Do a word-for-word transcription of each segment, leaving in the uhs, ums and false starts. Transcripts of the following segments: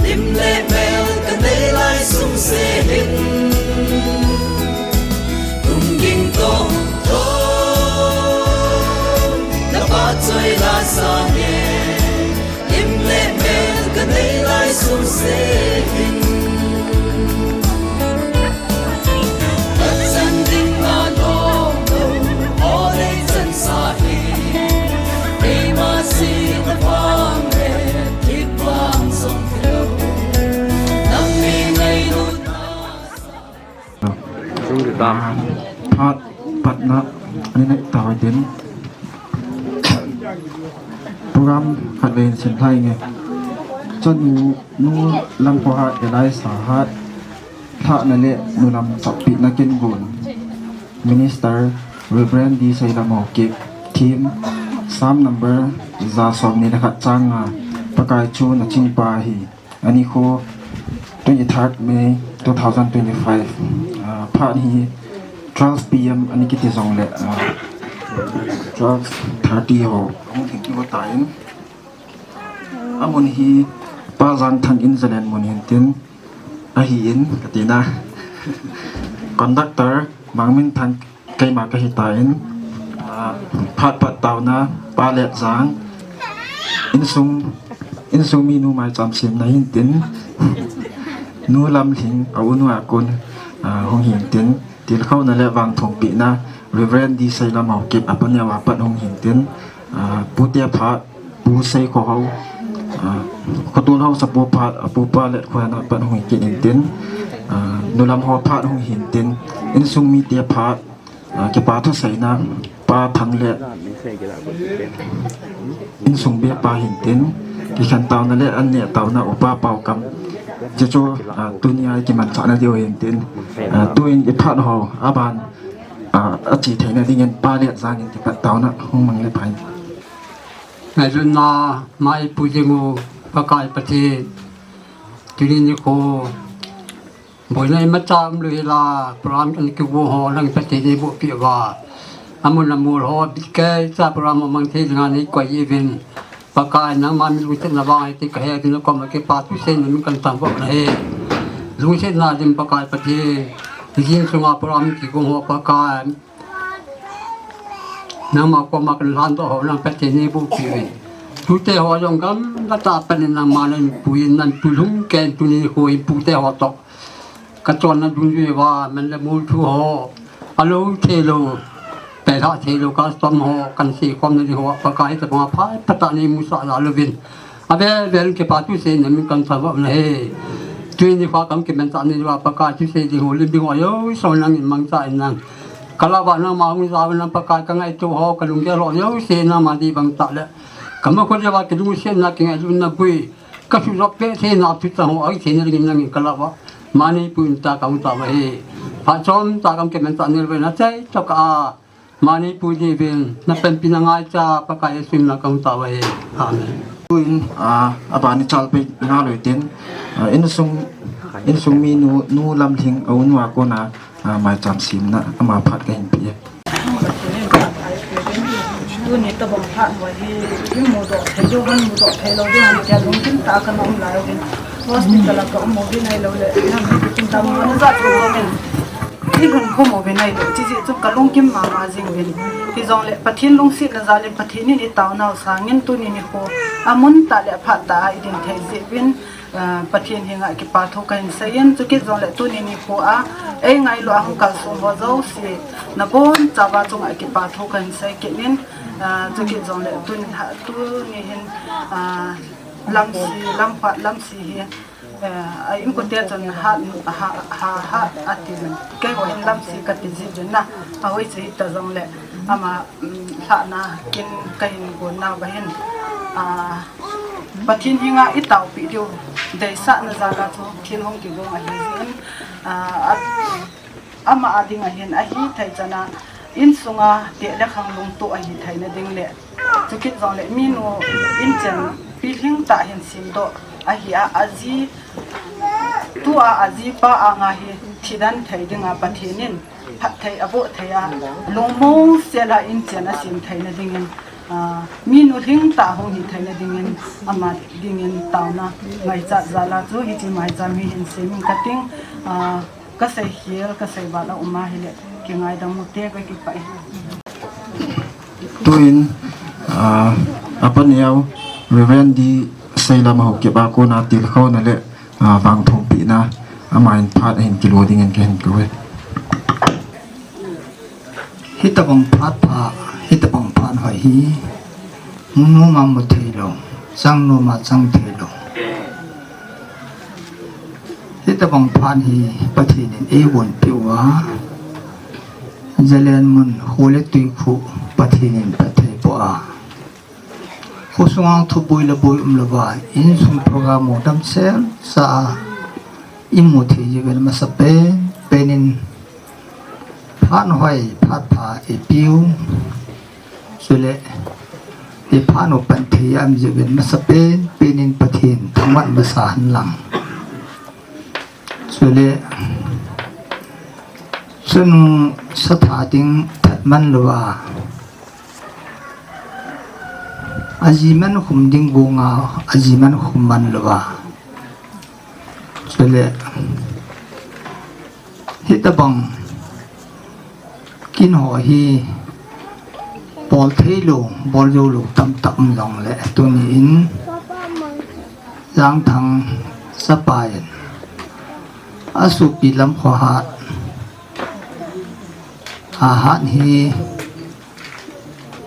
Lim le mel ka nei lai sung se hin, tung ging tong tong, na pa choi la sa nge. Lim le mel ka nei lai sung se hin, ka chan ding na lo lo, o nei chan sa hin, ei ma si na pang le. Phat patna ani nei tau din. Program khat vei in sim lhai nge. Chanu nu lam ko hat, Elisa hat, lhahna le nu lam chappi na kin gun. Minister Reverend D Seilam Haokip. Theme, Psalm number za som ni le khat chang nga, Pakai chu na chingpa hi. Ani kho twenty-third May two thousand twenty-five. Ah, phat hi twelve P M ani kiti jong le, ah, twelve thirty ho. Ahung thim kit ta in. Amun hi Pa Jangthang in Zalen mun hin tin. Ahi in, ka tina. Conductor, Mangminthang, keima ka hi ta in. Ah, phat pat tauna, Pa Letjang. Insung, insung mi nu mai cham sim na hin tin. Nu Lamlhing, a u nu a kon, ah, hung hin tin. Tilkhouna le vangthum pina, Reverend D Seilam Haokip, a paneo a pat hung hin tin. Ah, pute phat, Pu Seikhohao, ah, Khotul Haosapu phat, a pupa Letkhohao a pat hung kit in tin, ah, nu lam ho phat hung hin tin, insung mite phat, ah, kipa thu seina, Pa Thang le, insung be pa hin tin, kikhen tauna le an ne tauna upa Paokam, chuchu, ah, tunia kimanchahna diu hin tin, ah, tuin i phat ho, aban, ah, a chi theina dingin Pa Letjang in kipat tauna hung mang le pha in. Ngailutna mai pu jing u Pakai Pathen. Tuni nikho boina imacha umlou hela, program kan kigo ho nang Pathen in eiboh peh uva. Amun amol ho, bit kei cha program mang thei dinga neikoi uvin. Pakai nangma min lungsetna vang ahi ti kahe uvin, nakoma kipa thu seiyin namin kathangvah u ahi. Lungsetna dim Pakai Pathen. Hijing sunga program kigo ho Pakai. Nangma koma kalhan doh ho nang Pathen in eiboh peh uve. Tute ho jong gamla tah a pat in nangma nahin pui in nahin pui lhung kei in tuni nikho in pute ho toh. Ka chonna dungjui uva man le mol thu ho. Alou thei lou. Pelha thei lou custom ho kan seikhomna ding ho. Pakai tabang a phat patah neimusah jal uvin. Avel vel in kipa thu seiyin namin kathangvah u ahi. Tuni nikho a kakimanchah na diuva Pakai thusei ding ho lim ding ho ajousa nangin mangcha in lang. Kalah uva nangma hung jao nang Pakai kangaito ho kalunggel ho jouse nangma dibang tah le. Kamakho diuva kilungsetna kingailutna bui. Kasuhjop peh theina thuchang ho ahi theina dingin nangin kalah uva. Mani pu in ta kahung tao ahi. Phat chom tah a kakimanchah na diuva nachai tokah a. Mani pu diuvin, napanpina ngaicha, Pakai Jesu min a kahung tao ahi. Amen. Tuin, ah, abani chalpeh ngalou tin, ah, insung, insung mi nu, nu Lamlhing, a u nu a kona, ah, maicham simna, ama phat kahin pe e. Tuni tabang phat uva hi, imudoh thei diu ham, mudoh thei lou diu ham, tia lungkim tah a kana um lai uvin. Hospital a ka um uvin ahilou le, nam hi kin tam na jat uvin. I lungkhom uvin ahilou, chujeh chun kalungkim mama jing uvin. Hijongle Pathen lungsetna jal in Pathen in itaonau sangin tuni nikho amun tah le aphat tah a idin thei jeh uvin, ah, Pathen henga kipa thu kahin seiyin, chukit jongle tuni nikho a eingailu a hung kalsong ho jouse nabonchauva chunga kipa thu kahin sei kit in, ah, chukit jongle tuni ha, tuni hin, ah, Lamsi, Lamphat Lamsi hi, eh, a inkote chun hat, ha, ha, hat ati uvin. Keiho hin Lamsi kati jeh uvin na. Ahoi chu hita jongle ama, um, lhahna kin kahin gon nauva hin, ah, Pathen henga itaopeh diu deisahna jal a chu thil hung kigong ahi jeh in, ah, a, ama a dinga hin ahithei chana insunga teh le khang lungtoh ahi theina ding le, chukit jongle minu inchen pilhing tah hin semdoh ahi a, aji, tua ajipa anga hi thidan thei dinga Pathen in phatthei aboh thei a, lungmong sel a inchen asem theina dingin, Ah, mi nulhing tah hung hi theina dingin, ama dingin taona ngaichat jal a chu hiche maicham hi hin sem ing kating, ah, ka seikhel, ka seival a um ahile, kingaidam ute, ka kipah e. Tuin, ah, apa neo, Reverend D. Seilam Haokip a kona tilkhouna le, ah, vangthompina, aman phat ahin kilo dingin kahin kou e. Hitabang phat pha, hitabang phat hoi hi, mu nom a mu thei lou, chang nom a chang thei lou. Hitabang phat hi Pathen in eivon peh uva, jalen mun, kho le tui khu Pathen in peh thei poi a. Khosunga thuboi le boi umlouva, insung program u damsel sa a, imu thei jeh uvin masapen pen in phat hoi, phat pha eipeu. Chule, iphat u pan thei a um jeh uvin masapen pen in Pathen thangvah masa hen lang. Chule, chanu satha ding that man louva, aji man khum ding gonga, aji man khum man louva. Chule, hitabang kin ho hi bol thei lou, bol jou lou tamtah um jongle, tuni in Jangthang chapa in asopi lam khohat, ahat hi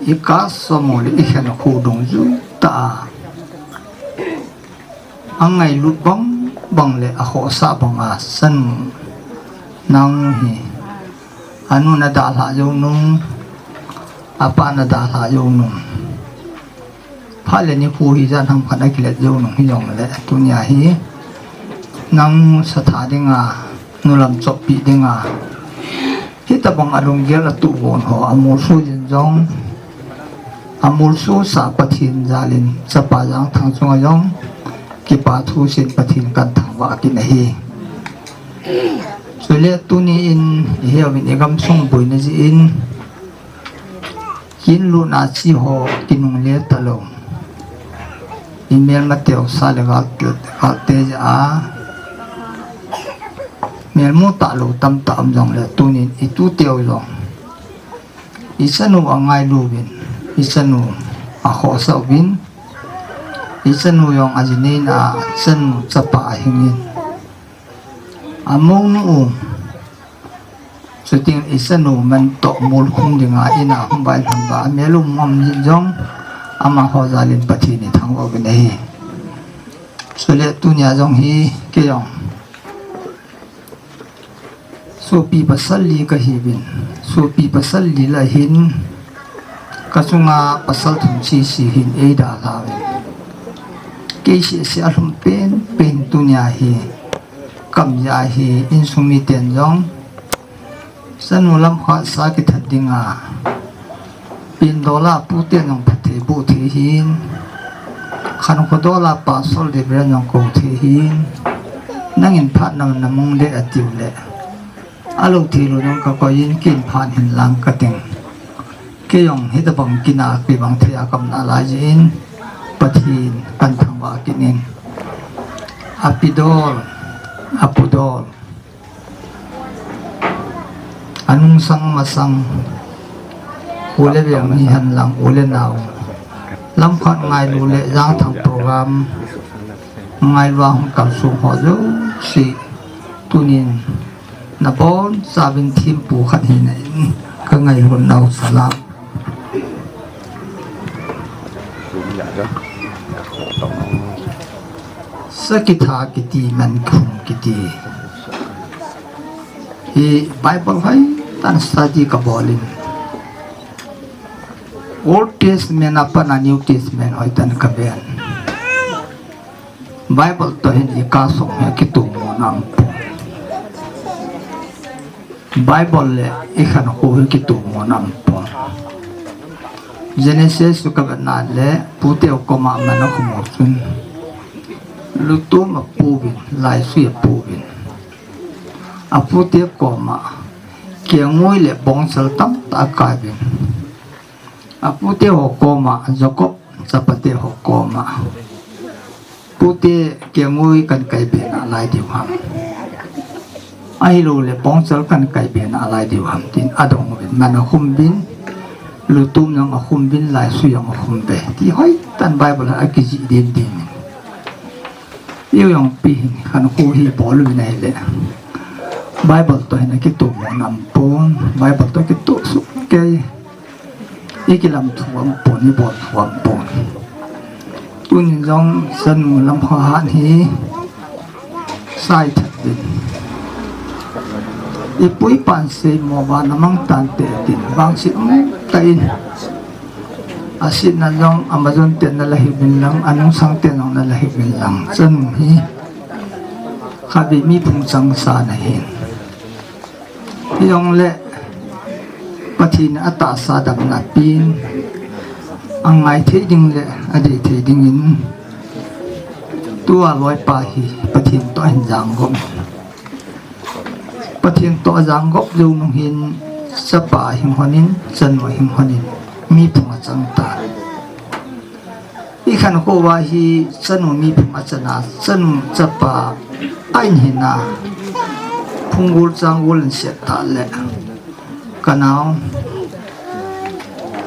ikah som u le ikhen khu dungjuiya tah a, angailut bang bang le akhohsah bang a chanu nang hi, anu nadalhah jou nung, apa nadalhah jou nung. Phat le nikho hi jan ham khat akilet jou nung hijongle, tunia hi nang satha dinga, nulam choppeh dinga, hitabang alunggel atuh gon ho amolso jin jong, amolso sa Pathen jal in chapa Jangthang chunga jong kipa thu seiyin Pathen kahin thangvah kit ahi. Chule tuni in iheuvin igamsung boina jeh in, kin lutna chi ho kinungle talou, imelmateu sa le gal, galte jeh a melmu talou tamtah um jongle, tunin ituteu jong ichanu angailu uvin, ichanu akhohsah uvin, ichanu jong aji neina a chanu chapa ahingin, amounu u, chuting ichanu man toh mol khum dinga ina hung vailhun uva, amel um ngam jin jong, amaho jal in Pathen ithangvah uvin ahi. Chule tunia jong hi kei jong sopi pasal li kahiuvin, sopi pasal li lah hin, kachunga pasal thum sese hin eidalha uvin. Kei sese alhum penpen tunia hi, kamjia hi insung miten jong, chanu lam khohsa kithat dinga, pin dola pute jong phatthei boh thei hin, khankho dola pasal Reverend jong kou thei hin, nangin phat nam namung le atiu le, alou thei lou jong kakoi in kin phat hin lang kating. Kei jong hitabang kina kibang thei a kamna lai jeh in, Pathen kahin thangvah kit in. Api dol, apu dol, anungsang masang, u le veng hihen lang u le nao, lamkhat ngailu le Jangthang program ngailu a hung kalsong ho jouse, tunin nabonchauvin thempu khat hina in kangailun nau salam. Sa kitha kiti, man khum kiti hi Bible hoitah in study kabol in, Old Testament a pat a New Testament hoitah in kaven. Bible toh hin ikah song hi kitomo nam pon. Bible le ikhankho hi kitomo nam pon. Genesis chu kavetna le puteu koma man akhum u chun, lutom apouvin, laisui apouvin, apute koma kelngoi le bongsal tamtah akaivin, Apute ho koma, Jacob chapate ho koma, pute kengoi kankai be nalai diu ham? Ahilou le pongchal kankai be nalai diu ham tin adong uvin, man akhum uvin, lutum jong akhum uvin, laisui jong akhum uve ti hoitah in Bible a kijih ding ding in. Eiho jong ipi hin khankho hi bol uvin ahile, Bible toh hin akitoh mo nam pon, Bible toh kitoh sukei. Ikilam thuam pon, ibol thuam pon. Tunin jong chanu Lamkhohat hi saithat uvin, ipu ipan seimo uva namang tante tin vangset umtah in, asetna jong amajon ten nala hiuvin lang, anungsang ten jong nala hiuvin lang, chanu hi khatvei mi phung changsa nahin. Hijongle Pathen in atahsa damna apen, angai thei ding le adei thei dingin, tua loipa hi Pathen toh ahin jangop. Pathen toh ajangop jou nung hin, chapa ahing lhonin, chanu ahing lhonin, mi phung achang tan. Ikhankho uva hi chanu mi phung achang a, chanu chapa ahin hin a, phung gol chang gol in set tah le, kanao,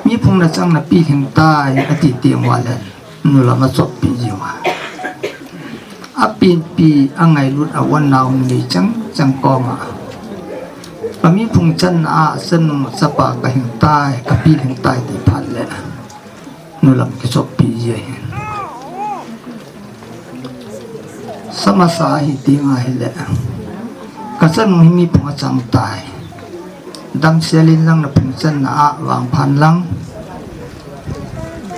mi phung nachang napi lhing tai, ati teng uva le, nulam achoppi jiu a. Apenpi angailut a u anao numei chang chang koma, kami phung channa a chanu chapa kahing tai, kapi lhing tai ti phat le, nulam kichoppi ji ahin. Samasa ahi teng ahile, kachanu hi mi phung achang tai. Damsel in lang naphung channa a vangphan lang,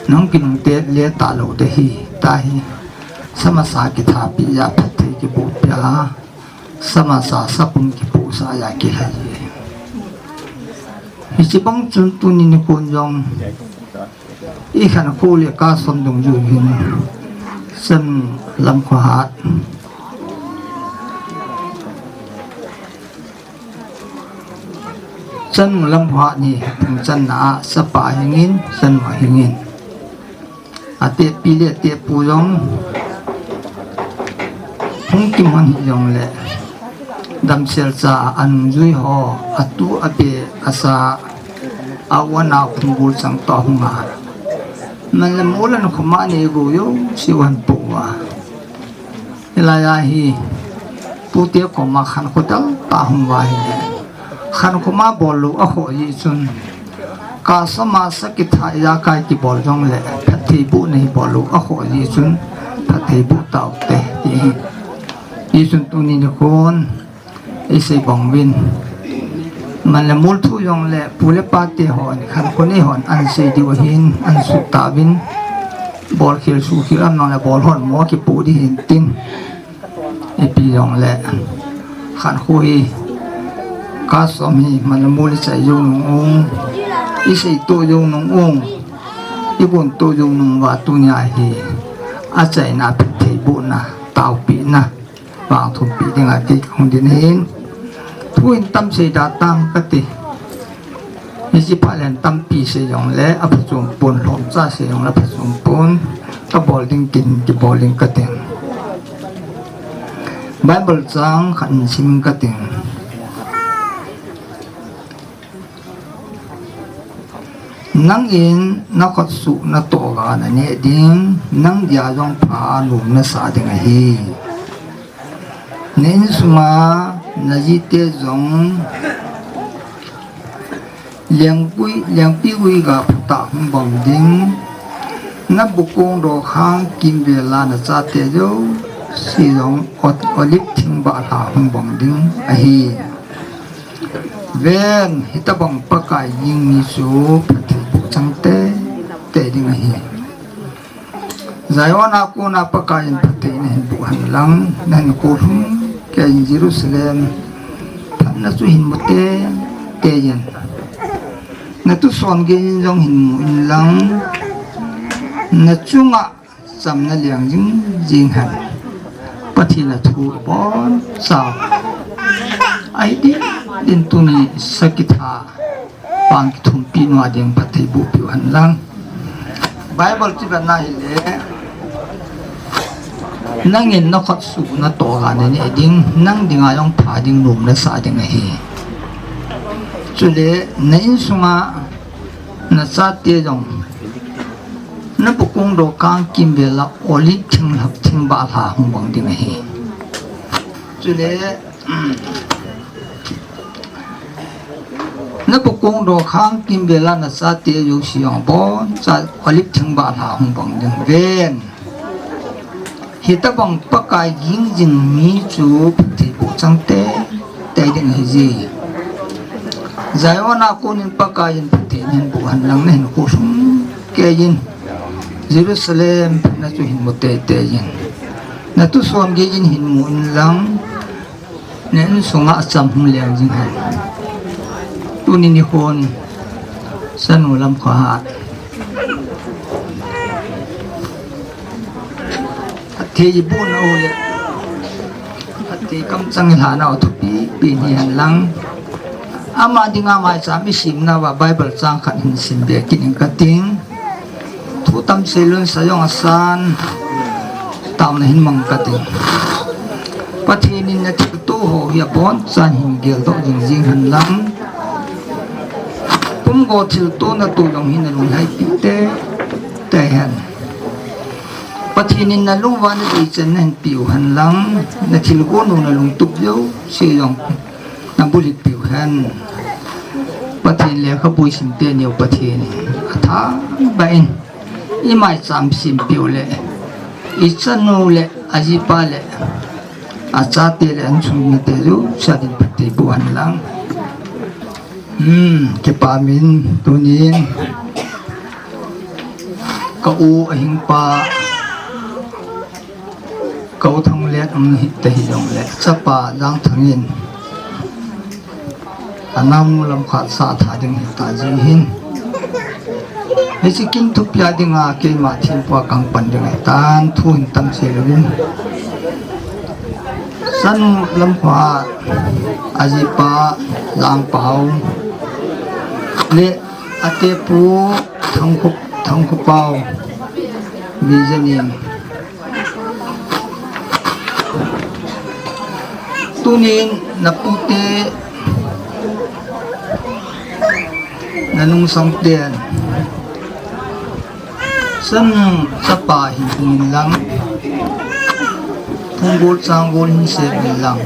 nahung kinungte le talou ding ahi, tia hi samasa kithapi a phatthei kiboh peh a, samasa sapum kipohsah a kilhai e. Hiche bang chun tuni nikho jong ikhankho le kasom dungjuiyin, chanu Lamkhohat, chanu Lamkhohat hi phung channa a chapa ahingin, chanu ahingin, atehpi le atehpu jong hung kiman hijongle, damsel cha a anungjui ho, atu abe asa, a u anao phung gol chang toh ahung a, man le mol akhum a, anei gou jouse u ahin po uva. Hilai a hi pute koma khankho deltah ahung uva ahile, khankho ma bol lou akhoh jeh chun, kasoma sa kitha ijakai kibol jongle phattheibohna hi bol lou akhoh jeh chun, phattheiboh taute ti ahi. Hijeh chun tuni nikhon isei bang uvin, man le mol thu jongle pu le pate hon, khankho nei hon ansei diu ahin, ansuh tauvin, bolkhel suhkhel um jongle bol hon mo kipoh ding ahin tin. Ipi jongle khankho hi, kasom hi man le mol ichai jou nung u, isei toh jou nung u, ibon toh jou nung uva tunia hi achaina, phattheibohna, taopehna, vangthumpeh dinga kei kahung din ahin. Thu in tam sei da tang kati. Hiche phat le tampi sei jongle aphachom pon, lhomcha sei jongle aphachom pon, kabol ding kin kibol ding kating. Bible chang khat in sim kating. Nangin nakhutsuh natoh ga naneh ding, nang dia jong pha nom nasah ding ahi. Na insunga najite jong lengpui, lengpi gui ga phatah hung bang ding, nabukong dokhang kimvel a nachate jouse jong o-, olive thing bah lha hung bang ding ahi. Ven, hitobang Pakai gingmi chu phattheiboh chang teitei ding ahi. Zion a kona Pakai in phatthei nahin boh hen lang, nahin kolhung kei in Jerusalem phatna chu hin mu teitei in. Natuson gei in jong hin mu in lang, nachunga chamna leng jing jing hen. Pathen a thu ibonchau ahi din, din tuni sa kitha Pang kithumpi nu a ding phatthei boh piu hen lang. Bible chu kana hile, nangin nakhut suna toh ga nane ding, nang dinga jong pha ding nom nasah ding ahi. Chule na insunga nachate jong, napukong dokhang kimvela olive thinglhap thingbah lha hung bang ding ahi. Chule, napukong dokhang kimvela nachate jouse jong abonchan olive thingbah lha hung bang ding ven. Hitobang Pakai ging jing mi chu phatthei boh chang teitei ding ahije. Zion a konin Pakai in phatthei nahin boh hen lang, nahinkho sung keiyin, Jerusalem phatna chu hinmu teitei in. Natu som geiyin hinmu in lang, na insunga acham hung leng jing hen. Tuni nikhon, Sanu Lamkhohat, phatthei iboh nau le, phatthei kamchang ilha nau thupi pen hi hen lang. Ama dinga maicham isim nauva Bible chang khat hin simbe kit inge kating. Thu tam seilun sa jong asan, taona hin mang kating. Pathen in nathilto ho hi abonchan hin geldoh jing jing hen lang. Pumgo thilto natoh jong hi nalunglhaipi teitei hen. Pathen in nalung uva nadei chan nahin peh u hen lang, nathilgon u nalungtup jouse jong nabulhit peh u hen. Pathen lekhabu isim teniu Pathen in athangvah in imaicham simpi u le, ichanu le, ajipa le, achate le, insung mite jouse a din phatthei boh hen lang. Hmm, kipah in tunin ka u ahingpa, ka u Thanglet um hita hijongle, chapa Jangthang in, anaonu Lamkhohat sa tha ding hita jeh hin, hiche kin thupi a dinga keima thempu a kahung pan ding ahitan, thu hin tam seilouvin. Sanu Lamkhohat, ajipa Jangpahao le atepu Thangkho, Thangkhopao, Vision in. Tunin napute, nanungsangten, Sanu chapa hin hung in lang, phunggol changgol hin sem in lang,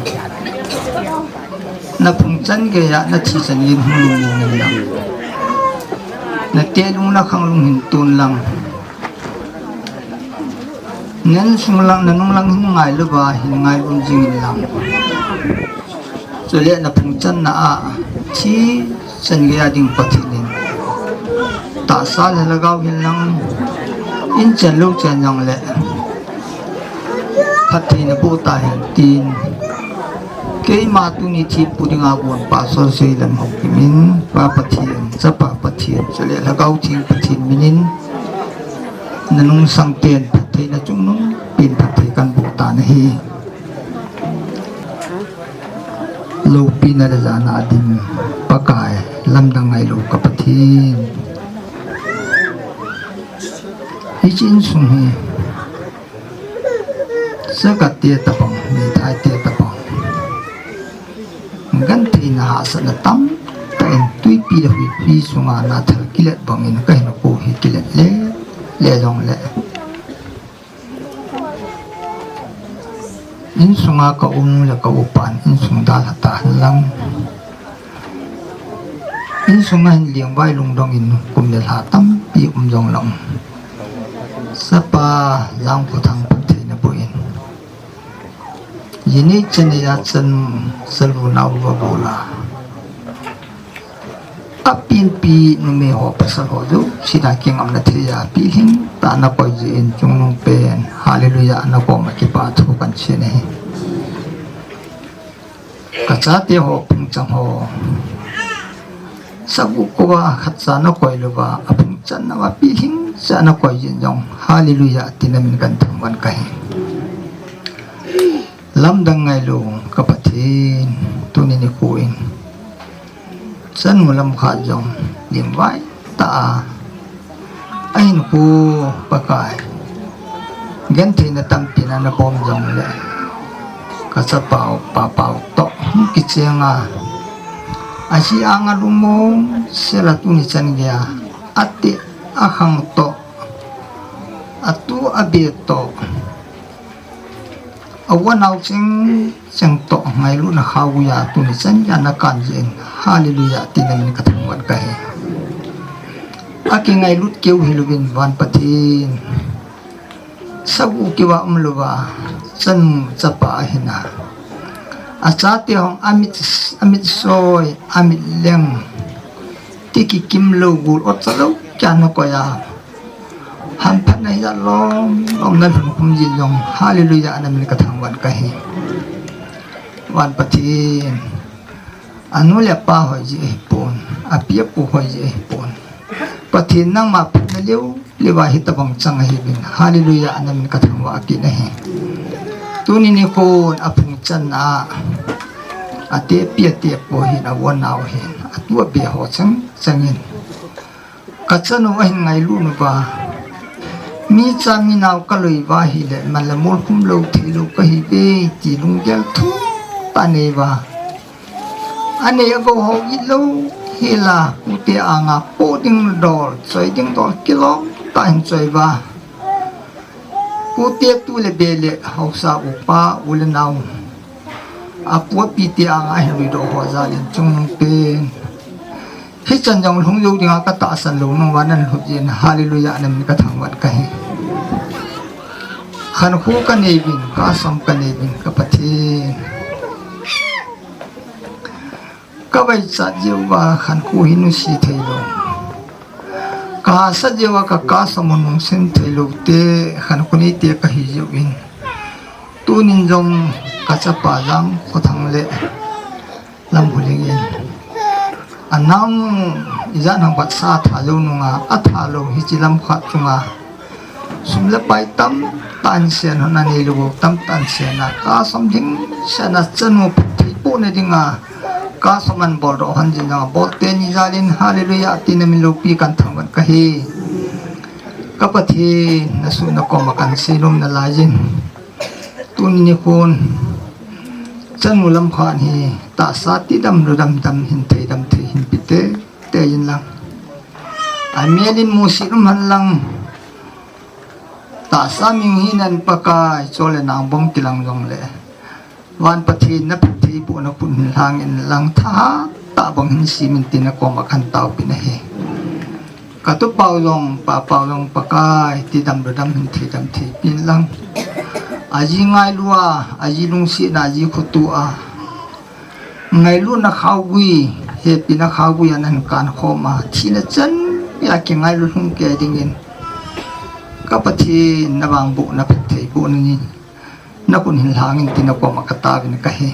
naphung chan geiya nathi chan geiyin hung lhung in lang, nate lung nakhang lung hin tun lang. Nansung lang, nanung lang hin ngailouva hin ngailut jing in lang. Chule naphung channa a thi chan geiya ding Pathen in tahsa le lhagao hin lang, in chan lou chan jongle phatthei naboh tahen tin, keima tuni thempu dinga gonpa Solseilam Haokip in, Pa Pathen, Chapa Pathen, chule Lhagao Theng Pathen minin, nanungsangten phatthei, nachungnung pen phatthei kahin boh tan ahi. Loupina le jana a dim Pakai, lamdang ngailou ka Pathen, hiche insung hi, Sagatte tabang, meithaite tabang, gentheina hahsatna tamtah in, twipi le huipi sunga nathal kilet bangin kahinkho hi kilet le, le jongle, insunga ka u le ka upan insung dalha tahen lang. Insunga hin lengvai lungdongin kum le lha tampi um jong lang, Chapa Jangkhothang phatthei naboh in, jinei chanei a chan, chalunau va bol a, apinpi numei ho pasal ho jouse a kingamna thei a pilhing tah a nakoi jeh in chungnung pen, Hallelujah, nakoma kipathu kahin sei ahi. Kachate ho phungchang ho, sagu kouva khatcha nakoi louva, aphungchan nauva pilhing cha nakoi jeh in jong, Hallelujah, tina min kahin thangvah in kahi. Lamdang ngailou ka Pathen, tuni nikho in Chanu lam khat jong limvai tah a, ahin khu Pakai, gentheina tampi na na bom jong le, ka chapau, papau toh hung kicheng a, aji anga lumong sela tuni chan geiya, ati akhang toh, atu abe toh, a u a nao cheng cheng toh ngailutna khaoguiya tuni chan geiya na kan jin. Hallelujah, tina min ka thangvah kahi. Akingailut keu hilouvin van Pathen. Sagu kiva umlouva, chanu chapa ahina. Achate hung amit, amit soi, amit leng. Ti kikim lou gul ot chalou, kya na koya. Hamphatna hijat lom lom na lhun khum jin jong, Hallelujah, na min ka thangvah kahi. Van Pathen, anu le apa hoiji ahipon, api apu hoiji ahipon. Pathen nangma phatna leu leuva hitabang chang ahiuvin, Hallelujah, na min ka thangvah kit ahi. Tuni nikhon aphung channa a, atepi atepu hin, a u a nao hin, atu abe ho chang changin. Ka chanu ahin ngailut uva. Mi cha mi nao ka loi uva ahile, man le mol khum lou thei lou kahiuve, ti lunggel thum tah anei uva. Anei agou ho itlou hila, pute anga po ding dol, choi ding dol kilom tah in choi uva. Pute tu le be le, haosa upa, u le nao. Apu api te anga ahin luidoh ho jal in chung pen. Hichan jong lhung jou dinga ka tahsan lou nung uva nan lhut jin, Hallelujah, na min ka thangvah kahi. Khankho ka nei uvin, ka som ka nei uvin, ka Pathen. Ka vaichat jeh uva khankho hi nusi thei lou. Ka hahsat jeh uva ka, ka som u nungsen thei lou te, khankho nei te ka hi jeh uvin. Tunin jong ka chapa Jangkhothang le Lamkholing in, a nao ijat ham phatsa atha jou nunga, atha lou hiche lam khat chunga sum le pai tamtah in sen hon anei lou, tamtah in sen a, ka som ding sen a, chanu phatthei bohna dinga, ka som ahin boldoh hon jin jong, bol teni jal in, Hallelujah, tina min loupi kan thangvah kahi. Ka Pathen, na suhna koma kan seinom nalai jin. Tuni nikhon, chanu lam khat hi, tahsa tidam, ludam dam, hin thei dam thei, hin pe tei tei in lang. Amelin musit um hen lang. Tahsa ming hinan Pakai, chol le nang bang kilang jong le. Van Pathen na phatthei bohna khut hin lhang in lang, thahat tah bang hin sem in tina koma kan taopeh nahi. Ka tupau jong, papau jong Pakai, tidam ludam hin thei dam thei peh in lang. Aji ngailu a, aji lungsetna, aji khoto a. Ngailutna khaogui, hepina khaogui a nahin kan khom a. Thina chan a kingailu lhung kei dingin. Ka Pathen na vangbohna phatthei bohna ni. Na khut hin lhang in tina koma ka taovin kahi.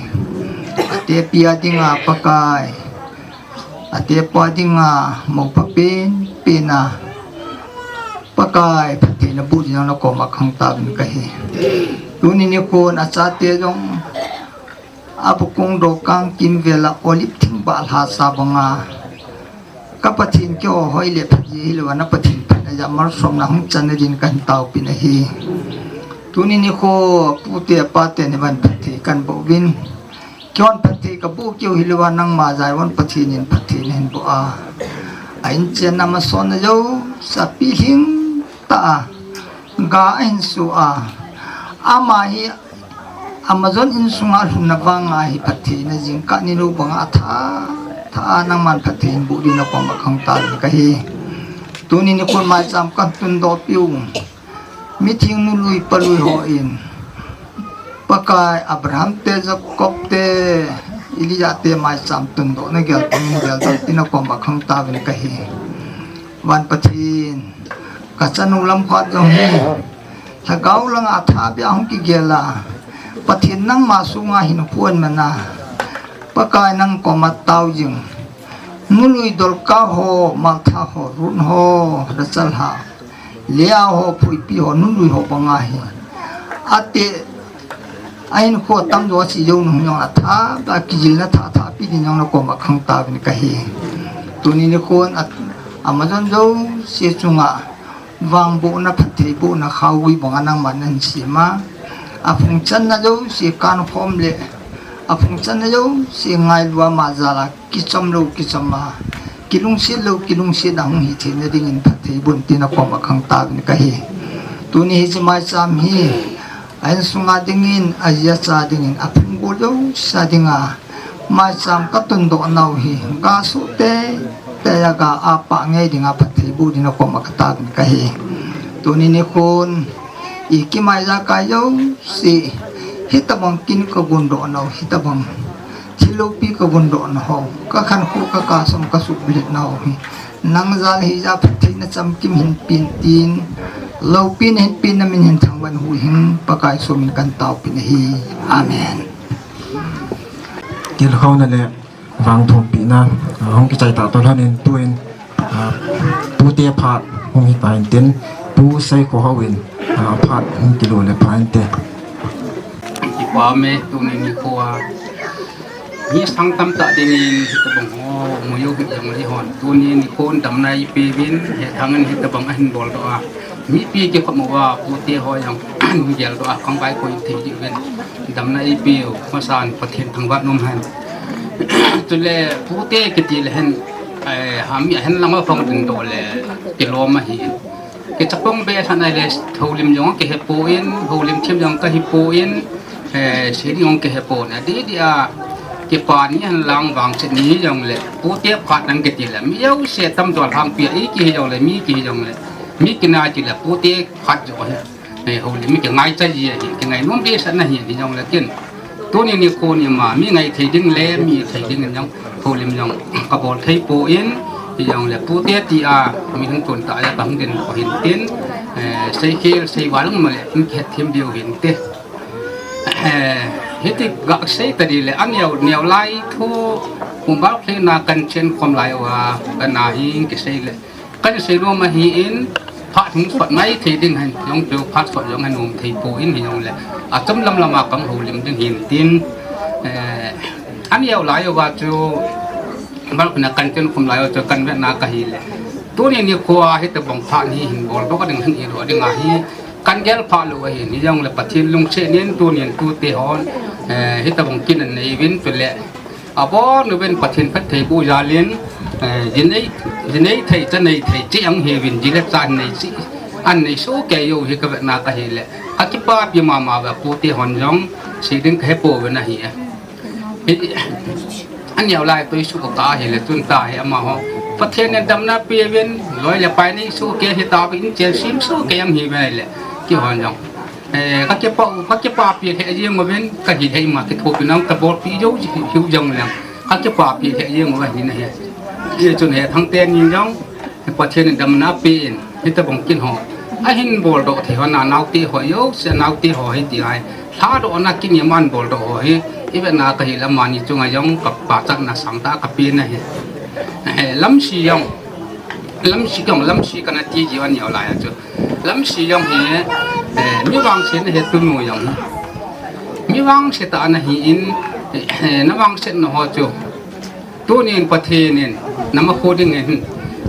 Atepi a dinga Pakai. Atepu a dinga mou pha pen pen a. Pakai phattheina boh ding na koma kan taovin kahi. Tuni nikhon achate jong. Abukung dokang kimvel a olive thing bal hahsa banga. Ka Pathen keiho hoi le phat ji hilou a na Pathen phatna jeh a malsomna hung chan na din kan taopeh nahi. Tuni nikho pute pate ni van phatthei kan boh uvin. Keihon phatthei ka boh keu hilou a nangma Zion Pathen in phatthei nahin boh a. A in chenna masotna jouse pilhing tah a. Ga ahin su a. Ama hi Amazon insunga lhunna vanga hi phattheina jingkah nilou banga atha, tha a nangman phatthei in boh ding na koma kan taovin kahi. Tuni nikhon maicham kan tundoh piu. Mitheng nului palui hon. Pakai Abraham te, Jacob te, Elijah te maicham tundoh na gel pang gel dal tina koma kan taovin kahi. Van Pathen. Ka chanu lam khat jong hi. Lhagao langa atha bia hung kigel a. Pathen nangma sunga hin phuan mana. Pakai nang koma tao jing. Nului Dorcas ho, Martha ho, Ruth ho, Rachel ho. Leah ho, Phoebe ho, nului ho banga hi. Ate Ahin kho tamjo a si jou nung jong atha, akijilna tha, tha pi ding jong na koma kan taovin kahi. Tuni nikhon a, amazon jouse chunga vangbohna, phattheibohna khaogui banga nangman nahin sem a, aphung channa jouse kankhom le aphung channa jouse ngailua ama jal a kicham lou kicham a, kilungset lou kilungset a hung hitheina dingin phatthei boh in tin nakoma khang tauvin kahi. Tuni hiche maicham hi a insunga dingin, aji acha dingin, aphunggol jouse a dinga maicham katundoh nau hi, gasoh teitei a ga a pah ngei dinga phatthei boh ding nakoma kataovin kahi. Tuni nikhon i kimai ijakai jouse, hitobang kin kagundoh nau, hitobang thil loupi kagundoh nau, kakhankho, kakap som, kasuhbulhit nau hi nang jal hija phattheina chamkim hinpen tin, loupina hinpen, namin hin thangvah in, huhhing Pakai somin kataopin ahi. Amen. Tilkhouna le vangthompina, ah, hung kichai tah toh lhonin tuin, ah, pute phat hung hita intin, Pu Seikhohao in, ah, phat hung kilo le pha inte. Kipa me, tuni nikho a mi sang tamtah dingin hitobang ho mu jou hih jongle hon, tuni nikhon damna eipeuvin, hethangin hitobang ahin boldoh a, mipi kikhop uva pute ho jong ahin geldoh a, khangvai koi thei diuvin damna eipeu masan Pathen thangvah nom hen. Chule pute kiti le hin, eh, hami ahin lama phong tin doh le kilom ahi. Kichapang behseh na le, houlim jong kahepon, houlim them jong kahepon, eh, seiling jong kahepon. Adeh deh a, kipa ni hen lang vangset ni jongle, pute phat nang kiti le, mi jouse tamjo lhangpi a, i kihi jongle, mi kihi jongle, mi kina kile, pute phat jo ahi. Eh, houlim mi kingaicha ji ahi, kingainom behseh na hi, hijongle kin. Tuni nikho ni ma, mi ngai thei ding le, mi thei ding in jong, houlim jong kabol thei pon, hijongle pute tia mi hung tun tah a kahung din lou hin tin, eh, seikhel, seival ma le, mi kihet them diu hin te. Eh, hiti gasei tadi le, aneo, neo lai thu, mobile phone a kachen khom lai uva, kana hi kisei le. Kasei nom ahin, phat hung sot mai thei ding hen, jong chu phat sot jong anom thei pon hijongle, achom lam lama kahung houlim ding hin tin, eh, aneo lai uva chu, balkuna kachen khom lai uva chu kavetna kahi le. Tuni nikho a hitobang phat hi hin boldoh ding hin ilu ding ahi, kagel pha lou ahin, hijongle Pathen lungset in tunin tute hon, eh, hitobang kin anei uvin chule abon uvin Pathen phattheiboh jal in, eh, jinei, jinei thei, chanei thei, chi ang hiuvin, ji le cha nei chi, an nei soh kei u hi kavetna kahi le. Kakipapi mama uva pute hon jong, sei ding kahe pouvin ahi. Hi, aneo lai toh isuh ka hi le, tun ta hi amaho. Pathen in damna peuvin, loi le pai nei soh kei hita uvin, chen sim soh kei ang hi ve le, kihon jong. Eh, kakipa, kakipapi lheh jeng uvin, kahi lheh ma kithopi nang kabolpi jou, hiu jong leng. Kakipapi lheh jeng uva hi na hi. Hichun hethang teni jong, Pathen in damna pen, hitobang kin ho ahin boldoh thei hon, anaote ho jouse, anaote ho hi ti ahi. Lhadohna kin iman boldoh ho hi, ivetna kahi le amani chunga jong kapachatna sangtah kapen ahi. Eh, Lamsi jong, Lamsi jong, Lamsi kana ti ji aneo lai a chu. Lamsi jong hi, eh, mi vangsetna hi tunu jong hi. Mi vangset tah nahin, eh, na vangsetna ho chu. Tunin Pathen in, na makho dingin,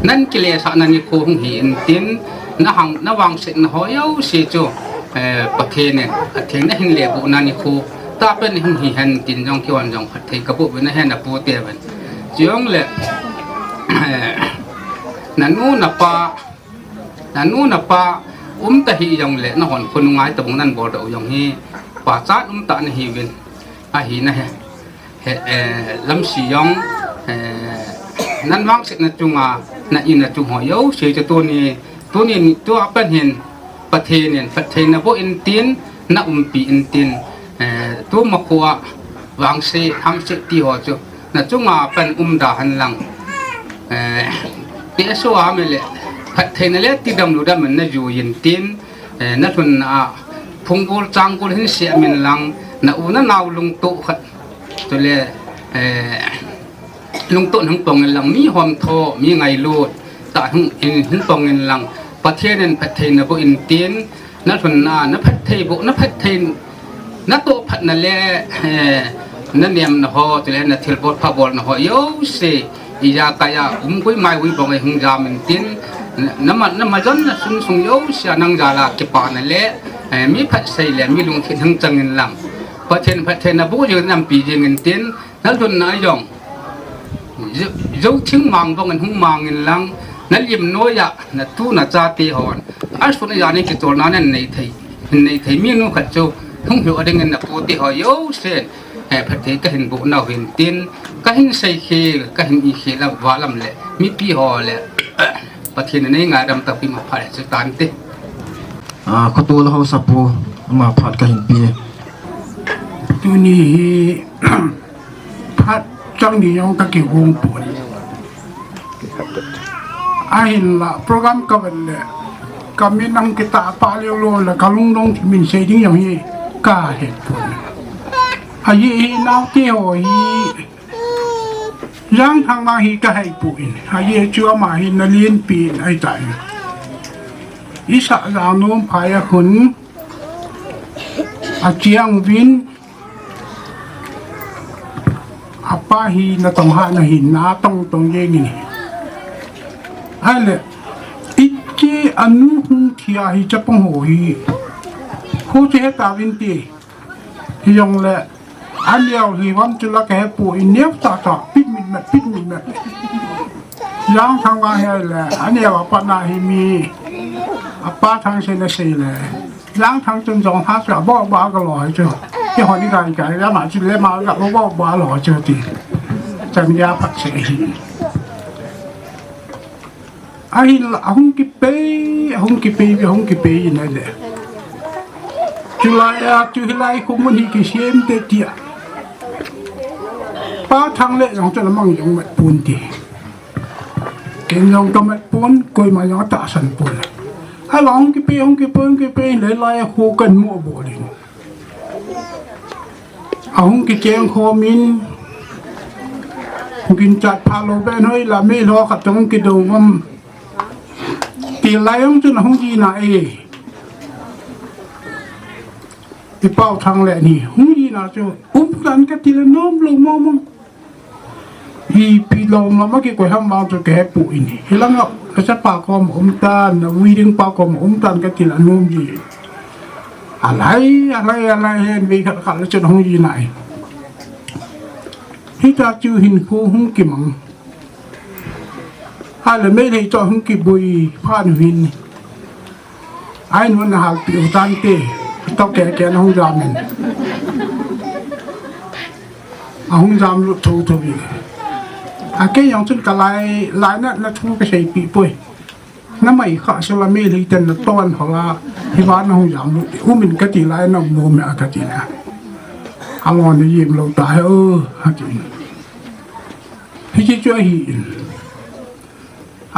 nan kilesahna nikho hung hi intin, na hang, na vangsetna ho jouse chu, eh, Pathen in, atheng nahin lebohna nikho, tah pen hung hi hen tin jong kihon jong phatthei kaboh uvin ahi na pute uvin. Chujongle, eh, nanu napa, Nanu napa um ta hijongle, nahon khonunga hitobang nan boldoh u jong hi, pachat um tah nahiuvin, ahi na hi. He, eh, Lamsi jong, eh, nan vangsetna chunga, na inna chung ho jouse chu tuni, tuni tua pen hin, Pathen in, phattheina boh intin, na umpi intin, eh, tuma khoa, vangse, hamse ti ho chu, na chunga pen umda hen lang. Eh, ti a so a mi le, phattheina le tidam ludam in na jui intin, eh, na lhunna a, phunggol changgol hin se min lang, na u na nao lungtoh khat, chule, eh, lungtoh hung pong in lang, mi homtho, mi ngailut, tah hung in, hung pong in lang, Pathen in phattheina boh intin, na lhunna, na phatthei boh, na phatthei, na tohphatna le, eh, na nemna ho, chule na thilbol phabolna ho, jouse, Ijakai a um koi mai ui bong ei hung jam in tin, na, nama, nama jon na sun sung jouse a nang jal a kipana le, eh, mi phatsei le mi lungthim hung chang in lang. Pathen, Pathen na bu jing nampi jing in tin, na lhun na jong. Jou, jou thing mang bong in hung mang in lang, na lim noi a, na tu na cha te hon. A sun a ja ni kitol na nen nei thei, nei thei mi nu khat chu, hung hiu a ding in na pu te ho jouse. Eh, Pathen ka hin bu nau hin tin, ka hin sei khel, ka hin i khel a va lam le, mipi ho le, Pathen nei ngai ram ta pi ma pha le chu tan te. Ah, khoto la ho sa pu, ma phat ka hin pi. Tuni hi, phat chang ni jong ka kigong pon. Ahinla, program ka ven le, ka min ang kita pa leo lo le, ka lungdong min sei ding jong hi, ka het pon. Ahi hi nau te ho hi, Jang Thang ma hi ka hei pu in, ahi chu ama hi na lien pi in ai ta in. Isa jang nom phai a hun, a chiang vin, a pa hi na tong ha na hin na tong tong jeng in. Ai le, ichi anu hung thia hi chapang ho hi. Ho che he ta vin ti. Hi jong le, a neo hi vam chu la ka he pu in neo ta ta, pit mit met, pit mit met. Jang Thang ma he le, a neo a pa na hi mi, a pa Thang se na sei le. Jang Thang chun jong ha cha bo ba ka lo hai chu. Ke ho ni kai kai, ya ma chu le ma ka bo bo ba lo chu ti. Chan ya phat se hi. Ahin la, ahung kipei, ahung kipei, ahung kipei in ai le. Chulai a, chu hilai khu mun hi kisem te tia. Pa Thang le jong chu la mang jong mat pun ti. Ken jong ka mat pun, koima jong ta san pun. Ala hung kipei, hung kipei, hung kipei, le lai khu kan mu bo le. Ahung kicheng khom in, hung kin chat pha lo ben hoi la mi lo khat hung kido ngam. Ti lai jong chun ahung ji na e. I Pau Thang le ni, hung ji na chu, um tan ka ti le nom lo mo mo. Ipi lom lom a kikoi ham vang chu ka he pu in. Hilang a, ka chapa kom um tan, na ui ding pa kom um tan ka ti la nom ji. Alai, alai, alai, hen vei khat khat la chun hung ji nai. Hita chu hin khu hung kimang. A le mei lei chu hung kibui phan hin. Ai nu na hal pi u tan te, to ke ke na hung jam in. A hung jam lut tho tho in. A ke jong chun ka lai, lai na, na thu ka sei pi poi. Na mai kha so la mi lei ten na ton ho la, hi va na hung jam lut, u min ka ti lai na mu me a ka ti na. A lo ni yim lo ta he o, ha ti. Hi chi chu hi in.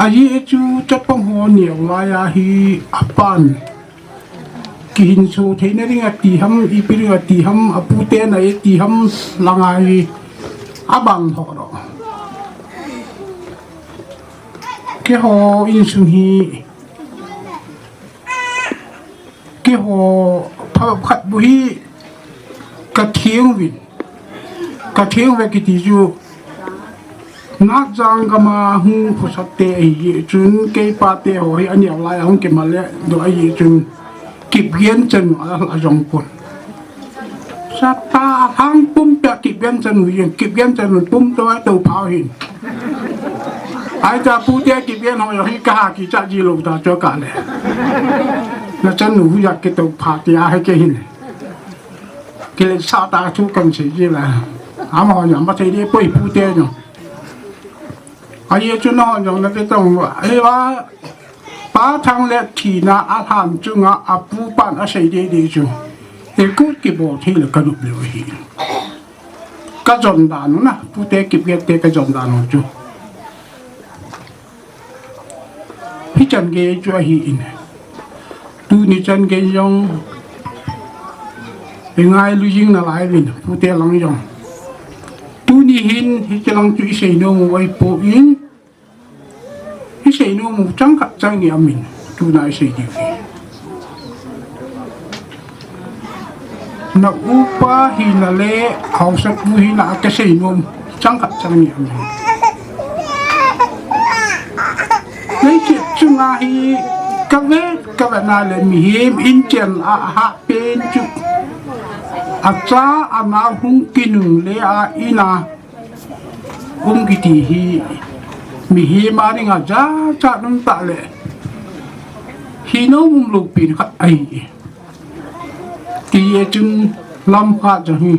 Ahi chu chapang ho neo lai a hi a pan. Kihin so theina ding a ti ham, ipi ding a ti ham, a pu te na e ti ham, langa hi a bang tho ro. Keiho insung hi, keiho pha khat bu hi ka thiang vin. Ka theng ve kiti chu, Nakjang gam a hung khosat te ahi chun, kei pa te ho hi a neo lai a hung kimal le, do ahi chun, Kipgen chanu a, a jong pon. Sapa hang pum pe Kipgen chanu hi, Kipgen chanu pum to a to phao hin. Ai ta pu te Kipgen ho hi ka ha kicha ji lo ta cho ka le. Na chanu hu ya ke to pha ti a he ke hin. Kile sa ta thu kan sei ji la. Ama ho jong ma sei de poi pu te jong. Ahi chu na ho jong na ke tong va. Ahi va. Pa Thang le thina a lhan chunga a pu pan a sei de de chu. E kut kibol thei le ka nup le hi. Ka jon dan u na. Pu te Kipgen te ka jon dan u chu. Hichan gei chu ahi in. Tuni chan gei jong i ngailu jing nalai uvin, pute lang jong. Tuni hin, hiche lang chu i seinom u ahipoi. I seinom u chang khat chang ni aum in, tuna i sei diu hi. Na upa hina le haosapu hina a ka seinom chang khat chang ni aum in. Kei chit chunga hi ka vet, ka vet na le mihem in chen a ha pen chu. A cha a nau hung kinung le a ina um kiti hi mihem a dinga jachat um ta le. Hi no um lo pen khat ahi. Ti e chun lam khat jong hi.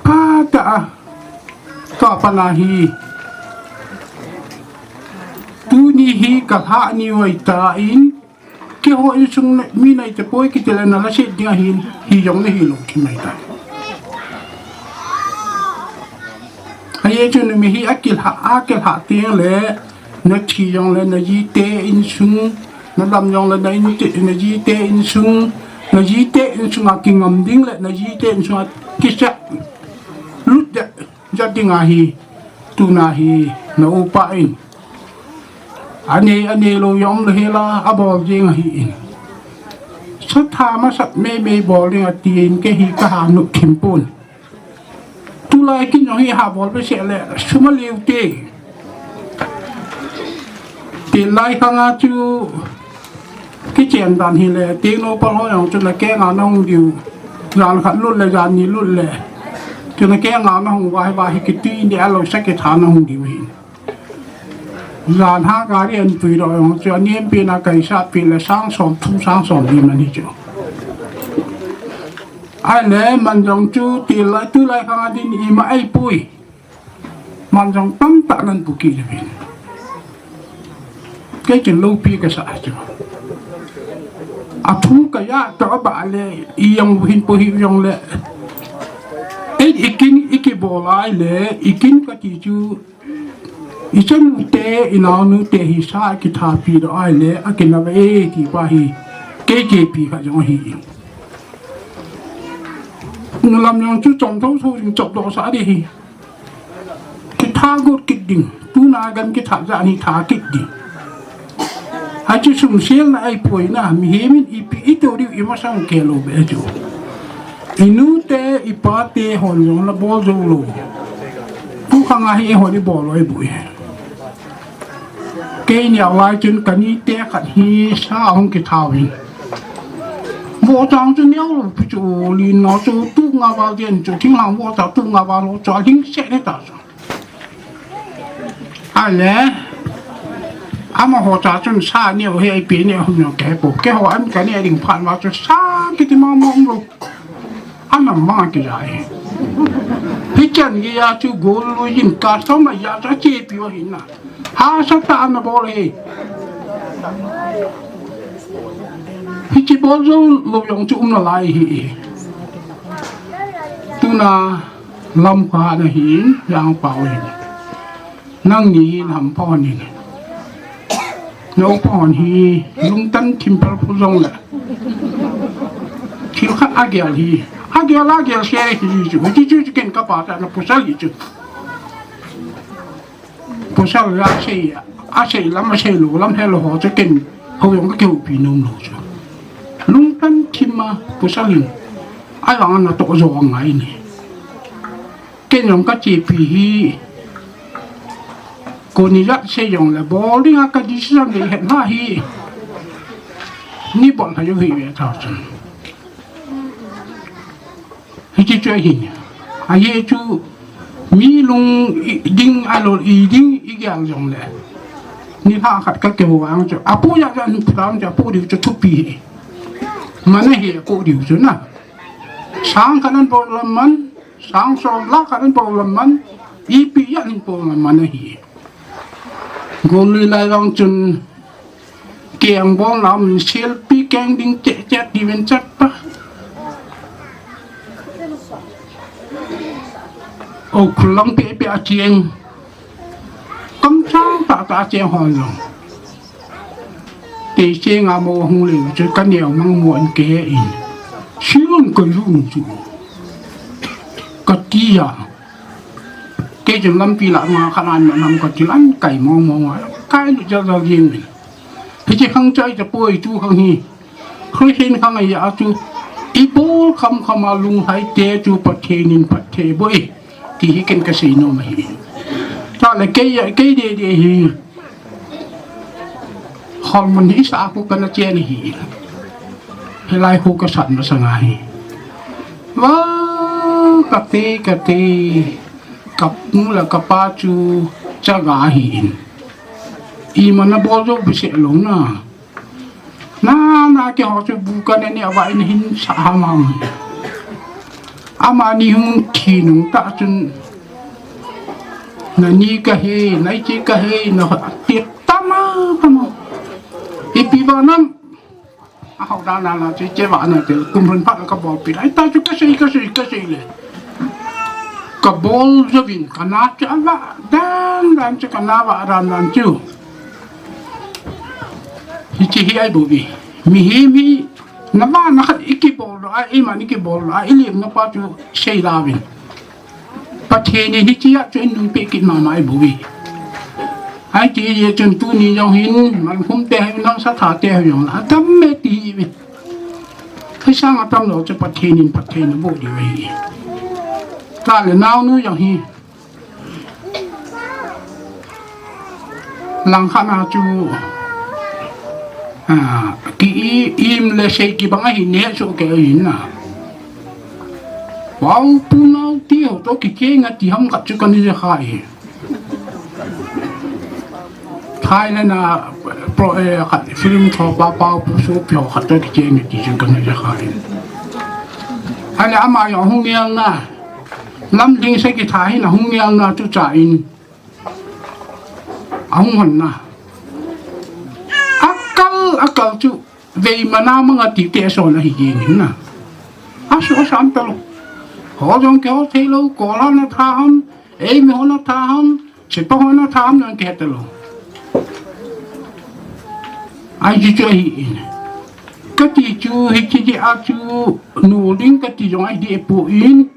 Ka ta a. Ka pana hi. Tuni hi ka lha ni wai ta in. Keiho insung mi nai te poi kiti le na la se ding ahin. Hi jong le hi lo ki mai ta. Ahi chun mi hi a kilha, a kilha teng le, na thi jong le, na ji te insung, na lam jong le, na in te, na ji te insung, na ji te insung a kingam ding le, na ji te insung a kisa lut de, ja ding ahi, tuna hi, na upa in. Ane, ane lo jong le hi la, a bol jing ahi in. Sa tha ma sat me me bol ding a ti in, kei hi ka ha nu thim pun. Tulai kin jong hi ha bol be se le, suma liu te. Tilai khanga chu kichen dan hi le, ti no pa ho jong chu na ke nga nong diu. Jan khat lut le, jan ni lut le. Chu na ke nga nong vai vai hi kiti ni a lo sa ke tha nong diu hi. Jan ha gari an pui ro jong chu, ani em pi na kai sa pi le sang som thum sang som di man hi chu. Ai le man jong chu tilai tulai khang a din i ma ai pui. Man jong tam ta nan pu ki le bin. Kei chen lo pi ka sa chu. A thu ka ya ta ba le i jong hin pu hi jong le. Ei i kin i ki bol ai le i kin ka ti chu. I chanu te, i naonu te hi sa kithapi doh ai le, a kinave e ti pa hi, K K P khat jong ahi. Nu lam jong chu chom tho tho jing chop doh sa di hi. Kitha got kit ding, tuna gan kitha ja ni tha kit ding. Achu sum sel na ai poi na, mihem in ipi i to diu i masang ke lo be chu. I nu te, i pa te hon jong la bol jo lo. Tu khang a hi e hon i bol lo i bu e. Kei ni a lai chun ka ni te khat hi sa hong ki thau in. Bo chang chu neo lo pi chu li no chu tu nga val jen chu thing lang bo cha tu nga val lo cha ding se ne ta. Ale, amaho cha chun sa neo he ai pi neo hom neo ke po. Keiho an ka ne ding phat ma chu sa kiti ma mo lo. Anam ma ki jai. Hi chan gi ya chu gol lu yin ka so ma ya cha che pi o hin na. Ha sa ta na bol e. Hi chi bol jo lo yong chu um na lai hi. Tuna Lamka na hin, Jangpao hin. Nangni hin hampha hon hin. Na upa hon hi, lungtan thim phal phu jong le. Thil khat a gel hi. A gel, a gel se hi chu. Chu chu chu ken ka pa ta na pasal hi chu. Pasal la sei, a sei lam, a sei lo lam he lo ho chu ken ho jong ka keu pi nom lo chu. Lungtan thim a pasal hin. Ai vang na to jo ngai ni. Ken jong ka chepi hi. Ko ni jat se jong le bol ding a ka decision le het na hi. Ni bol ha jo hi ve ta chun. Hi chi chu hi. A ye chu mi lung i ding a lo i ding i gel jong le. Ni ha khat ka ke ho ang chu. A pu ya jan pram chu a pu diu chu thupi hi. Man hi ko diu chu na. Sang khat nan bol lam man. Sang som la khat in po lam man, ipi yan in po lam man ahi. Golui lai vang chun, keng bol na min selpi keng ding che che ti ven chat pa. O khulang pe pe a chieng. Kam chang ta ta chieng hon long. Te che nga mo hung le chu ka neo mang mo an ke in. Siun ka lu chu. Ka ti ya. Ke jin lampi la nga kha nan nam ka ti lan kai mo mo nga. Kai lu ja ja yin. Hi che khang chai cha poi tu khang hi. Khoi hin khang ai ya chu. I bol kham kham a lung hai te chu Pathen in phat the bo e. Ti hi ken ka sei nom ahi. Ta le kei, kei de de hi. Holmun hi sa khu kana chen hi. Hilai khu kasat masanga hi. Wa, kati, kati. Kanu le kapa chu chaga hi in. Ima nabol jou bise lou na. Na, na keiho chu bu kana ne va in hin sa hamam. Amani hung thi nung ta chun. Nani kahi, naichi kahi, na ti tama, tama. Ipi vanam. Ahau dan na na che che va na te kum run phat kabolpi. Ai ta chu kasei, kasei, kasei le. Kabol jouvin, kana chu ava dan dan chu kana va dan dan chu. Hiche hi ahi bouve. Mihem hi, nava na khat ikibol doh a, iman ikibol doh a, ilim napa chu sei lauvin. Pathen in hichea chu einunpi kit mama ahi bouve. Ahi ti jeh chun tuni jong hin, mankhum te hoi, nang satha te hoi jong, adam me ti hi ve. Hiche sang atam lou chu Pathen in, Pathen in abol diu ahi. Kale naonu jong hi. Langkhat na chu, a, ki i, im le sei kibang ahi ne chu kei ahi na. Wow, pu nau ti ho to kicheng a ti ham khat chu kana ja kha e. Thailand a pro, eh, khat film tho pa pau pu su pio khat to kicheng a ti chu kana ja kha e. Ahile ama jong hung nial na. Lamding se kitha hin ahung nial na chu cha in. Ahung hon na. Akal, akal chu. Vei mana manga ti te so na hi jing hin na. Aso sam ta lou. Ho jong keiho thei lou, kol ho na tha ham, eimi ho na tha ham, sepa ho na tha ham jong kihe ta lou. Ahi chu ahi in. Kati chu hiche jeh a chu nu ding kati jong ahi deh poi.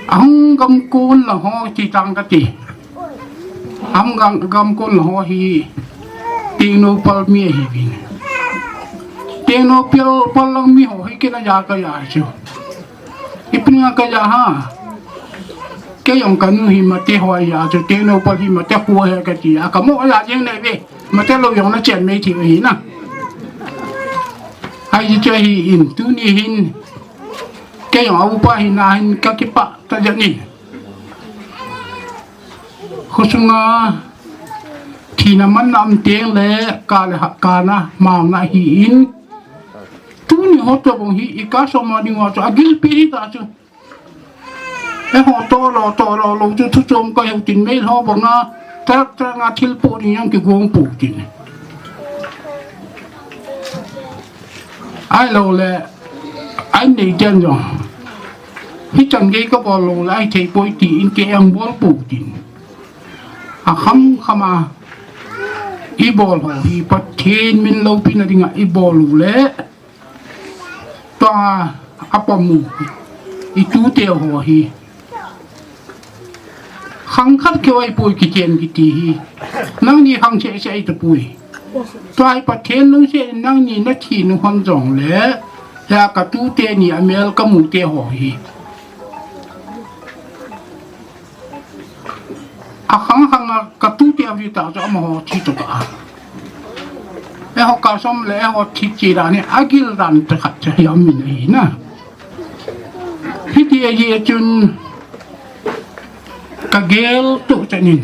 Ahung gamkon lang ho ti tang kati. Ahung gam, gamkon lang ho hi Tengnoupal mi ahiuvin. Tengnoupal, pal lang mi ho hi kei na ja kaja chu. Ipi dinga kaja ham. Kei jong kanu hi mate ho aja chu Tengnoupal hi mate ho ahi kati. A kamo aja jeng nei ve. Mate lou jong na chen mei thei u ahi na. Ahi chu ahi in tuni hin. Kei jong a upa hina hin kakipah ta jeh in. Khosunga thina manna um teng le ka le ha, kana mauna ahi in. Tuni ho to bang hi i ka soma ding ho chu agilpi hi ta chu. Eiho to lou, to lou, lou chu thu chom ka heu tin mei ho banga. Trak, trak nga thil po ding jong kigong po tin. Ahilou le, ahin nei ten jong. Hichan gei kabol lou le, ahi thei poi tin kei jong bol pou tin. Akham kham a, ibol ho hi Pathen min loupina dinga ibol u le. Tua, apom u, itute ho hi. Khang khat keu ahipoi kichen kiti hi. Nangni khang cheh cheh ahitapoi. Tua hi Pathen lungset in nangni nathi nu hon jongle. Hia katute ni amel kamu te ho hi. Akhang khang a katute avi ta chu amaho thi to ka. Eiho kasom le eiho thi chi dan hi agil dan te khat che hiam min ahi na. Hiti ahi a chun kagel tu chanin.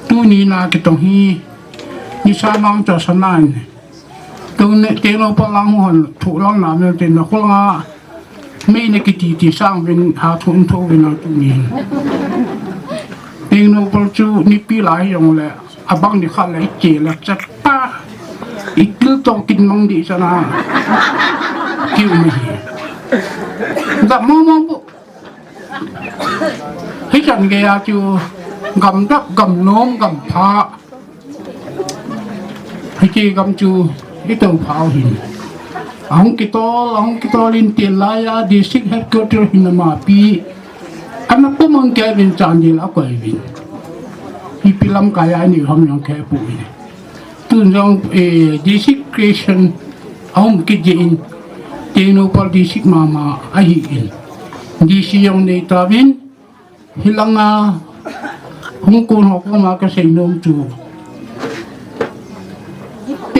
Tuni na kitong hi. Nisa mang cho sanan. Tune, Tengnoupal lang hon, thu lang na mel tin na khul nga. Mei na kiti ti sang vin, ha thu in thu vin a tuni. Tengnoupal chu nipi lai jong le, abang ni khat le che le chat pa. Itil tong kin mang di sana. Kiu me hi. Da mo mo bu. Hichan gei a chu gam dap, gam nom, gam pha. Hiche gam chu ito pha u hin. Ahung kitol, ahung kitol in tin lai a district headquarter hin amapi. Ana pum ang kei vin Chandel a koi vin. Ipi lamkai a ni ham jong kei pu vin. Tun jong, eh, district creation ahung kit jeh in Tengnoupal district mama ahi in. D C jong nei ta vin, hilanga hung kon ho koma kasei nom chu.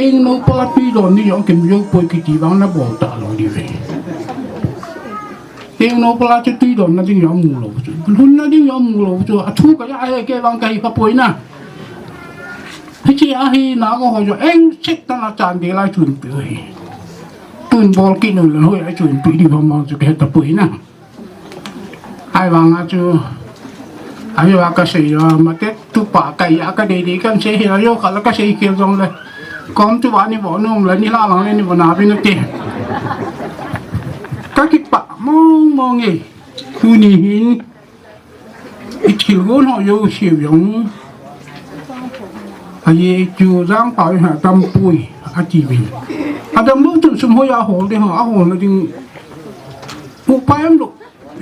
Kei nupa tui don ni jong kimu jou poi kiti vang nabol talou diu ve. Kei nupa chu tui don na ding jong mu lou chu. Lhun na ding jong mu lou chu. Athu ka ja he kei vang kahi kha poi na. Hiche ahi na ko ho jo eng sek ta na chan de lai chun pi hi. Tun bol kit nu le hoi a chun pi di bom bom chu ke ta pui na. Ai vang a chu. Ai va ka sei jo ma te tu pa kai a ka dei dei kan sei hi jo kha la ka sei khel jong le. Kom tu va ni vo nung le ni la lang le ni vo na vi na te. Ka kipah mong mong e. Tuni hin. I thil gon ho jouse jong. Ahi chu jang pa ha tam pui a ti vin. Adam lu tun sum hoi a hol de ha a hol na ding. Upa em lo.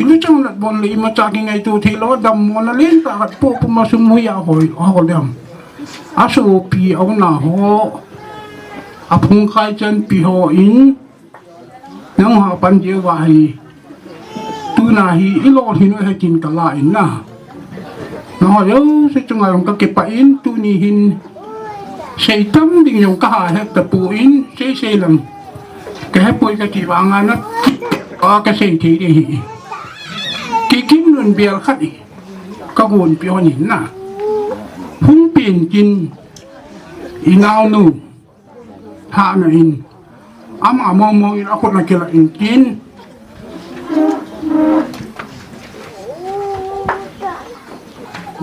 Ilu chang lat bon le ima cha ki ngai tu thei lo dam mo na len ta hat po pu ma sum hoi a hoi a hol de ham. A so pi au na ho. A phung khai chan pi ho in. Nang ha pan jeu va hi. Tuna hi i lolhin u he tin ka la in na. Nang ho jouse chunga jong ka kipah in tuni hin. Sei tam ding jong ka ha het ta pu in sei sei lang. Ka he poi ka ti vang a na. A ka sei thei ding hi. Kikim nun bial khat i. Ka gon pi hon in na. Hung pin kin i nau nu. Hahna in. Ama mong mong in a khut na kila in kin.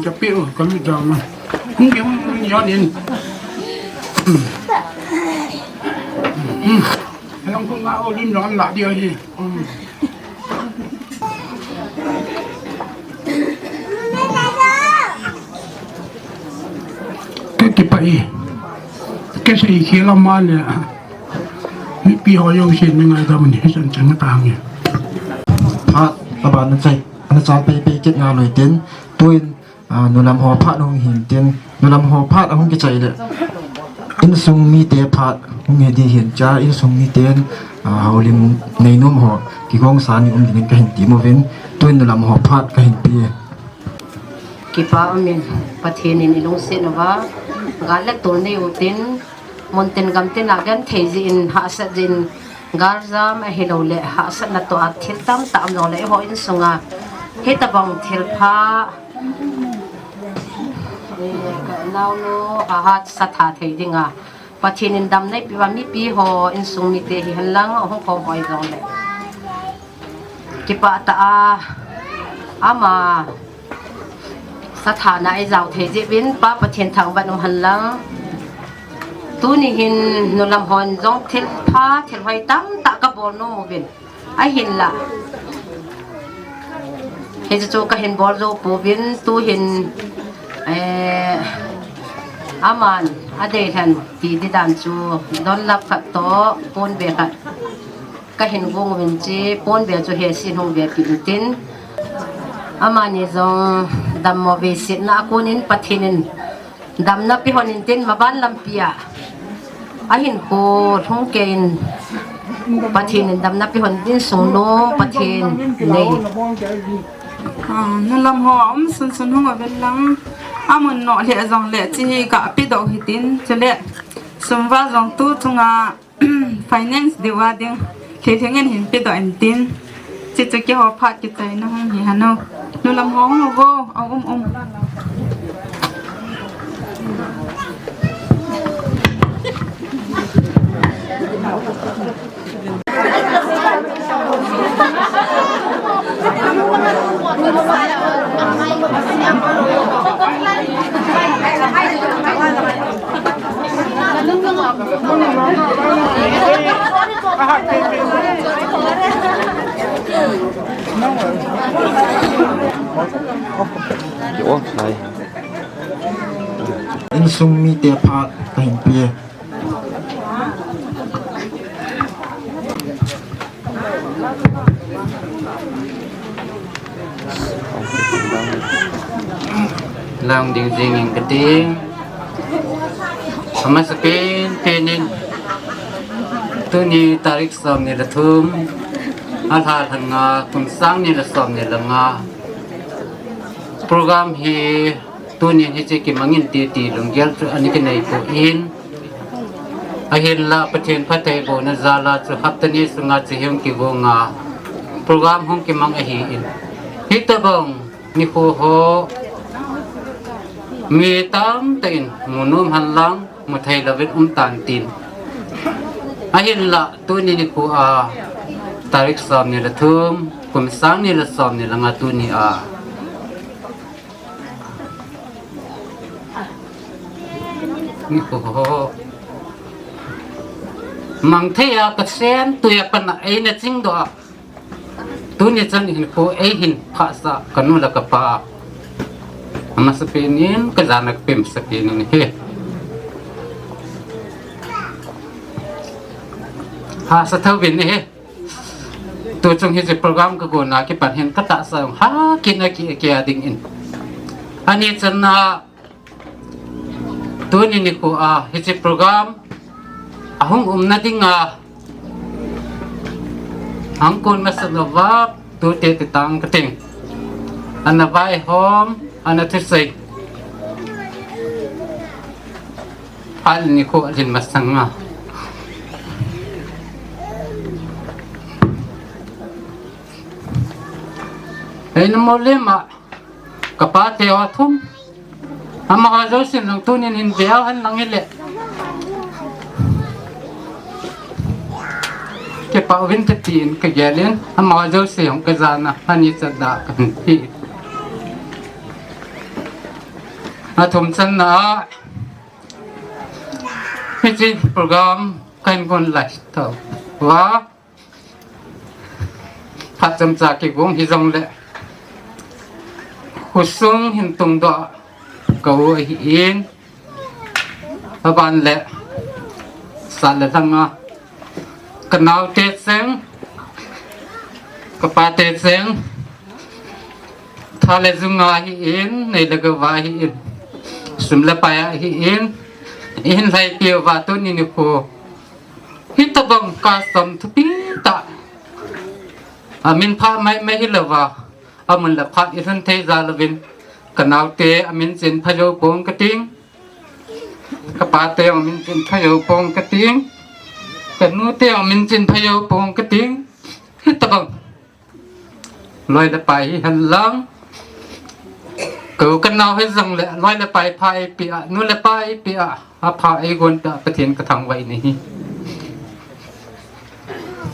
Ka pi u ka lu jam na. Hung ke hung hung yon in. Hmm. Hmm. Lang khun nga o lim jong la dia hi. Hmm. Ka kipah e. Ka sei khel a ma le. Mipi ho jouse na ngaidam ni san chang ta nge. Phat, aba na chai, na chal pei pei kit nga loi tin. Tuin, a, nulam ho phat hung hin tin. Nulam ho phat hung kichai le. Insung mite phat hung hi di hin cha, insung miten, a, haulim neinom ho. Kigong sa ni um dingin ka hin ti mo vin. Tuin nulam ho phat ka hin pi. Kipa umin, Pathen in i lungset uva, gal le tol nei u tin, mun tin gam tin a gen thei jeh in, hahsat jeh in, gal jam ahilou le, hahsatna toh a thil tamtah um jong le, eiho insunga, hitabang thil pha, eh, ka naonu, a hat sa tha thei dinga, Pathen in dam nei pi uva mipi ho, insung mite hi hen lang, hung khom hoi jong le. Kipah tah a, ama sathana i jao thei jeh uvin Pa Pathen thangvah in um hen lang. Tuni hin nulam hon jong thil pha, thil hoi tamtah ka bol nom uvin. Ahinlah. Hichu chu ka hin bol jou pouvin, tu hin, eh, aman, adei hen, ti di dan chu, don lap khat toh, pon be khat. Ka hin gong uvin che, pon be chu he sin hung be pi in tin. Amani jong dammo veisetna a kon in Pathen in damna pe hon in tin, maban lampi a. Ahin kho lhung kei in Pathen in damna pe hon in sung nom Pathen nei. Ah, nulam ho a um sun sun hung uvin lang. Amun noh le jong le chi hi ka pe doh hi tin, chule sum va jong tu chunga Finance diu a ding. Thei thei ngen hin pe doh in tin. Chi chu keiho phat kichai na hung hi hanu. Nulam hong nu vo, a um um. Insung mite phat kahin pe. Lang ding jing in kati. Amasa pen pen in. Tuni tarik som ni le thum. A lha lha nga kum sang ni le som ni le nga. Program hi Tuni hiche kimangin titi lunggel chu ana kinei poi. Ahinlah Pathen phattheibohna jal a chu hapta ni sunga chu hung kigong a, program hung kimang ahi in. Hitobang nikho ho mi tamtah in mu nom hen lang, mu thei louvin um tan tin. Ahinlah tuni nikho a, tarik som ni le thum, kum sang ni le som ni le nga tuni a, nikho ho mang thei a, ka sen tui a pan a eina chingdoh a, tuni chan hinkho eihin phah sah ka nu le ka pa. Amasapen in ka jana ka pe masapen in ahi. Hahsa thou vin ahi. Tuchung hiche program ka gonna kipan hin ka tahsa jong ha kit na ki, ki a ding in. Ani chan a, tuni nikho a hiche program ahung umna dinga, hung kon masa louva, tute ti tang ka ting. Ana vaihom, ana thusei. Phat nikho alhin masang a, eina molem a, ka pate ho thum. Amaho jousen jong tunin hin ve hen lang hile, kipah uvin te tin ka gel in, amaho jouse jong ka jana, ani chan a ka hin ti. Athum channa a, hiche program ka hin gon lai tauva, phat chomcha kigong hijongle, khosung hin tungdoh ka u ahin, aban le sat le lhang a, ka naote cheng, ka pate cheng, tha le jung a ahin, nei le gou a ahin, sum le pai a ahin, eihin lhaipi uva tuni nikho hitobang custom thupi tah, amin phah mai mai hilouva, amun le phat ilhun thei jal uvin, ka naote amin chen pha jou pong ka ting, ka pate amin chen pha jou pong ka ting, ka nute amin chen pha jou pong ka ting. Hitobang loi le pai hihen lang, kou ka nao hijongle loi le pai pha eipeh a, nu le pa eipeh a, apha eigon peh a Pathen ka thangvah in ahi.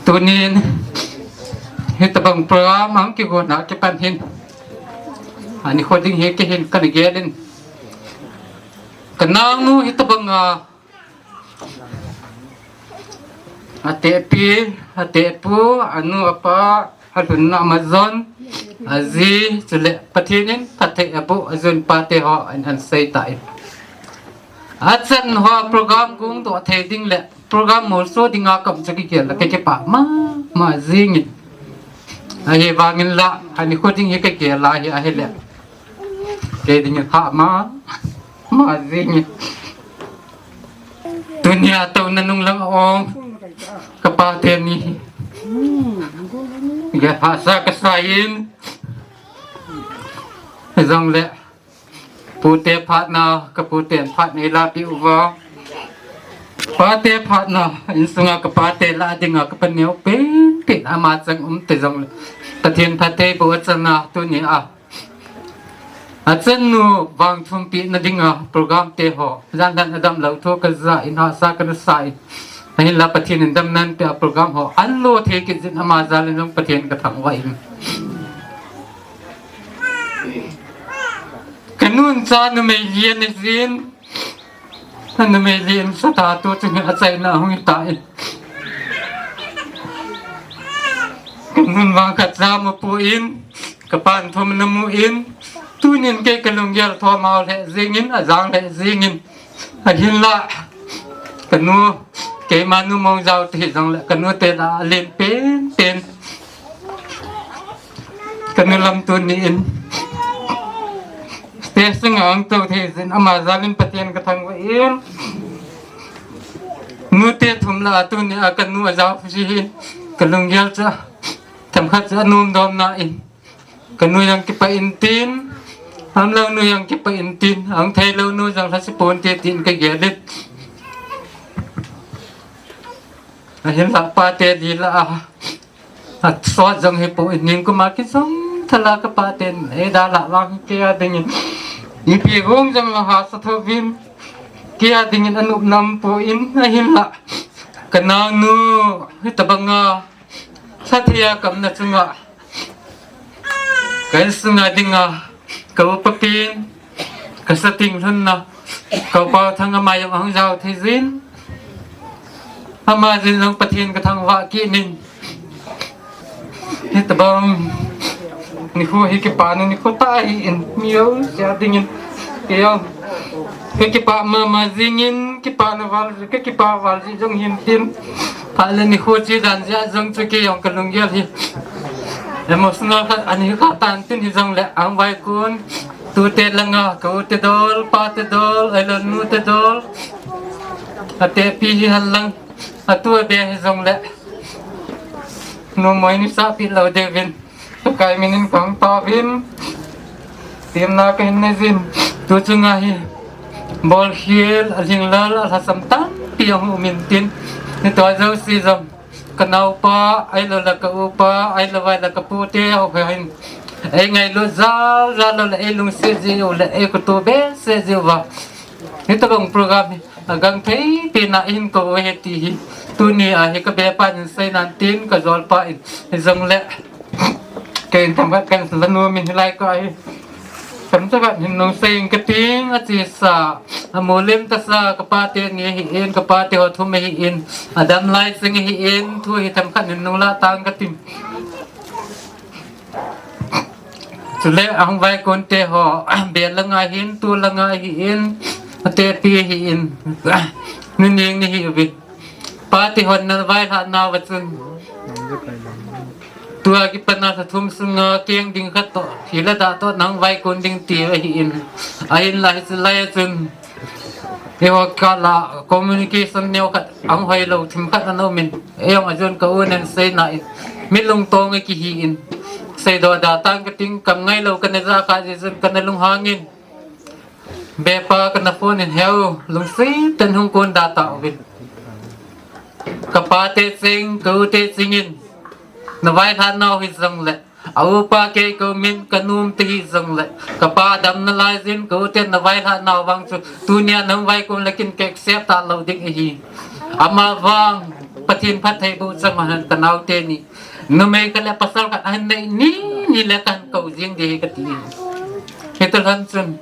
Tunin hitobang program ahung kigonna kipan hin, ani kho ding hi kahin kana gel in, ka naonu hitobang a, atehpi, atehpu, anu apa, alhunna amajon, aji, chule Pathen in phatthei aboh, ajun pate ho in ahin sei tan, achan ho program gongdoh thei ding le program molso dinga kaum chu kigel le ka kipah mama jingin. Ahivangin la, ani kho ding hi ka gel a hi ahile, kei dingin hah mama jingin. Tunia touna nunglang a um ka pate ni hi, gel hahsa kasa in, hijongle pute phatna, ka puten phatna eilapeh uva, pate phatna, insunga ka pate lah dinga ka paneo penpen, ama chang um te jongle, Pathen phattheiboh achan a, tunia achannu vangthumpehna dinga program te ho, jan dan adam lou thu ka ja in, hahsa kana sa in, ahinla Pathen in damna ahin peh a program ho anlo thei kit jin, ama jal in jong Pathen ka thangvah in. Ka nun cha numei li ana jin, anumei li in sa ta, tuchung hin achaina ahung hi tan, ka nun vang khat cha mu pon, ka pan thum ana mu in, tunin kei ka lunggel thom a lheh jingin, ajang lheh jingin, ahinla ka nu, keima nu mong jao te hijongle ka nute lah a alen penpen, ka nu lamtuni in stage sunga ahung tou thei jin, ama jal in Pathen ka thangvah in. Nute thum lah a tunia ka nu ajao pha ji hin, ka lunggel chu themkhat chu anom dom na in, ka nu jong kipah in tin, aumlou nu jong kipah in tin, aum theilou nu jong lhase ponte tin ka gel in. Ahinlah pate li lah a, asot jong hipon, ningkuma kijong thala ka paten eidalhah vang hi kei a dingin ipi hung jong hahsa thouvin, kei a dingin anop nom pon, ahinlah ka naonu hitabanga lhathei a ka umna chunga ka insunga dinga ka upa pen, ka sating lhunna ka upa Thang, ama jong ahung jao thei jin, ama jin jong Pathen ka thangvah kit in, hitabang nikho hi kipana nikho tah ahin, mi jouse a dingin kei jong ka kipah mama jingin, kipana val, ka kipah val jeh jong hintin, phat le nikho che dan jeh a jong chu kei jong ka lunggel hi emotional khat ana hi kha tan tin, hijongle ahung vaikon tute langa ka u te dol, pa te dol, ahilou nu te dol, atepi hihen lang, atu abe hijongle nomoi neisahpeh lou diuvin Pakai minin kahung taovin, temna kahin neijin, tu chunga hi bolkhel, alhinglel, alhasam tampi ahung um intin, hitia jouse jong ka naopa, ahilou le ka upa, ahilou vai le ka pute, ahin eingailut jal jal lou le, eilungset jiu le, eikhoto behseh jiuva, hitabang program hi agangthei pena ihin kou u ahi ti hi tunia hi ka bepan in seinan tin, ka jolpa in hijongle kei in themkhat kahin la nomin hilai kah hi themcha khat hin nung sei inge kating, achesa, amolim tasa ka pate ni ahin, ka pate ho thum ahin, adam lai cheng ahin, thu hi themkhat hin nung lah tange katin. Chule ahung vaikon te ho, be langa hin, tu langa hin, atepi hin, nuneng ni hiuvin, pate hon navailhah nauva chun, tua kipana lha thum sunga keng ding khat toh, hila dah toh nahung vaikon ding tiu ahin, ahinla hiche lai a chun eiho kah a communication neo khat, ahung hoilou themkhat ana umin, eijong ajon ka u nen seina in, mi lungtong a kihin, seidoh dah tange kating, kam ngailou kana ja kha jeh chun kana lunghangin, bepa kana phone in, heu, lungset tah in hung konda tauvin, ka pate cheng, ka ute chengin navailhah nau hijongle, a upa kei ka umin, ka nu um te hijongle, ka pa adam nalai jin, ka ute navailhah nau vang chu tunia nahung vaikon le kin ka accept talou ding ahi. Amavang Pathen phattheiboh chang hen, ka naote ni, numei khat le pasal khat ahin nei ni, ni le kahin kou jing ding ahi kati. Hitalhon chun,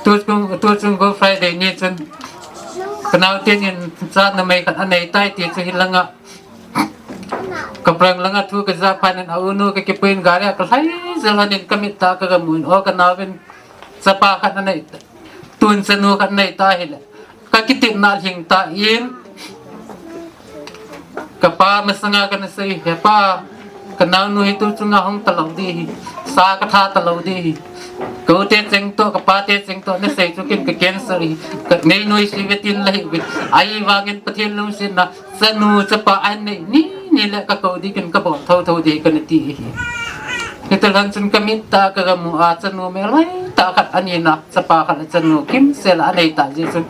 tu chung, tu chung Good Friday ni chun ka naote nin cha numei khat anei tai ti chu hilanga, ka pranglanga thu kaja phat in, a unu ka kipuiyin gari a kalhai jel lhonin kamit tah a kagamun, o ka naovin chapa khat anei, tun chanu khat anei ta hile, ka kitepna lhing tan, ka pa masanga kana sei, he pa, ka naonu hi tu chunga hung talou ding ahi, sa katha talou ding ahi, ka ute cheng toh, ka pate cheng toh nasei chu kin ka cancel ahi, ka nei noise uve tin la hiuvin, ahivangin Pathen lungsetna, chanu chapa anei ni, ni le ka kou ding kin ka bol thotho ding kana ti ahi. Hitalhon chun kamit tah a kagamu a chanu melhoi tah khat anina, chapa khat le chanu kimsel a anei tah jeh chun,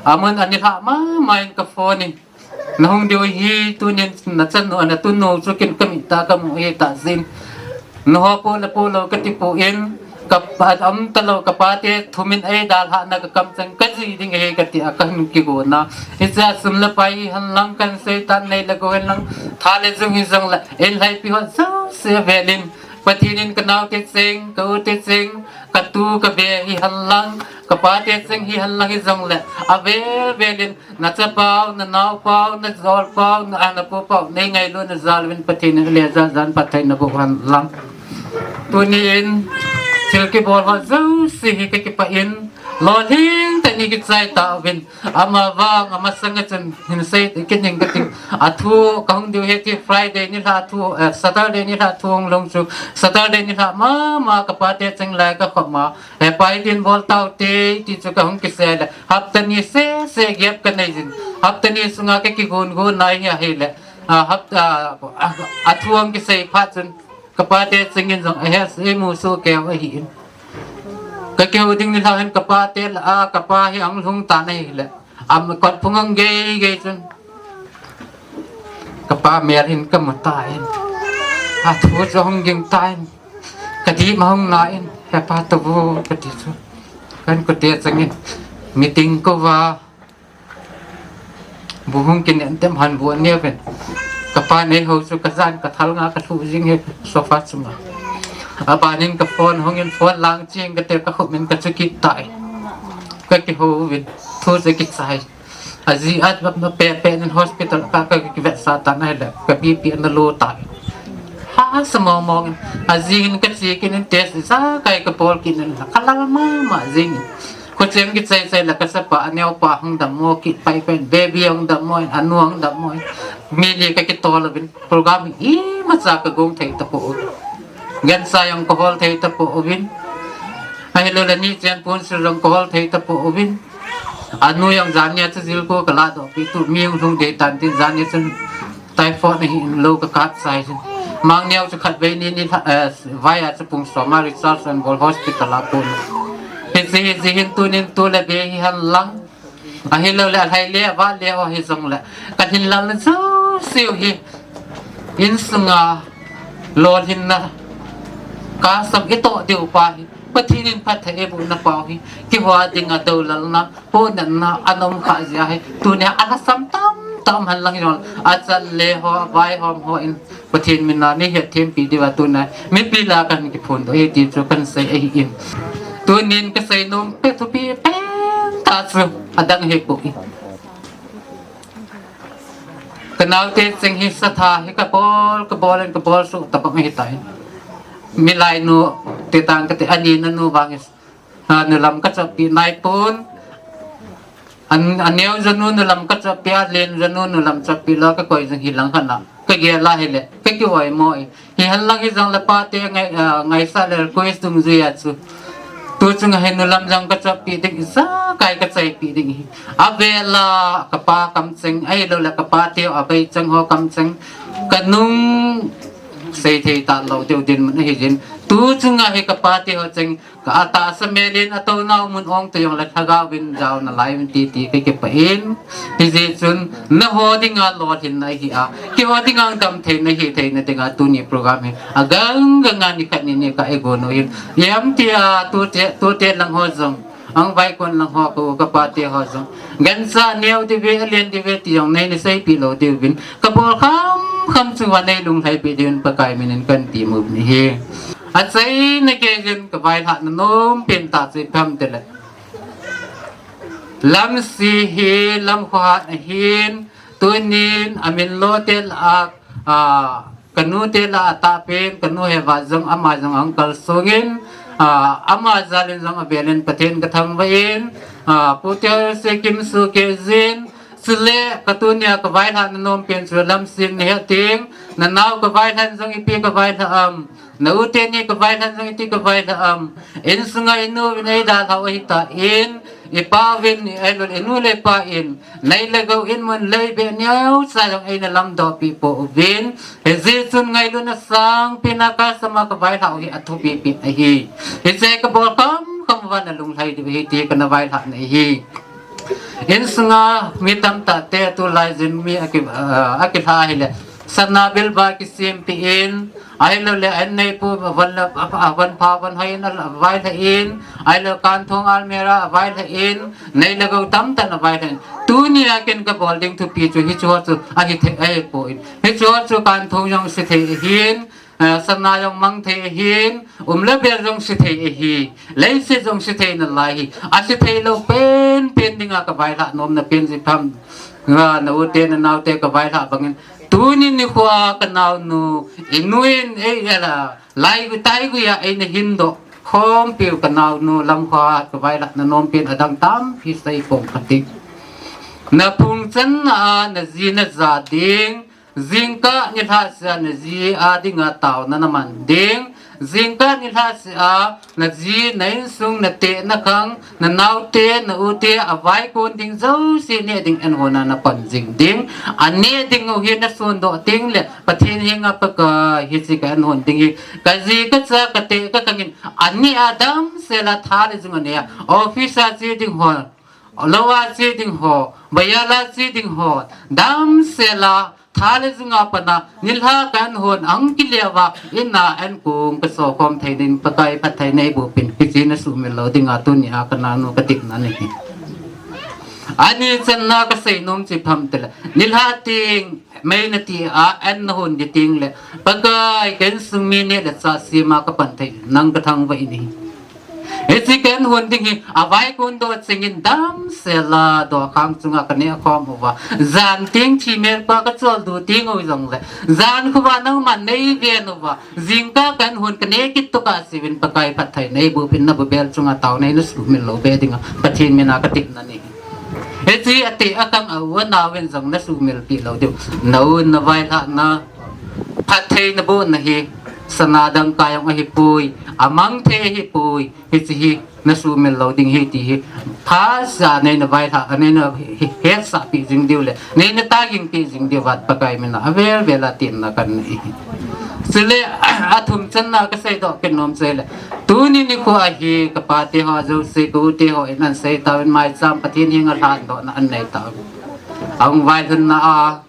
amun anilhah mama in ka phone in, nahung diu ahi, tunin nachanu, natunu chu kin kamit tah a kamu ahi tah jeh in, naho po le po lou kati pon, ka pa, um talou ka pate thumin eidalhahna ka kamcheng kaji ding ahi kati a kahin kigona. Hichea sum le pai hihen lang, kahin seitan nei le gou hihen lang, tha le jung hijongle, eilhaipi ho jouse velin, Pathen in ka naote cheng, ka ute cheng, ka tu ka be hihen lang, ka pate cheng hihen lang hijongle, avel velin, nachapau, nanaopau, najolpau, na, a, napupau, neingailutna jal uvin Pathen in ale jal jan phatthei naboh hen lang. Tunin thil kibol ho jouse hi kakipah in, lolhing tah in kichai tauvin, amavang amasanga chun hin sei kit ning kating, athu kahung diu hi ti Friday nilhah thu, eh, Saturday nilhah thu hung lhung chu, Saturday nilhah mama ka pate cheng lai kakhop ma, he pa, hitin bol taute ti chu kahung kisei le, hapta ni sese gap kanei jin, hapta ni sunga kakigon gon nai hi ahile, a, hapta, a, athu hung kisei phat chun, ka pate chengin jong ahe, eimu soh keu ahin, kakihou ding nilhah hin ka pate lah a, ka pa hi ahung lhung tan ahile, am, kot phung ahung gei gei chun, Kapa mel hin kamu tan, athu chu hung ging tan, kadih ma hung na in, hepa, tavu kati chu, kan kute changin meeting kouva, bu hung kinen tem han bu aneuvin. Kapa neihou chu kajan kathal nga kalhu jing hi sofa chunga. Abanin ka phone hongin phone lang ching kate kakhum in kachu kit tai. Kakihou uvin, thu chu kichai. Aji a, a, a, pe, pe nin hospital ka, ka, kivetsah tan ahile, ka B P ana low tai. Hahsa mong mong in. Aji in kache kit in test ijakai kabol kit in, kalal mama jing in. Khocheng kichai chai le kachapa, aneopa hung dammo kit pai pai, baby hung dammo in, anu hung dammo in. Mi li kakitol uvin, program imacha kagong thei tapou. Gancha jong kahol thei tapou vin. Ahilou le nichen ponsil jong kahol thei tapou vin. Anu jong jania chu jilko kaladoh pi tu, mi hung lhung dei tan tin, jania chun typhoid ahin lou kakap chai chun. Mangneo chu khatvei ni ni lha, eh, vai a chu pung som a Richardson World Hospital a pun. Hiche, hiche hin tunin tu le be hi hen lang. Ahilou le alhai le, ava le, o hijongle, kalhin lal na chu siu hi. Insunga lolhinna kasam itoh diu pa hi, Pathen in phatthei eiboh na pau hi, kihou dinga dolalna, ponatna ana um kha jeh ahi. Tunia alhasam tamtah um hen lang jong, achan le ho, avaihom ho in Pathen mina neihet thempi diuva tunia mipi lah a kahin kiphondoh e ti chu kahin sei ahin. Tunin kasei nom peh thupi pentah chu adang hipoi. Kanaote cheng hi satha hi kabol, kabol in kabol soh tabang ahitai. Milainu te tang kati, anina nu vang hi, a, nulam kachoppi naipon. An, aneo jonu nulam kachoppi, alen jonu nulam choppi lou kakoi jong hilang khat na. Kagel a hile, kakioimo e. Hihen lang hijongle pate ngai, a, ngaisah le request dungjuia chu. Tu chunga hi nulam jong kachoppi ding, ijakai kachaipi ding hi. Avela kapa kamcheng, ahilou le kapate abeicheng ho kamcheng. Kanung seithei talou diu dinmun ahi jin. Tu chunga hi kapate ho cheng, ka atahsa melin atounau mun ong toh jongle lhagao vin jaona lai vin titi kakipah in. Hijeh chun nangho dinga lolhinna ahi a, keiho dinga damtheina hitheina dinga tuni program hi agang ganga nikhat ni nikah eigon u hin. Ijem tia tute, tute lang ho jong, ang vaikon lang ho, ka u kapate ho jong, gancha neo diuve, alen diuve ti jong neina seipi lou diuvin, kabol kham kham chunga neilunglhaipi diuvin Pakai minin kahin temmu ahi. Achaina geiyin kavailhahna nompen tah chu ipi ham itile, Lamsi hi lamkhohat ahin, tunin amin lote lah a, a, kanute lah a atahpen, kanu Heva jong, ama jong ahung kalsongin, a, ama jalin jong avelin Pathen kathangvah in, a, Pu Terse Kimsu Kejin, chule katunia kavailhahna nompen chu Lamsin nahet ding, nanao kavailhah jong ipi kavailhah am, na u teni kavailhah jong iti kavailhah am, insunga inu vin eidalhah u ahitan, ipa vin, ahilou le inu le ipa in, nei le gou in mun lei beh neocha jong eina lamdoh pi pouvin, hijeh chun ngailutna sangpen a kasama kavailhah u hi athupi pen ahi. Hiche kabol kham kham uva nalunglhai diu ahi ti kana vailhahna ahi. Insunga mi tamtah te tulai jin mi aki, ah, akilha hile, sana bilba kisempeh in, ahilou le an neipu van la, a, van pha van hoi in availhah in, ahilou kanthong almirah availhah in, nei le gou tamtah in availhah in. Tunia ken kabol ding thupi chu hicheho chu ahithei ahipoi. Hicheho chu kanthong jong sethei ahin, a, sana jong mangthei ahin, um le bel jong sethei ahi, leiset jong sethei nalai hi. Asethei lou penpen dinga kavailhah nomna pen chu ipi ham, a, na u te nanao te kavailhah bangin, tuni nikhoa kanaonu, inu in ei, ela, laigui taiguia eina hindoh khompiu kanaonu lamkhoa kavailhahna nompen adang tampi seipong kate. Naphung channa a naji naja ding, jingkah nilhah sea naji a dinga taona naman ding, jingkah nilhah sea naji, na insung, nateh nakhang, nanaote, na ute avaikon ding jouse neh ding anhona napan jing ding. Aneh ding u hi nasondoh tengle Pathen henga Pakai, hiche ka anhon ding hi kaji kacha kateh kakhangin aneh a damsela tha le jung anei a, office a che ding ho, lou a che ding ho, bazar a che ding ho, damsela Tha le junga pana nilhah ka an hon ang kiliava, ina an kung ka so khom thei din Pakai phatthei nei bu pin, hichi na sumil lou dinga tunia ka nanu ka tikna nei. Ani channa ka sei nom chi pham tela, nilhah ting mei na ti a an na hon di ting le, Pakai, ken sung mi ne le cha sima ka pan thei, nang ka thang va ini. Hichi ken hon ding hi, a vai kun do chingin dam sela do khang chunga ka ne khom uva. Jan ting thi mel pa ka chol du ting u jong le. Jan khuva nang man nei ven uva. Jingkah ken hon ka ne kit to ka sivin Pakai phatthei nei bu pin na bu bel chunga tao nei na sumil lou be dinga. Pathen mina ka tipna nei. Hichi ati a kang a u a nau in jong na sumil pi lou diu. Na u na vaihlah na phatthei na bu na hi. Sana dangka jong ahi pui. A mang thei ahi pui. Hichi hi na sumil lou ding hi ti hi. Phasa nei na vaihlah, nei na he, hesah pi jing diu le. Nei na taging pi jing diu vat Pakai mina. A vel vel a tin na kan nei. Chule, a thum channa ka sei doh kin nom chule. Tuni nikho a hi ka pa te ho jouse ka u te ho in an sei tauvin mai cham Pathen henga lhan doh na an nei tauvin. Ahung vailhun na a,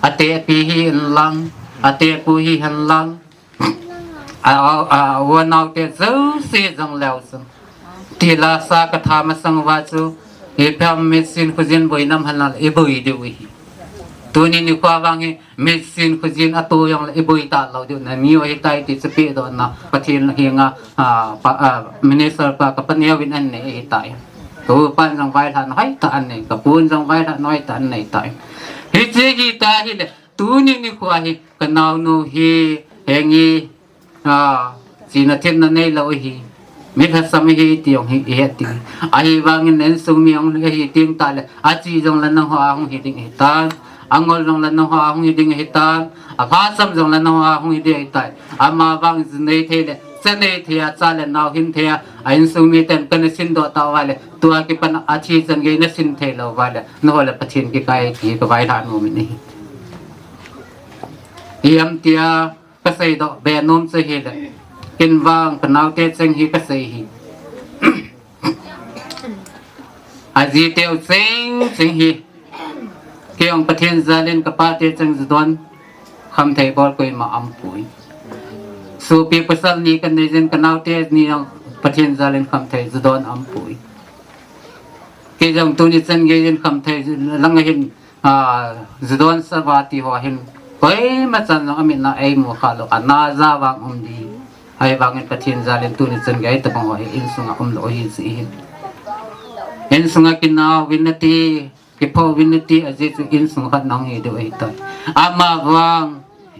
a te pi hi in lang, a te pu hi hen lang. A, a, a, u a nau te jouse jong leu chun. Ti la sa ka tha masang uva chu, i pham mitsin khojin boi nam han la, i boi diu hi. Tuni nikho vang hi, mitsin khojin a tu jong le i boi ta lou diu na, mi u hi tai ti chu pi doh na, Pathen henga, a, pa, a, minister pa ka pa neo in an nei hi tai. Ka u pan jong vaihlah na hai ta an nei, ka pun jong vaihlah na hai ta an nei tai. Hichi hi ta hi le, tuni nikho hi, ka nau nu hi, hengi, a, china themna nei lou hi. Mi lhasam hi ti jong hi, hi ti. Ahivangin insung mi jong hi ting ta le, a chi jong la nang ho a hung hi ding hi tan. A ngol jong la nang ho a hung hi ding hi tan. A lhasam jong la nang ho a hung hi ding hi tai. Ama vang ji nei thei le, cha nei thei a, cha le nau hin thei a. A insung mi ten ka na sin doh ta uva le, tua kipan a thi chan gei na sin thei lou uva le, na ho le Pathen kikai ti ka vaihlah nom in hi. Hiam tia, ka sei doh be nom chu hi le. Kin vang ka nau te cheng hi ka sei hi. A ji teu cheng cheng hi. Kei jong Pathen jal in ka pa te cheng ju don kham thei bol koima um poi. Sopi pasal ni ka nei jin ka nau te ni jong Pathen jal in kham thei ju don um poi. Kei jong tuni chan gei jin kham thei lang a hin A, ju don sa uva ti ho hin, koima chan jong a mit na ei mu kha lou, a na ja vang um di. Ahivangin Pathen jal in tuni chan gei tabang ho hi insunga um lou hi si hin. Insunga kinau vin na ti, kipho vin na ti, a ji chu insung khat nang hi diu ahi tai. Ama vang,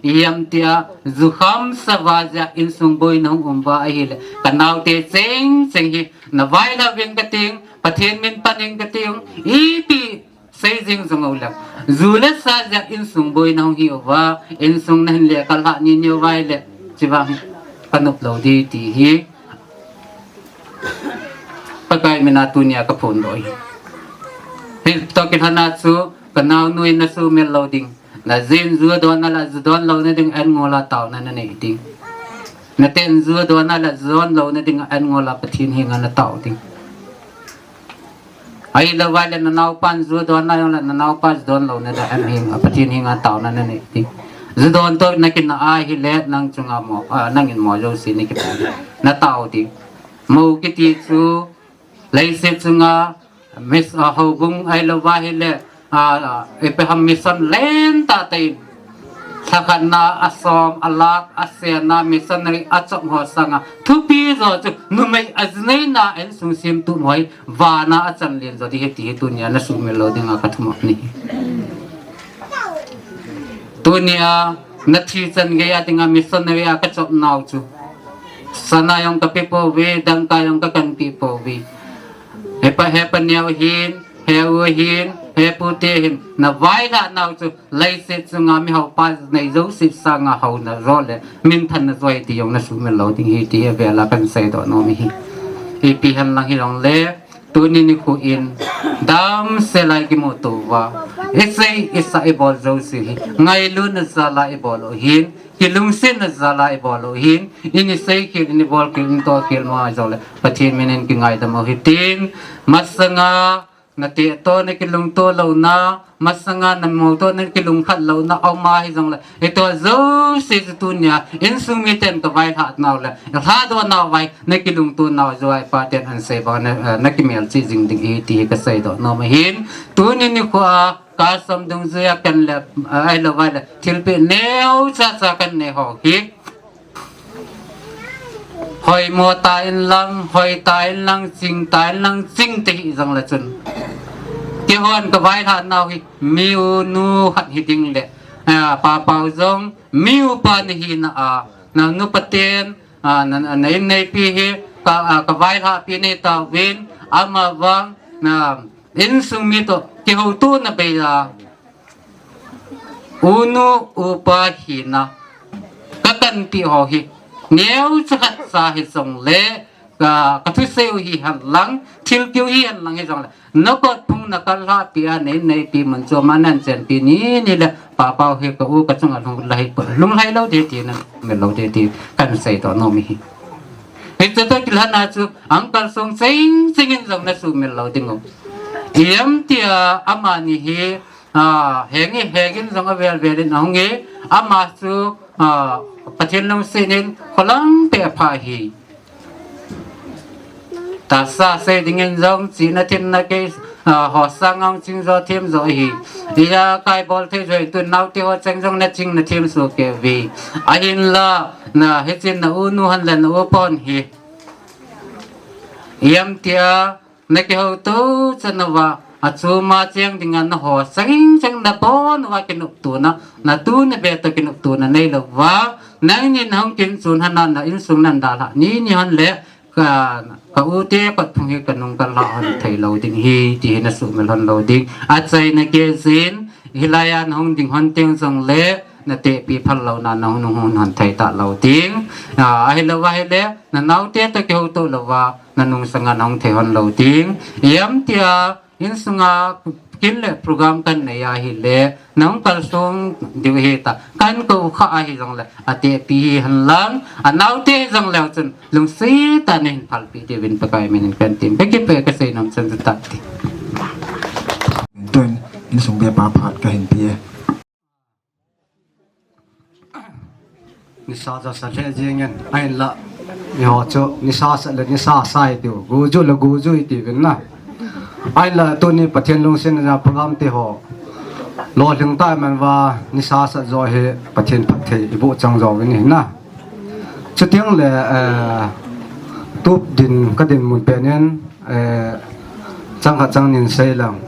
hiam tia, ju kham sa uva ja insung boina hung um uva ahi le. Ka nau te cheng cheng hi, na vaihlah vin ka ting, Pathen min pan in ka ting, ipi Sei jing jong u le. Ju le sa jeh a insung boina hung hi uva, insung na hin le kal ha ni ni uva le. Chi vang ka nop lou di ti hi. Pakai mina tunia ka phondoh hi. Hi toh kilhona chu ka naonu in na sumil lou ding. Na jin ju don a la ju don louna ding an ngol a taona na nei ding. Na ten ju don a la ju don louna ding an ngol a Pathen henga na tao ding. Ahilou vale na naopan ju don a jong le na naopa ju don louna ding an henga Pathen henga taona na nei ding. Ju don toh na kin a ahile nang chunga mo, a, nangin mo jouse ni kipah. Na tao ding. Mo kiti chu leiset chunga mis, a, houbung ahilou vale, a, a, ipi ham mission lentah tah in. Lhakhatna, a som, a lakh, a sen a, missionary a chom ho sanga. Thupi jo chu, numei a ji neina, insung semtup ho hi, vana a chan len jo ding ahi ti hi tunia na sumil lou dinga ka thumop ni. Tunia, na thi chan gei a dinga missionary a ka chom nau chu. Sana jong ka pe pouve, dangka jong ka kan pe pouve. Hepa, hepa neo hin, he u hin, he pu te hin, na vaihlah nau chu, leiset chunga mihaopa nei jouse sanga haona jo le, minthanna jo ahi ti jong na sumil lou ding ahi ti hi avela kan seidoh nom ahi. Ipi hen lang hilou le, tuni nikho in, damsel a i kimuto uva, i sei, i sa, i bol jouse hi, ngailutna jal a i bol u hin, kilungsetna jal a i bol u hin, i ni sei khel, i ni bol khel, i ni toh khel mo a jo le, Pathen min in kingaidam u hitin, masanga, Nateh toh nakilungto louna, masanga namol toh nakilungkhat louna, aum ahi jongle, hitia jouse chu tunia insung miten kavailhah nau le, lhadoh nau vai, nakilungto nau joh a ipaten ahin sei banga, eh, nakimelchih jing ding ahi ti hi kaseidoh nom ahin. Tuni nikhoa, Kasom dungjuia ken le, eh, ahilou vai le, thilpeh neocha cha kanei ho hi. Hoimo ta inlang, hoi ta inlang, ching ta inlang, ching tahih jongle chun, keihon kavailhah nau hi, mi u nu khat hiding le, ah, Papa u jong, mi upa nahina a, nanu paten, ah, na, na, na inneipi hi, ka, ah, kavailhahpi nei tauvin, amavang, na, insung mi toh, kihoutona bei a, unu upa hina, kakanpeh ho hi, neocha khat cha hijongle, ka, kathusei u hihen lang, thilkeu hihen lang hijongle, nakotphung nakalhahpi a, na inneipi mun chom a nahin chenpi nini le, Papa u hi ka u kachunga lhung lha hi, lhung lha lou ding ti, namel lou ding ti, kahin seidoh nom ahi. Hiche toh kilhona chu, Uncle Song chengcheng in jong nasuhmil lou ding u. Ijem tia amani hi, ah, henge hengin jong avel velin ahung e, ama chu, ah, Pathen lungset in kholangpeh apha ahi. Tahsa sei dingin jong, chihna themna kei, ah, ho sanga hung ching jo them jo ahi. Ijakai bol thei jo ahi, tun naote ho cheng jong naching nathem soh kei uve. Ahinla, na hichun na u nu hon le na upa hon hi, ijem tia nakihouto chan uva, achom a cheng dinga naho chengcheng nabon uva kinoptona, natu nabe toh kinoptona neilouva, nangnin hung kin chun hana na insung nahin dalhah nini hon le, ka, ka u te kotphung hi kanung kalhah hon thei lou ding ahi, ti hi nasuhmil hon lou ding. Achaina kei jin, hilai a nahung ding hon teng jongle, natehpi phal louna nahung nung hon thei talou ding. Ah, ahilou ahile, nanaote toh kihouto louva, nanung sanga nahung thei hon lou ding. Ijem tia, insunga kin le program kanei ahile, nahung kalsong diu ahi ta, kahin kou kha ahi jongle, atehpi hihen lang, anaote jongle chun, lungset tah in nahin phalpeh diuvin Pakai minin kahin tem. Kakipah e, kasei nom chan chu tah ti. Tun, insung bepa phat kahin pe e. Nisa jasa lheh jengin, ahinla, eiho chu, nisa sa le nisa sa itiu, guju le guju itiuvin na. Ahinla, tuni Pathen lungsetna program te ho, lolhing tah man uva, nisa sa jo hi, Pathen phatthei iboh chang jouvin ahi na. Chuteng le, eh, tup din kadinmun pen in, eh, chang khat chang ni in sei lang.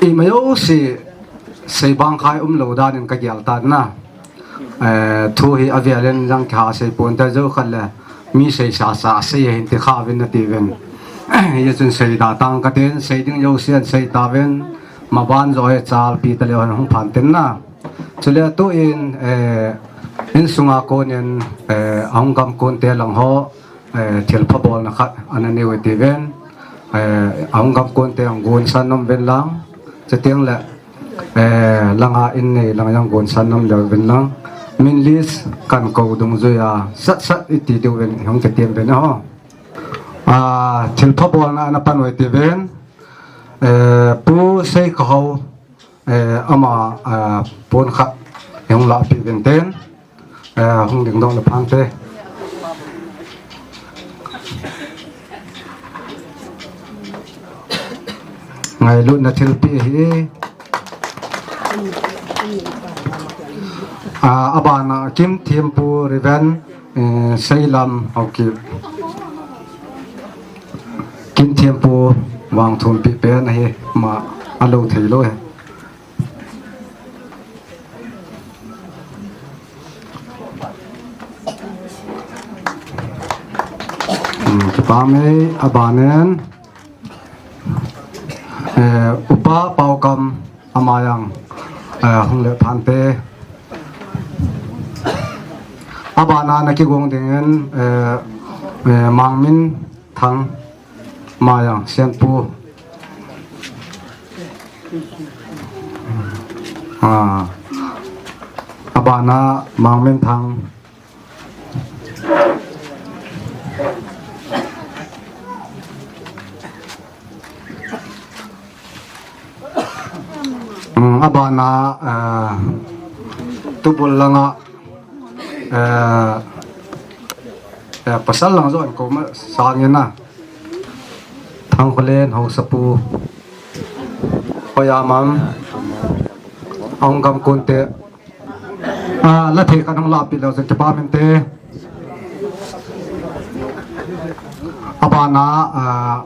Ima jouse sei bang khai umlou dan in kagel tan na. Eh, thu hi avel in jong kiha sei pon ta jou khat le mi sei sasa sei hin ti kha uvin nati uvin. Hijeh chun sei da tang katin, sei ding jouse in sei tauvin, maban jo hi chalpi taleu hen hung phan tin na. Chule tu in, eh, insunga kon in, eh, ahung gam kon te lang ho, eh, thilpha bolna khat ana neiu itiuvin, eh, ahung gam kon te ahung gonsan nom uvin lang, chuteng le, eh, langa in nei lang jong gonsan nom leu uvin lang, min list kahin kou dungjuia, sat sat iti diuvin, hung kitem uvin ho. Ah, thilpha bolna ana pan u itiuvin, eh, Pu Seikahou, eh, ama, ah, pon khat hung lahpeh uvin tin, eh, hung dingdoh le phante. Ngailutna thilpeh ahi. Ah, abana Kimthempu Reverend, eh, Seilam Haokip. Kimthempu Vangthompeh pen ahi, ama alou thei lou ahi. Hmm, kipah e, abanin, eh, Upa Paokam ama jong, eh, hung le phante. Abana ana kigong dingin, eh, eh, Mangminthang ama jong, Sianpu. Ah, abana Mangminthang. Hmm, abana, eh, tubul langa, eh, eh, pasal lang jo an ko ma sangin a. Thangkholen Haosapu. Hoiya mam. Ahung gam kunte. Ah, la thei kan hung lapi lo se kipa min te. Abana, ah,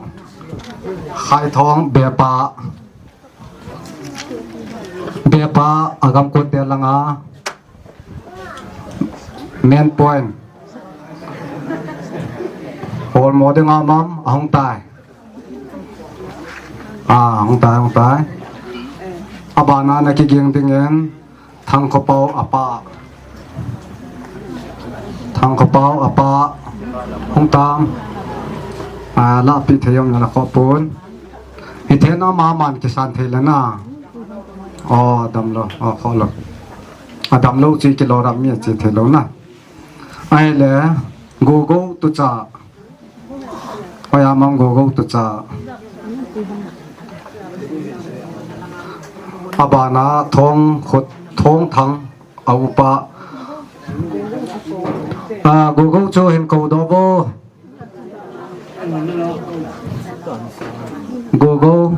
Khaithong Bepa. Bepa agam kunte langa. Main point. Holmo dinga mam ahung tai. Ah, ahung tai, ahung tai. Abana na kiging dingin Thangkhopau apa. Thangkhopau apa. Hung tam. Ah, lapi thei um na la khopun. Ithena maman kisan thei lana. Oh, damlo. Oh, kholo. Adamlo chi kilo ram mi chi thei lo na. Ahile, Gogo Tucha. Hoiya mam Gogo Tucha. Abana Thongkhut, Thongthang, a upa. Ah, Gogo chu hin ko doh vo. Gogo.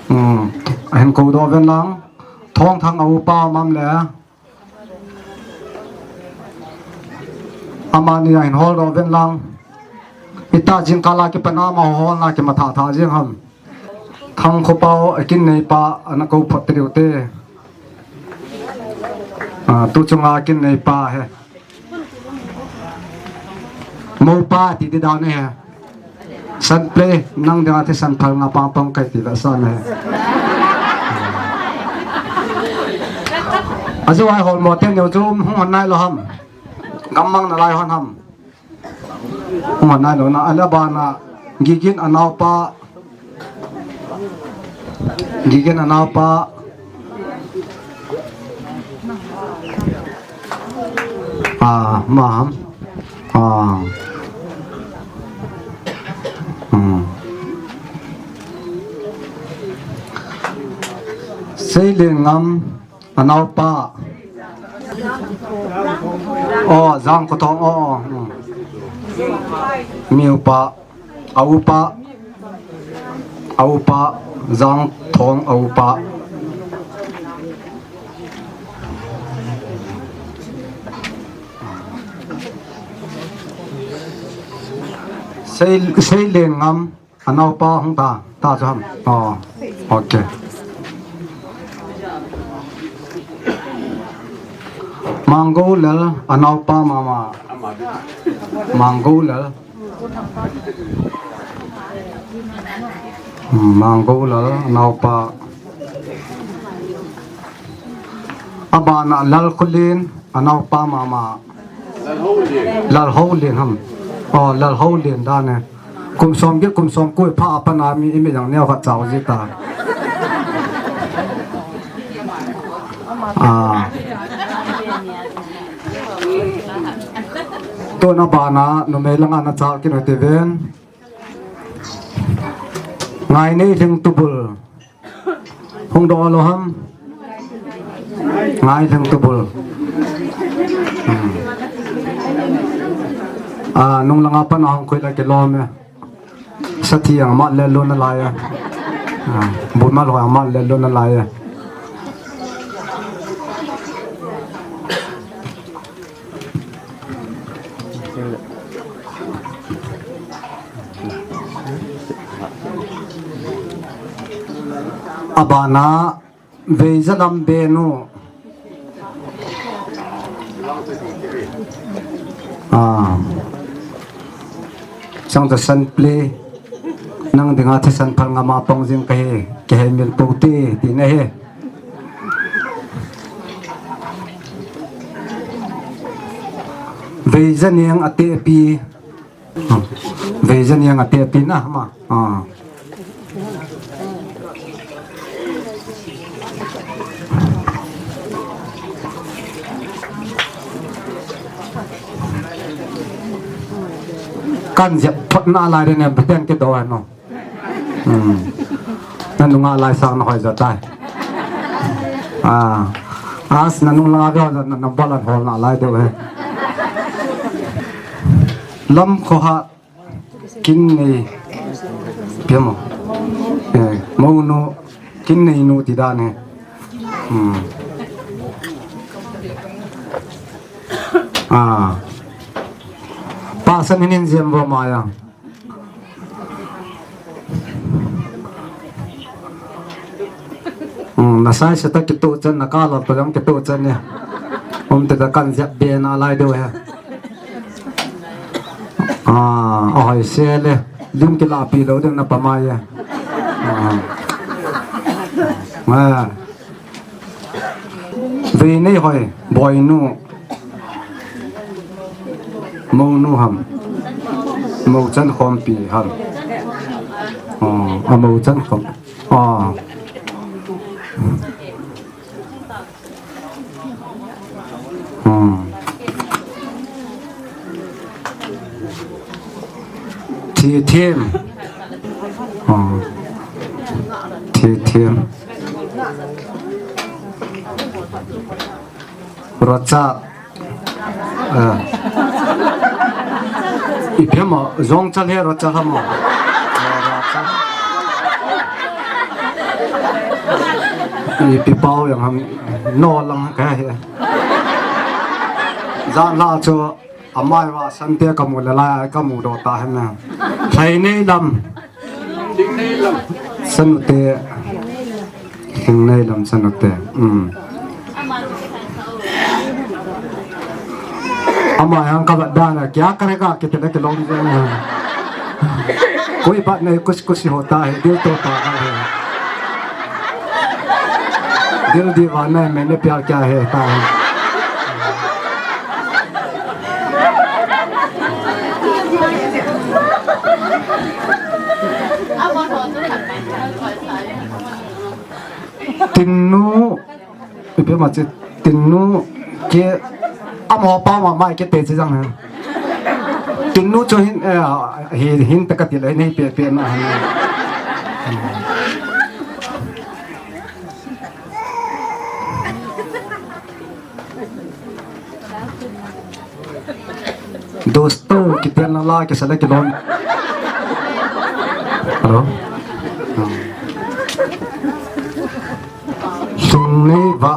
Hmm. Hin ko doh ven lang. Thongthang a upa mam le. Amani a hin hol doh ven lang. Ita jingkah la kipan a ama holna kimatha tha jing ham. Thangkhopau a kin neipa ana ko phot tiu te. Ah, tu chunga kin neipa he. Mopa ti ti dan he. San play, nang dinga thisan phal nga pang pang kai ti la san he. Ajo ai holmo te neo chu hung hon nai lo ham. Gammang na lai hon ham. Hung hon nai lo na, ala bana Gigin anaopa. Gigin anaopa. Ah, mam. Ah. Hmm. Seilengam anaopa. Oh, Jangkhothong, oh, oh. Hmm. Mi upa. A upa, a upa, Jangthong a upa. Sei, Seilengam, anaopa hung ta, ta chu ham. Oh, okay. Manggolal, anaopa mama. Manggolal. Manggolal, anaopa. Abana Lalkholen, anaopa mama. Lalholen ham. Oh, Lalholen dan e. Kum som get, kum som ko pha a pat a mi, i mi jang neo khat chao ji ta. Ah. Tuna bana numei langa na chao kit u hite ven. Ngainei Lhingtubul. Hung doh lo ham. Ngai Lhingtubul. Hmm. Ah, nung langa pat a hung khui la kilom e. Sathi ang mat le lun alai e. Ah, bu mal ho ang mat le lun alai e. Abana Veijalam Benu. Ah. Chang ta san play. Nang dinga thisan phal nga ma pang jing kahi, kahi mil po te, ti na he. Veijaneng Atepi. Veijaneng Atepi na ma. Ah. Kan jep thot na lai re ne beten ke do no. Hmm. Nanunga lai sang na hoi ja tai. Ah. As nanung langa ve na, na balan hol na lai deu he. Lamkhohat Kinnei, ipi ham? Eh, mounu, Kinneinu ti dan e. Hmm. Ah. Pasal inin jembo maya. Hmm, na size ta kitoh chan, na color ta jong kitoh chan e. Um, te ta kan jep be na lai deu he. Ah, ahoi se le. Lim kilapi lou ding na pamai e. Ah. Ah. Veinei hoi, boinu. Mounu ham. Mouchan khompi ham. Oh, a mouchan khom. Oh. Hmm. Thithem. Oh. Thithem. Rocha. Ah. Ipi ham, jong chal he rocha ham. Ipi pau jong ham, no lang ka he. Jan la chu amai va sante kamu le la kamu do ta he na. Thainei lam. Sanute. Hingnei lam sanute. Um. Ama yang ka bat dan a, kya karega, kiti le kilom jeng. Koi baat nahi, kuch kuch hi hota hai, dil toh hota hai. Dil deewana hai, maine pyar kiya hai, hota hai. Tinnu, ipi ma chi, Tinnu ke, amaho pa ma mai ke te chi jang ha. Tinnu chu hin, eh, hi, hin ta ka ti le, hin pe pe na ha. Dosto, kipel na la, kisa le kilom. Hello? Hingnei va.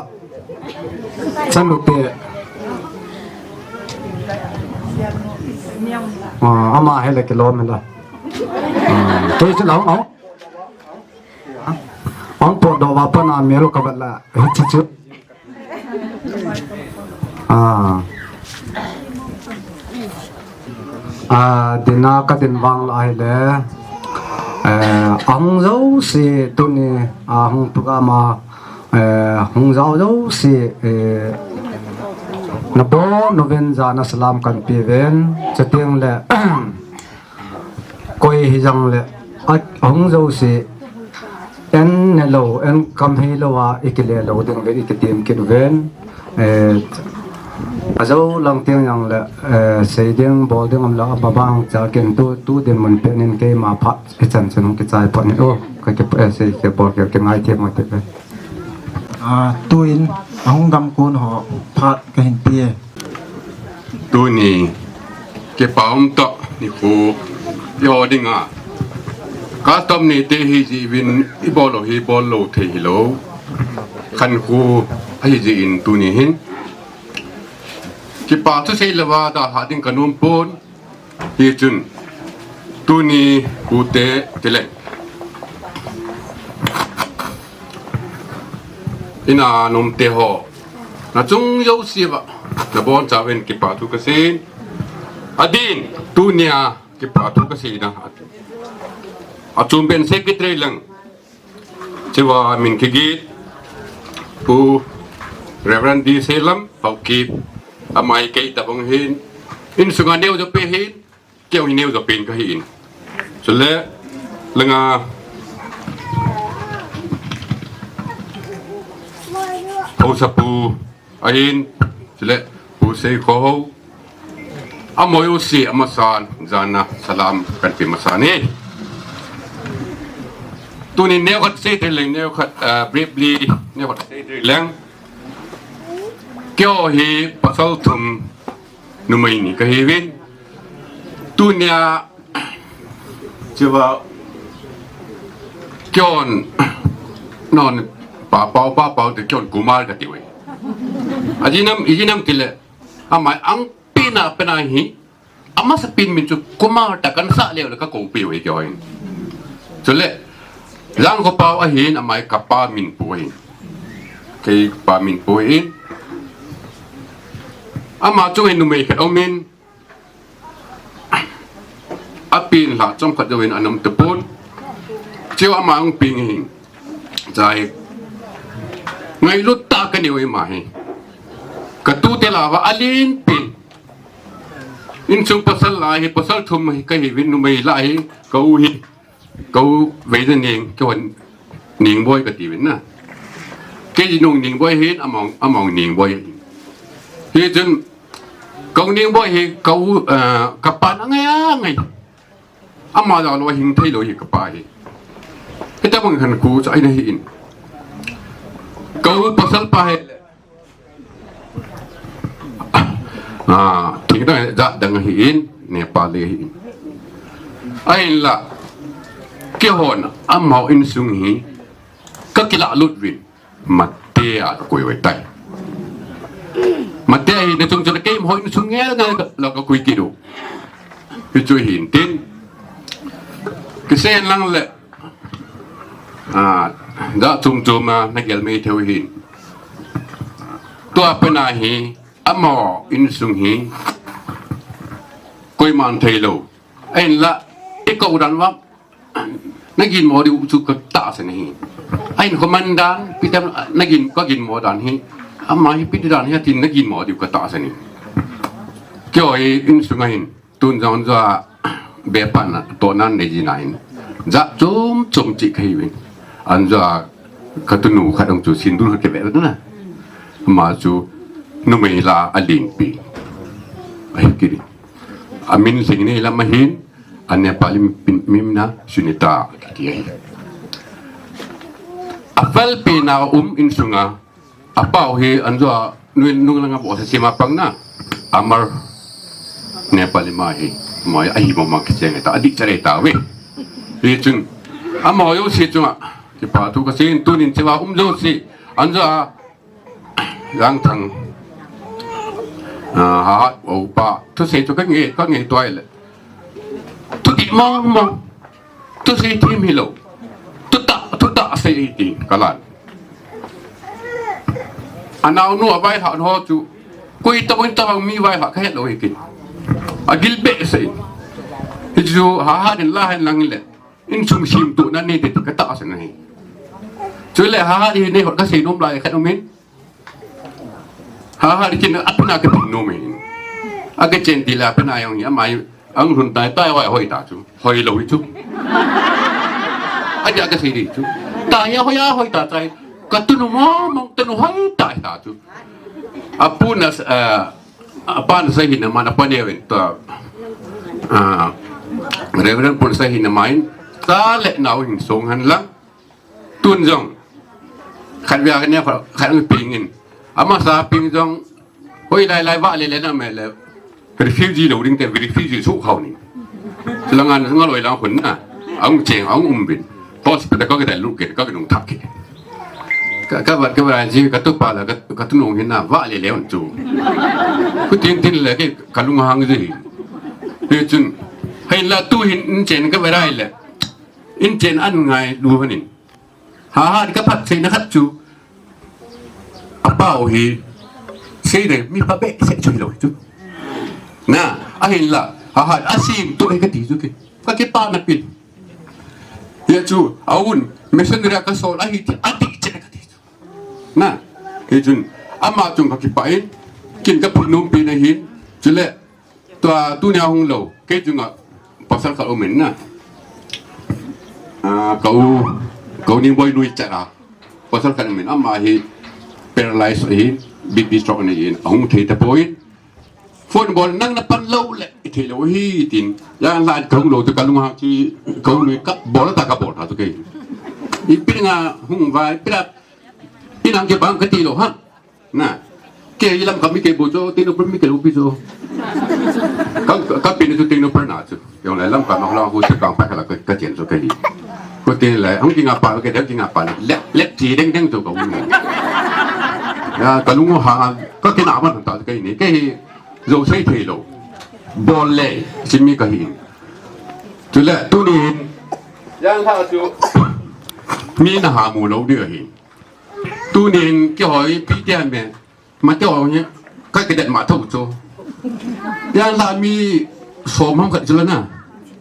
Chanute. Ah, ama hi le kilom la. Ah, kei chu la, ah. Ang po do va pa na mel ka va la. Hichi chu. Ah. Ah, dinga ka din vang la hi le. Eh, ahung jouse tuni, ah, hung program a, eh, hung jao jouse, eh, nabon uvin jana salam kan pe uvin, chuteng le, koi hi jang le, a, ahung jouse, en ne lou, en kam hei lou a, i kile lou ding uvin, i kitim kit uvin. Eh, ajo lang teng jang le, eh, sei ding, bol ding um le, abang cha ken tu, tu dinmun pen in keima phat, i chan chan hung kichai phat ni, oh, ka ki, eh, sei ke bol ke, ke ngai them mo te pe. Ah, tuin, ahung gam kun ho, phat ka hin pe. Tuni, kipa um tah nikho, i ho dinga. Custom neite hi jeh uvin i bol lou hi bol lou thei hilou. Khankho ahi jeh in tuni hin. Kipa thusei louva dalha ding ka nom pon. Hichun, tuni pute tile. Ina nomte ho. Na chung jouse va. Nabon chauvin kipa thu kasei. Adin, tunia kipa thu kasei na. Achom ben secretary lang. Chua min kigit. Pu Reverend D. Selam, Haokip. Amai kei tabang hin. Insunga neo jope hin. Kei jong hi neo jopen kahi in. Chule, langa, Haosapu ahin, chule, Pu Seikhohao. Amaho jouse, amasan, jana, salam, kan pe masan e. Tuni neokhat seithei leng, neokhat, ah, briefly, neokhat seithei leng. Keiho hi pasal thum, numei ni kahiuvin. Tunia, cheva, keihon, non, pa pau, pa pau te keihon Kumar kati uve. Ajinam, ijinam tile, amai angpina pena hi, amasa pen min chu Kumar ta kansah leu le kakou peh uve keiho hin. Chule, Jangkho pau ahin, amai kapa min pu ahin. Kei pa min pu ahin. Ama chunga numei khat aumin. Apen lha chomkhat jouvin ana um tapon. Cheu ama hung peng ahin. Chai. Ngailut tah kanei uve ama hi. Katute lah uva alen pen. Insung pasal lah hi, pasal thum hi kahiuvin, numei lah hi, ka u hi. Ka u Veina Neng, keiho Nengboi kati uvin na. Kei nung Nengboi hin, ama, ama Nengboi hin. Hichun, ka u Nengboi hi, ka u, ah, kapa na ngai a ngai. Ama jal lou hing thei lou hi kapa hi. Hitabang khankho chu ahi nahin. Ka u pasal pa hi. Ah, thingdang jat dang ahin, Nepali ahin. Ahinla, keihon amaho insung hi, kakilah lut uvin, Mate a kakoi uve tai. Mate hi nachung chun keima ho insung ngel ngel la kakoi kit u. Hichu hin tin. Kisei lang le, ah, jat chom chom a nagel mai thei u hin. Tua pena hi, amaho insung hi, koiman thei lou. Ahinla, i kou dan uva, nagin mo diu chu katahsan ahi. Ahin koman dan, ipi dan, nagin, kagin mo dan hi, ama hi ipi dan hi, atin nagin mo diu katahsan ahi. Keiho hi insung a hin. Tun jong anjo a bepan a tohna nei jin ahin. Jat chom chom cheh kahiuvin. Anjo a katunu khat hung chu sindur khat kave na. Ama chu numei lah a alen pen. Ahi kit in. Amin lhing nei lam ahin. A Nepali mi, mi min a Sunita kiti ahi. Apal pen a um insung a. Apau hi anjo a nui nung langa bohsa sima pang na. Amar Nepali ma hi. Mai ahi mo ma kicheng ta. Adih chare ta uve. Hichun. Amaho jouse chunga. Kipa thu kasei in tunin cheva um jouse. Anjo a. Jangthang. Ah, ha, ha, upa. Thusei chu kangai, kangai tuai le. Thudih mong mong. Thusei thim hilou. Thutah, thutah sei ti kalan. Anaonu availhah ho chu. Koi tabang tabang mi vailhah kahet lou hi tin. Agil behseh in. Hichu Hahat in la hen lang le. Insung semtuh na nei te ti katahsan ahi. Chule Hahat hi nei hot kasei nom lai khat umin. Hahat kin apuna katin nom ahi. Akachen ti la apuna jong hi ama hi. Ang lhun tai tai hoi, hoi ta chu. Hoi lou hi chu. Adia kasei di chu. Tua hi hoi a hoi ta tai. Katunu mong mong tunu hoi ta ta chu. Apuna, eh, apa nasei hin aman apa neo in tua. Ah, Reverend pu nasei hin aman. Cha le nao hin song hen lang. Tun jong. Khatvei a kaneo khat, khat ang ping in. Amasa ping jong. Hoi lai lai vale le na me le. Refugee lou ding te refugee su khau ni. Chulanga ngaloi lang hun na. Ang cheng ang um bin. Hospital ka kidai lut kit, ka kinung thak kit. Ka, ka vat ka vat ji katupa la, ka, katunu hin na vale le un chu. Khutin tin le ke kalung hang ji. Hichun. Hinla tu hin inchen ka vat le. Inchen an ngai lu hanin. Hahat kaphat seina khat chu. Apau hi. Seina mi pha behseh chu hilou chu. Na, ahinla. Hahat asemtuh hi kati chu ke. Kakipana pen. Hia chu, aun, missionary a kasol ahi ti, adih cheh kati chu. Na, hichun, ama chung kakipah in, kin kaphun nom pen ahin, chule, Tua tunia hung lou, kei chunga pasal khat um in na. Ah, ka u, ka u Nengboi nui chat a. Pasal khat um in ama hi paralyze ahi, B P stroke ahi in, ahung thei tapoi. Phone bol nang na pan lou le, i thei lou hi tin. Jan la ka hung lou chu ka lunghang chi, ka u nui ka bol ta ka bol ta chu kei. Ipi nga hung vai, ipi la, inang ke bang kati lou ha. Na. Kei Lamka mi kei bou chu, Tengnoupal mi kei lou pi chu. Ka, ka pi ni chu Tengnoupal na chu. Jong le Lamka ma lang hu chu kang pa kala ka, ka chen chu ka hi. Ko tin le, hung kinga pa, ke dang kinga pa. Le, le ti deng deng chu ka hu. Ya, ka lung ha, ka kina man ta ka ni. Kei hi, zo sei thei lou. Bol le, simi ka hi. Chule, tunin. Yang ha chu. Mi na ha mu lou di hi. Tunin kihoi pi tia me. Ma te ho ni, ka kidet ma tho chu. Yang la mi som ham khat chu la na.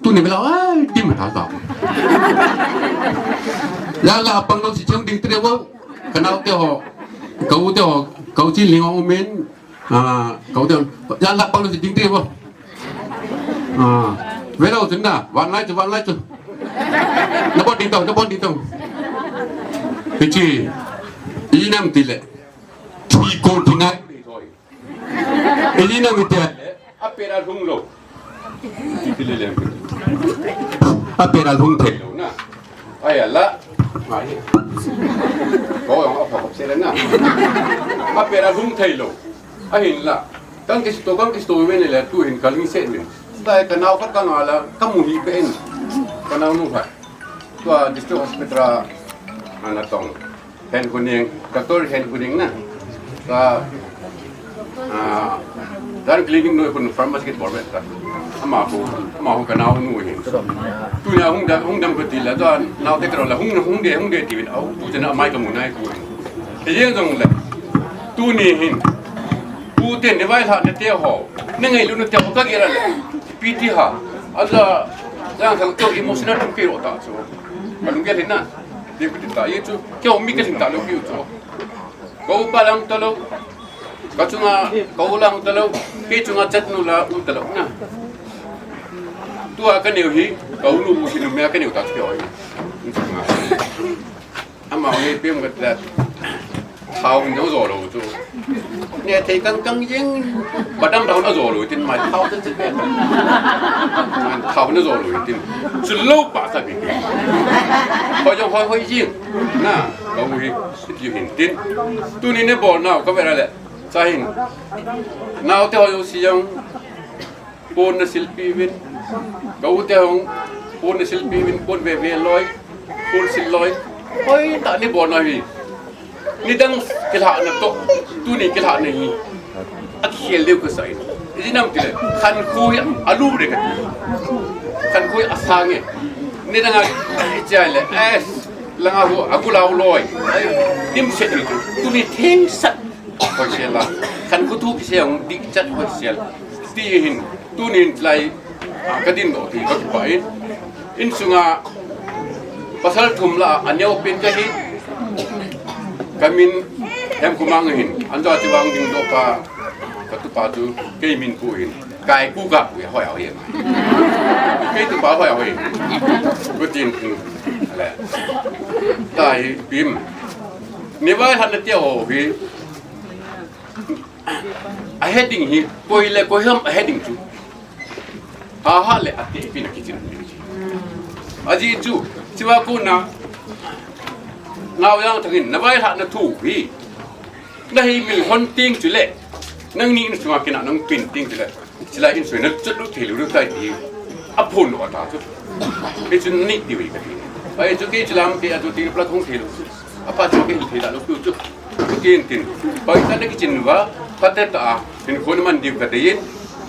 Tuni vela, ai, tim tha ta. Yang la pang lou si chang ding tre wo. Ka nao te ho. Ka u te ho. Ka u chin ling o men. Ah, ka u te ho. Yang la pang lou si ding tre wo. Ah, vela u chun na. Van lai chu, van lai chu. Na bon ding tong, na bon ding tong. Pichi. I nam ti le. Thi kon thi ngai. Eji na mi te. A pet a lhung lou. Ti le le. A pet a lhung thei lou na. Ai la. Ai. Ko yong a pha ko se le na. A pet a lhung thei lou. Ahin la. Kan kis to, kan kis to ve ne le tu hin ka ling se ne. Sai ka nao ka ka nga la, ka mu hi pe en. Ka nao nu pha. Tua district hospital a ana tong. Hen Kuning, Doctor Hen Kuning na. Ka, ah, dan clinic noi kun pharmacy kit bol ve ta. Ama hu, ama hu ka nao nu hin. Tunia hung dam, hung dam ka ti la, dan nao te ka la, hung, hung de, hung de ti vin au, tu chena amai ka mu nai ku. Te jeng jong le. Tuni hin. Pu te ne vai la ne te ho. Ne ngai lu ne te ho ka ge la le. Pi ti ha. Aja, yang thang to emotional tum ke ro ta chu. Ka lung ge le na. Ti ku ti ta ye chu. Keu mi ka lin ta lou piu chu. Ko pa lang ta lou. Ka chunga, ko lang ta lou. Ke chunga chat nu la um ta lou na. Tua ka neu hi, ka u nu u hi nu me ka neu ta chu keu hi. Ama u hi pem ka ta. Thao in jo jo lou chu. Ne thei kang kang jing. Ba dam dam na jo lou tin mai thao tin chi pe. Mai thao na jo lou tin. Chu lou pa ka bi. Hoi jong hoi hoi jing. Na, ka u hi, ti hin tin. Tuni ne bol nau ka ve ra le. Cha hin. Nau te hoi jong si jong. Pon na silpi vin. Ka u te hong. Pon na silpi vin. Pon ve ve loi. Pon sil loi. Hoi ta ni bon na hi. Ni dang kilhah na to. Tuni kilhah na hi. A khel deu ka sai. Iji nam ti le. Khan khu hi a lu re ka ti. Khan khu hi a sang e. Ni dang a chai le. Es. Langa hu a ku lau loi. Tim set ni tu. Tuni theng sat. Hoi sel la. Khan khu thu ki se hong dik chat hoi sel. Ti hin. Tunin lai, ah, ka din doh ti ka kipa in. Insunga pasal thum la a neo pen ka hi. Ka min Hemkumang hin. An doh ti vang ding doh pa ka tupa chu kei min Pu hin. Kai Ku ka Pu hoi au hin. Kei tupa hoi au hin. Ku tin tin. Ale. Tai pim. Ni vai han na tia ho hi. A heading hi, koi le koi ham a heading chu. Ha ha le a ti pi na kichin. A ji chu, chiwa ko na, nau yang thangin, na vai ha na thu hi. Na hi mil hon ting chu le, nang ni in sunga kina nang pin ting chu le. Chila in sui na chut lu thei lu lu tai ti. A phun lo ta chu. Ke chu ni ti wi ka ti. Ai chu ke chilam ke a chu ti pla thong thei lu. A pa chu ke thei da lu chu. Tin tin. Pai ta na kichin va. Pha te ta. Hin khon man diu ka te yin.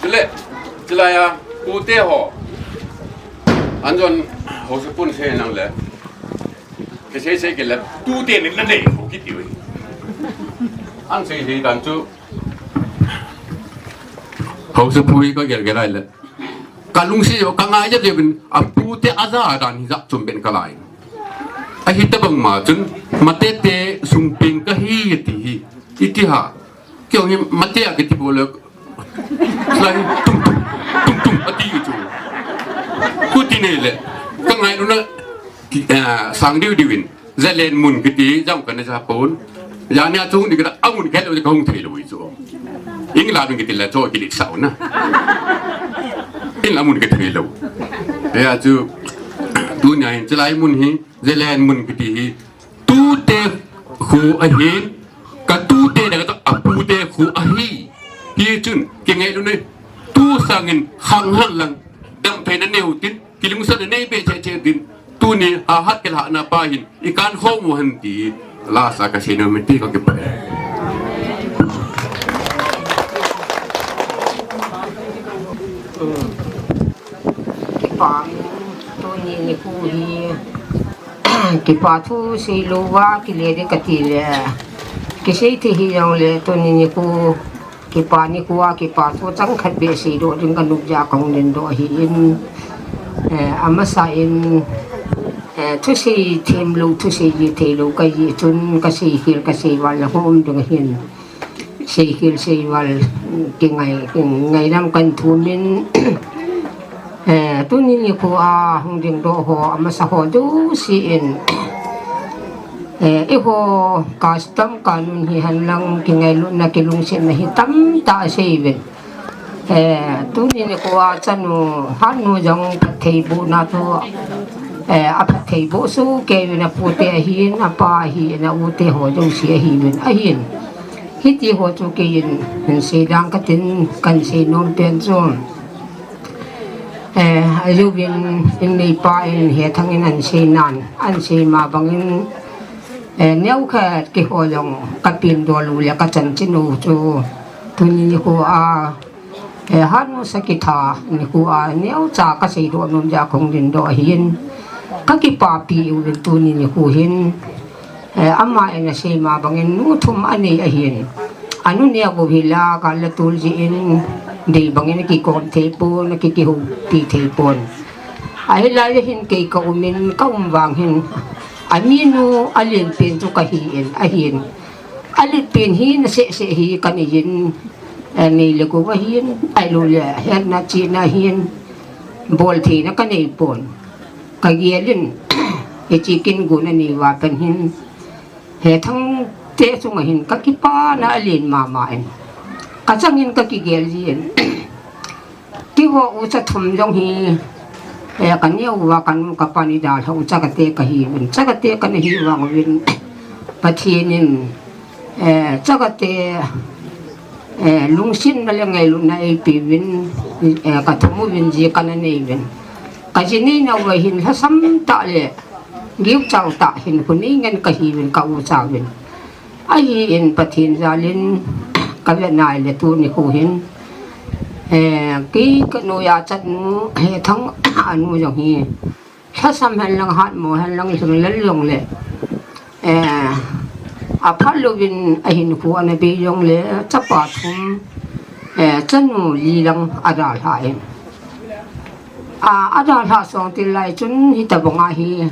Chule. Chila ya. Pu te ho. An jon ho su pun se nang le. Ke sei sei ke le. Tu te ni na nei ho ki ti wi. An sei sei dan chu. Hausa pui ka gel gel ai le. Ka lungsi jo ka ngai jep jep in a pu te a ja dan hi ja chum ben ka lai. A hi ta bang ma chun mate te sung ping ka hi ti hi. Iti ha. Kyo hi mate a ke ti bo le. Lai tum tum tum tum a ti chu. Ku ti ne le. Ka ngai lu na ki, ah, sang diu diu in. Zalen mun kiti, jam kana ja pon. Ya nia chung ni kada amun kelo ka hung thei lo i chu. Ing la ding kiti la cho kili sao na. In la mun kiti lo. Ya chu. Tunia hin chulai mun hi, Zalen mun kiti hi, tute khu ahin, ka tute na ka to apute khu ahi. Hichun, kingailutna, tu sangin khang hal lang, damtheina neiu tin, kilungsetna neibe cheh cheh tin, tuni hahat kilhahna pa hin, ikan khom u hen ti, lasa kasei nom e ti kakipah e. Kipa, tuni nikho hi, kipa thu seilou va kile ding kati le. Kisei thei hijongle tuni nikho, kipa nikho a kipa thu chang khat beh seidoh ding kanom jeh a kahung dingdoh ahin. Eh, amasa in, eh, thusei themlou, thusei ji theilou kahi chun kasei khel kasei val le hung um ding ahin. Seikhel seival, kingai, kingai lam kan thumin, eh, tuni nikho a hung dingdoh ho, amasa ho jouse in, eh, eiho custom kanun hi henlang kingailutna kilungsetna hi tamtah asei uvin. Eh, tuni nikho a chanu, hatnu jong phatthei bohna thu, eh, aphatthei boh sohkei uvin apute ahin, apa ahin, aute ho jouse ahiuvin ahin. Hiti ho chu keiin, hin seidang katin, kan seinom pen chu. Eh, ajouvin, inneipa in Hethang in ahin seinan, ahin sei ma bangin, eh, neokhat keiho jong kapendoh u le kachanchin u chu, tuni nikho a, eh, hatnu Sakitha nikho a neocha kaseidoh nom jeh a kahung dingdoh ahin. Kakipapi uvin tuni nikho hin. Eh, ama in asei ma bangin nu thum anei ahin. Anu neo bou hi la gal le tul jeh in dei bangin akikom thei pon, akikihoupi thei pon. Ahilai hin kei kaumin, kaum vang hin aminu alenpen chu kahin, ahin. Alenpen hi nasehseh hi kaneiyin, eh, nei le gou ahin, ahilou le hetna chihna ahin, boltheina kanei pon. Kagelin, hiche kin gon anei uva pat hin, Hethang te chunga hin kakipana alen mama in. Kachangin kakigel jin. Keiho ucha thum jong hi, eh, kaneo uva kanu kapa ni dalha u Chakate kahiuvin. Chakate kana hi vang uvin. Pathen in, eh, Chakate, eh, lungsetna le ngailutna eipeuvin, eh, kathum uvin ji kana neiuvin. Kaji neina uva hin lhasam tah le, giuchau tah hin khu nei ngen kahiuvin ka ucha uvin. Ahin Pathen jalin kavet nai le tuni khu hin, eh, kei kanoiya chanu, Hethang anu jong hi, lhasam henlang hatmo henlang lhinglel jongle, eh, aphat louvin ahinkho ana bei jongle, chapa thum, eh, chanu li lang adalhan. A, adalhah song til lai chun hitabanga hi,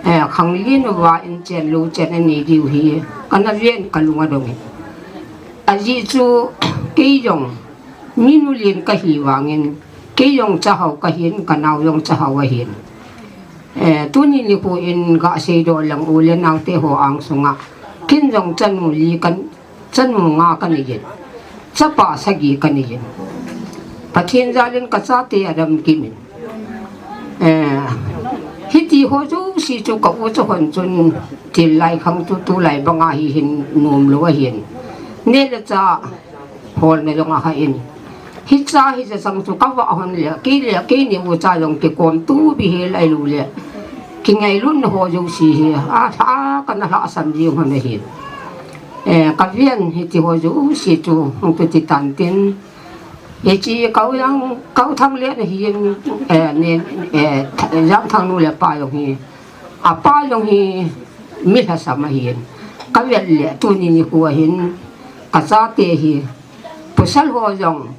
eh, khanglen uva inchen louchen anei diu hi, kana ven kalung adongin. Ajeh chu, kei jong, minu len kahi vangin, kei jong chahao kahin, kanao jong chahao ahin. Eh, tuni nikho in gaseidoh leng u le naote ho angsunga. Ken jong chanu li kan, chanu nga kaneiyin. Chapa sagi kaneiyin. Pathen jalin kachate adam kimin. Eh, hiti ho jouse chu ka ucha hon chun til lai khang chu tulai banga hi hin nomlou ahin. Neh le chah holna jong ahain. Hicha hi jachang chu kavah hon le, kei le, keini ucha jong kikom tu bihel ahilou le. Kingailutna ho jouse hi, alhah a kana lhahsam jing hon ahin. Eh, kaven hiti ho jouse chu, hung kiti tan tin. Hiche Kaojang, Kaothang le nahin, eh, ne, eh, Jangthang nu le pa jong hi. Apa jong hi, mi lhasam ahin. Kavet le, tuni nikho hin, kachate hi. Pasal ho jong,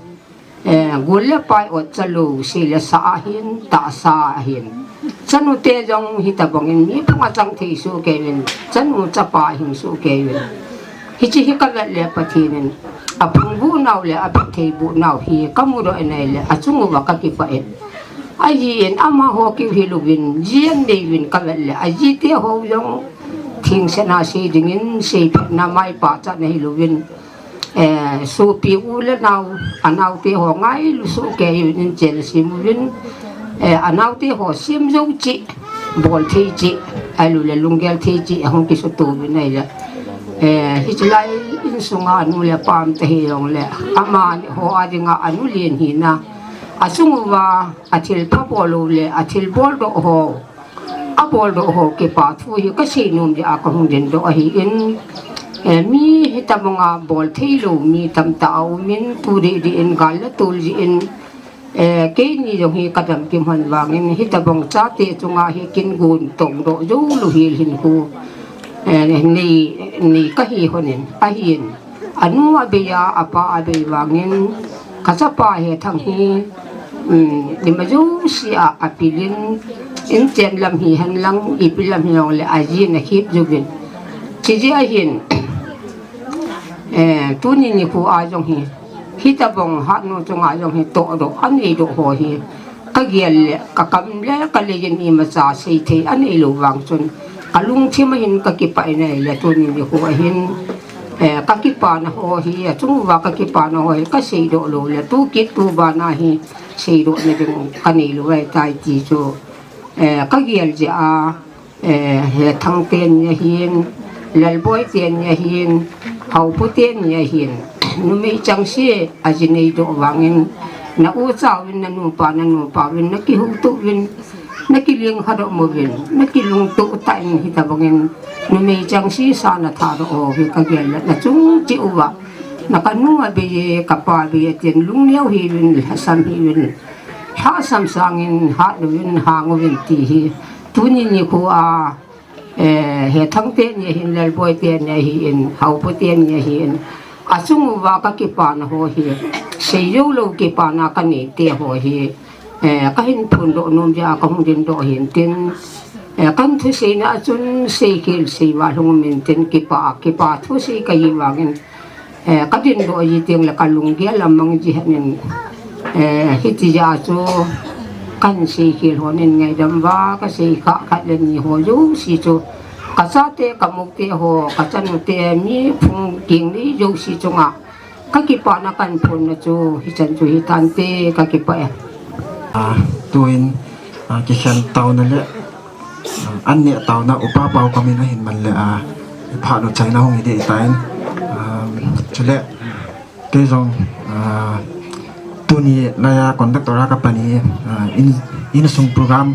eh, gol le pai otcha lou, sei le sa ahin, tahsa ahin. Chanute jong hitabangin, mi phung achang thei sohkei uvin, chanu chapa ahing sohkei uvin. Hiche hi kavet le Pathen in, aphung boh nau le, aphatthei boh nau hi, kamudoh nai le, achung uva kakipah in. Ahin, amaho keu hilouvin, ji anei uvin kavet le, ajite ho jong, thengsetna sei dingin, seiphatna maipachatna hilouvin, eh, sopi u le nao, anaote ho ngailu sohkei uvin inchen sem uvin, eh, anaote ho sem jou cheh, bol thei cheh, ahilouleh lunggel thei cheh ahung kisuto uvin ahile, eh, hiche lai insunga anu le apa um tahih jongle, amaho a dinga anu len hina, achung uva athilpha bol u le athil boldoh ho, aboldoh ho kipa thu hi kasei nom jeh a kahung dingdoh ahin, eh, mi hitobanga bol theilou mi tamtah aumin, tu dehdeh in gal le tol jeh in, eh, keini jong hi kadam kim hon vangin, hitobang chate chunga hi kin gon tongdoh joulou hel hinkho, eh, nei, nei kahi honin, ahin, anu abei a, apa abei vangin, kachapa Hethang hi, um, ima jousea apilin, inchen lam hihen lang, ipi lam hijongle ajin akhep uvin. Chujeh ahin, eh, tuni nikho a jong hi, hitobang hatnu chunga jong hi tohdoh aneidoh ho hi, kagel le kakam le kalei in imacha seithei aneilou vang chun, kalungthim ahin kakipah in ahile tuni nikho ahin, eh, kakipana ho hi, achung uva kakipana ho hi kaseidoh loule, tu kit tu bana hi seidohna ding kaneilou ahitai ti chu, eh, kagel jeh a, eh, Hethang teni ahin, Lalboi teni ahin, Haopu teni ahin, numei chengse aji neidoh vangin, na ucha uvin, na nupa, na nupa uvin, nakihuhto uvin, nakilengkhadoh uvin, nakilungtoh tah in hitobangin, numei chengse sa nathadoh ho hi kagel le nachung cheh uva, na kanu abei e, kapa abei e tin lungneo hiuvin, lhasam hiuvin, lhasam sangin hatlouvin, hang uvin ti hi, tuni nikho a, eh, Hethang teni ahin, Lalboi teni ahin, Haopu teni ahin, achung uva kakipana ho hi, seijou lou kipana kaneite ho hi, eh, kahin phondoh nom jeh a kahung dingdoh ahin tin, eh, kathusei na a chun seikhel seival hung um intin, kipa, kipa thusei kahi vangin, eh, kadingdoh ji tengle kalunggel amang ji henin, eh, hiti jeh a chu kahin seikhel honin ngaidam uva, kasei kha khat le ni ho jouse chu, kachate kamoute ho, kachanute, mi phung keng ni jouse chunga kakipana kahin phonna chu hichan chu hitante, kakipah e. Ah, tuin, ah, kikhen taona le, ah, an neh taona Upa Paokam in ahin man le, ah, iphat u chaina hung hi ding ahitan. Ah, chule, kei jong, ah, tuni laiya conductor a kapan hi, ah, in, insung program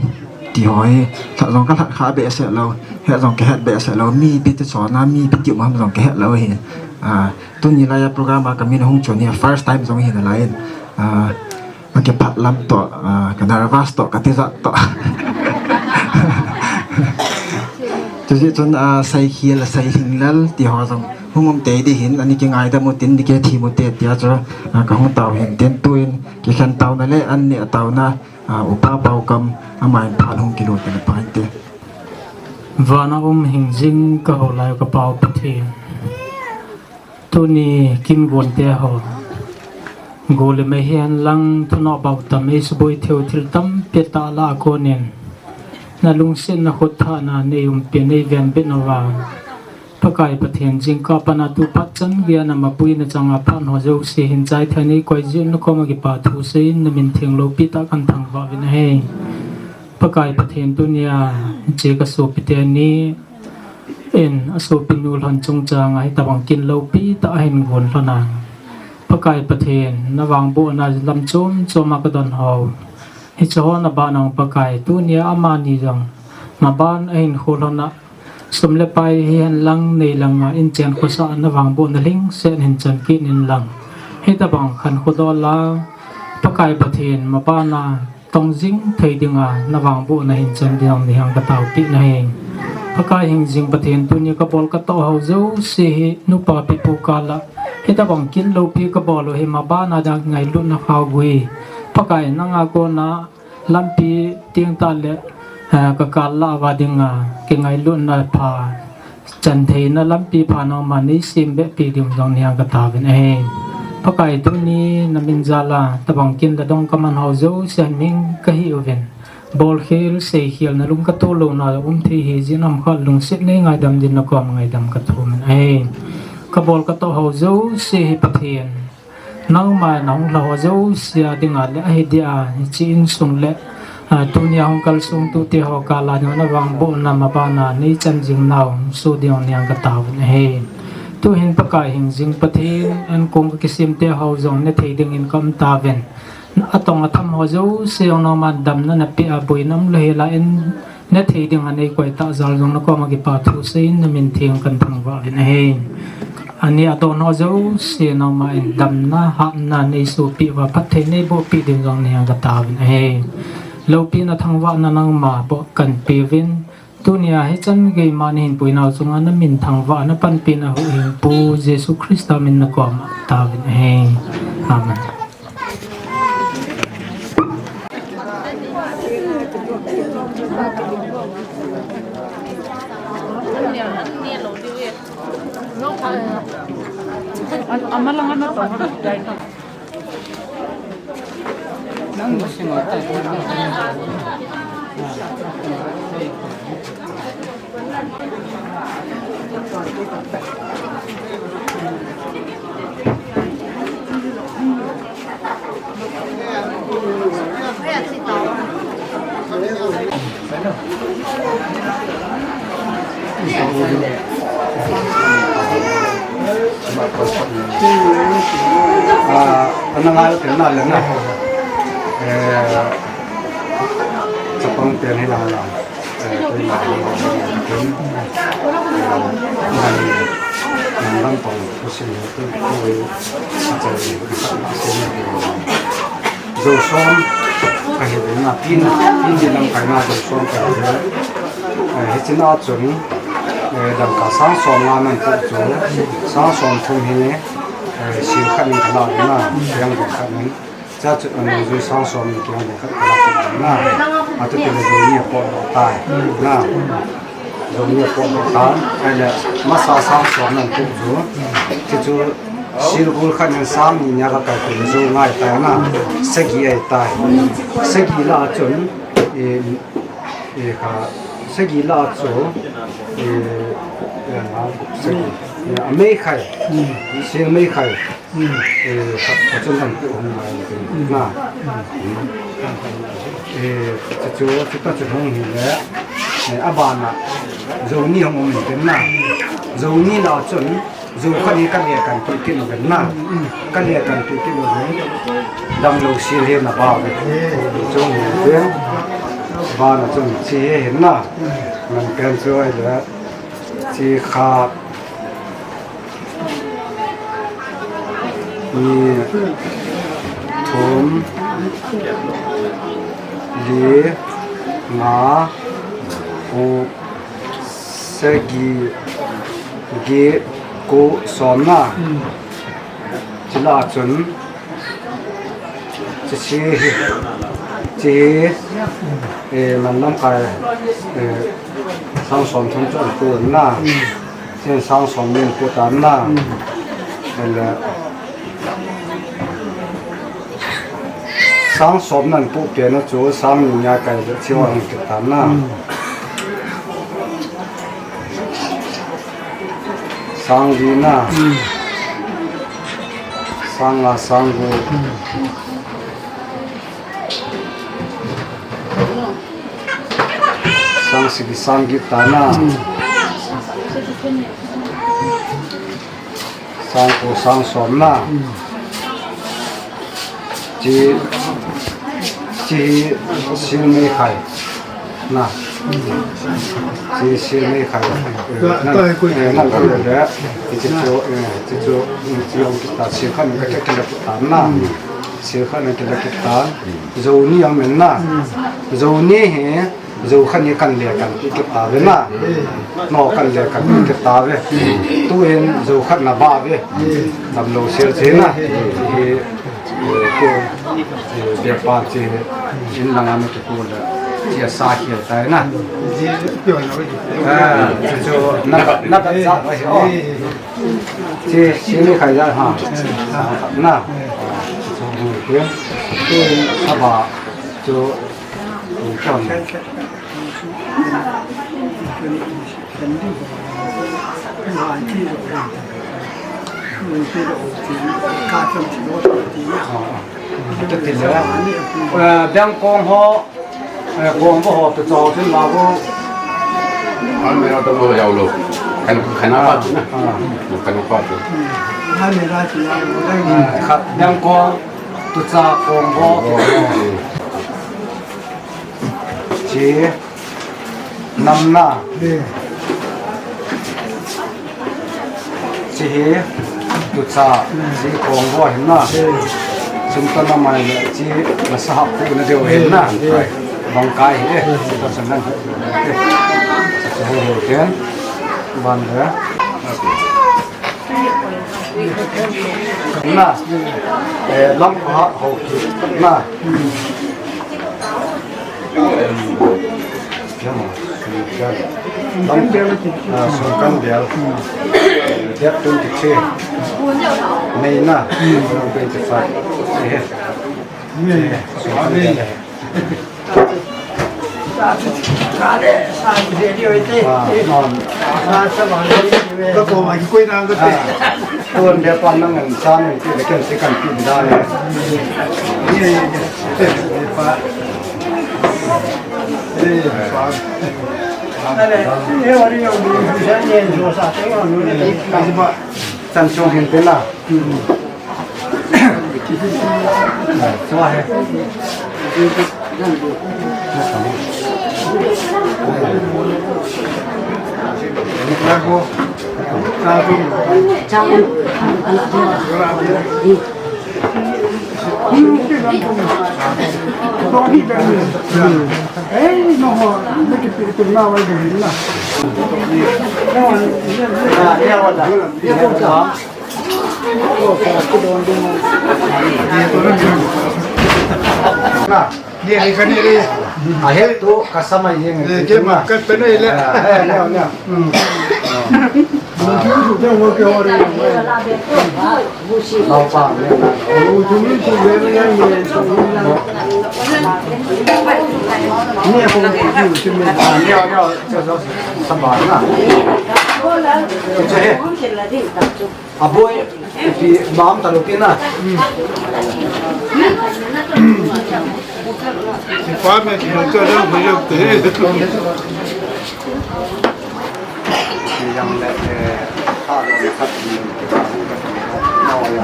ti ho hi, lhah jong kalhah kha behseh lou, het jong kahet behseh lou, mi ipi ti chonna, mi ipi ti um ham jong kahet lou hi. Ah, tuni laiya program a kamin ahung chon hi first time jong hi nalaiyin, ah, kakipah lam toh, ah, ka nervous toh, katijat toh. Chujeh chun, ah, seikhel, seilhinglel ti ho jong hung um tei ding ahin, ani kingaidam u tin, ani kithim u te tia chu, ah, kahung tao ahin tin, tuin kikhen taona le an neh taona, ah, Upa Paokam, amahin phat hung kilut le pha inte. Vana um hingjing kahoulai u ka Pa u Pathen, tuni kin gonte ho, gol le mei hihen lang, thunoh bautam eisuboi theiyu thil tampi atahlang a konin, nalungsetna khutthahna neiumpi neivenbit nauva, Pakai Pathen, jingkah a pat a tu phat chan geiya na mapuina chang a phat ho jouse hin chaithei a neikoi jeh un nakoma kipa thu seiyin namin theng loupi tah kahin thangvah uvin ahi. Pakai Pathen, tunia hiche kasopi teni in asopinu lhon chungchang a hitobang kin loupi tah ahin gon lhon a, Pakai Pathen, navangbohna lam chom chom a kadon ho, hiche ho nabana Pakai, tunia amani jong maban ahin kho lhon a, sum le pai hihen lang, nei lang a inchen khosah a navangbohna lhingset in hin chan kit in lang, hitobang khankho dol a, Pakai Pathen, maban a tong jing thei dinga navangbohna hin chan ding nahin kataopeh nahi. Pakai hingjing Pathen, tuni kabol katoh ho jouse hi nupa pipu kal a hitobang kin loupi kabol u hi maban a dinga ngailutna khaogui, Pakai, nanga kona lampi teng tah le, eh, kakal lah uva dinga kingailutna pha, chan theina lampi pha nangman neisem behpi ding jong nahin kataovin ahi. Pakai, tuni namin jal a tobang kin le dong kaman ho jouse a min kahih uvin, bolkhel seikhel nalung katoh louna um thei hijeh in, amkhat lungset nei ngaidam din nakoma ngaidam kathum in ahi. Kabol katoh ho jouse hi Pathen, nangman nahung lha ho jouse a dinga le ahi dia hiche insung le A, tunia hung kalsong tute ho kah a navangbohna mabana neichan jing nau, soh ding nang kataovin ahi. Tuhin Pakai hingjing Pathen, ankong kakisemte ho jong nethei dingin kaum tauvin. Atong atham ho jouse jong nangman damna napeh a boina umlou hel a in, nethei dinga neikoi tah jal jong nakoma kipah thu seiyin namin theng kathangvah uvin ahi. Ani adon ho jouse nangman damna, hahsatna neisohpeh uva, phatthei neibohpeh ding jong nang kataovin ahi. Loupina thangvahna nangma bou kahin peuvin. Tunia hichan gei ma nahin puinau chunga namin thangvah napanpina huhhingpu Jesu Christa min nakoma taovin ahi. Amen. Ah, ana ngai pen na le na. Eh, chapang pen hi la la. Eh, pen na le na pen. Eh, nan, nan lam pang. Jou som kahi ding a, pin, pin ni lamkai na jou som kahi ding. Eh, hiche na chun, eh, dangka sang som nga nan pu chu, sang som thum hi, eh, sil khat in kana ding a, yang ding khat in. Cha chu, eh, nungjui sang som ni keng ding khat kana ding na. Atu tile jou ni apo tai. Na. Jou ni apo tai. Ahile, masa sang som nan pu chu. Chu chu, sil gul khat in sang ni nia kakai pu jou ngai tai na. Sagi ahi tai. Sagi la chun, eh, eh, kha, sagi la chu, eh, eh, sagi. Eh, amei khai. Sil mei khai. Eh, ka, ka chun kan pu hung mai ni na. Eh, chu, chu, chu ta chu hung hi le. Eh, abana. Jou ni hung um ni na. Jou ni la chun, jou khat ni ka le kan pu kit uvin na. Ka le kan pu kit uvin. Damlou sil hi na ba ve. Chu ni ve. Bana chun chi hi na. Man kan chu ai le. Chi khat. Ni, thum, li, nga, gup, sagi, get, ko, som na. Chule chun, Hiche hi, hiche hi, eh, man lamkai, eh, sang som thum chu ahin pu na. Hiche sang som ni ahin pu tan na. Ahile, sang som nan pu pen a chu sang ni nia kai le chu ahin kit tan na. Sang li na. Sang nga, sang gup. Sang sagi, sang get ta na. Sang ko, sang som na. Chi, chi sil mei khai. Na. Chi sil mei khai. Nang, eh, nang ka le le. Chi chu, eh, chi chu, eh, chi hung kit ta, sil khat ka kile kit ta na. Sil khat ka kile kit ta. Jou ni aum in na. Jou ni hi, jou khat ni kan le kan kit ta ve na. No kan le kan kit ta ve. Tuin jou khat na ba ve. Damlou sil chi na. Hi, Ke, eh, be pa che, in langa na kipu le, che sa khel tai na. Ah, chu chu, na ba, na ba sa ba ho. Che, che ni khai ja ha. Na. Chu ke. Chu sa ba, chu, chu. Bengkong ho, Eh, kong bo ho to chao chin la bo. An me ra to mo yau lo. Kan, kan pa tu na. Ah. Kan pa tu. An me ra ti yau lo. Ah, khat yang ko to cha kong bo. Chi. Namna. Chi hi tucha, chi kong bo hin na. Sum ta na mai le, chi masa hap tu na deu hin na. Bang kai hi, eh, chi ta san nan. Eh, chi ho ho ken. Ban le. Na, eh, lam ha ho ki na. Lam, lam, ah, sungkan bial. Date twenty-three. May na, twenty-five. Eh, sungkan bial. Ka ko ma ki koi na ka te. Kon dia pa nang an sa nang ti le kan se kan ti da ne. Pa. Eh, pa. Ale, eh, ori yo, ni sa te, no, ne, ka ba. Chan chong hin te na. Na, ni ai ka ni re. A het tu ka sa mai jeng. Eh, ke ma ka pe nei le. Ah, eh, ne, ne. Hmm. Lao pa ne. Ni ko ni ko ni ko sa ba na. Che he. Aboi, ipi mam ta lo pina. Ipa me ki lo ka dang ho yok te. Yang le, eh, ha do le khat ni, na wa ya.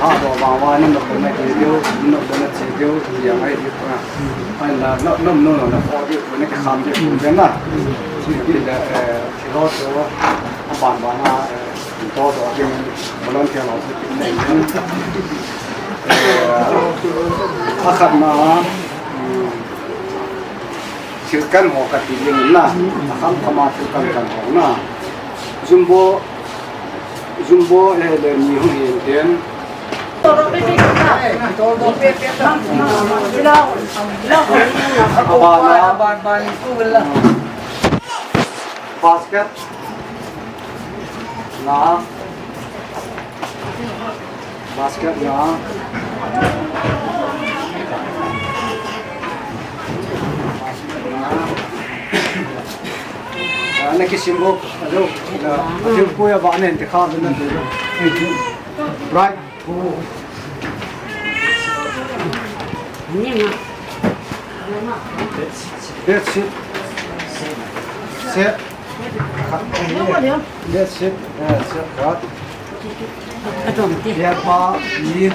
Ha do wa wa ni no ko na ki do, no ko na chi do, yang ai di pa. Ai na, no, no, no, no, ko di ko na ki kham di ko na. Chi di le, eh, chi lo so, a ban ban na, eh, To, to, ding, volunteer lo, ding, ding. Eh, a khatna, um, thil kan ho kati ding na, a kham khama thil kan kan ho na. Jumbo, jumbo, eh, le ni hung hin den. A ba na. Basket. Na. Basket na. Na. Na kisim bo. Alo. Na. Alo ko ya ba nen te kha na. Right. Bedsheet. Set. Bedsheet. Eh, set khat. Bed pa, ni.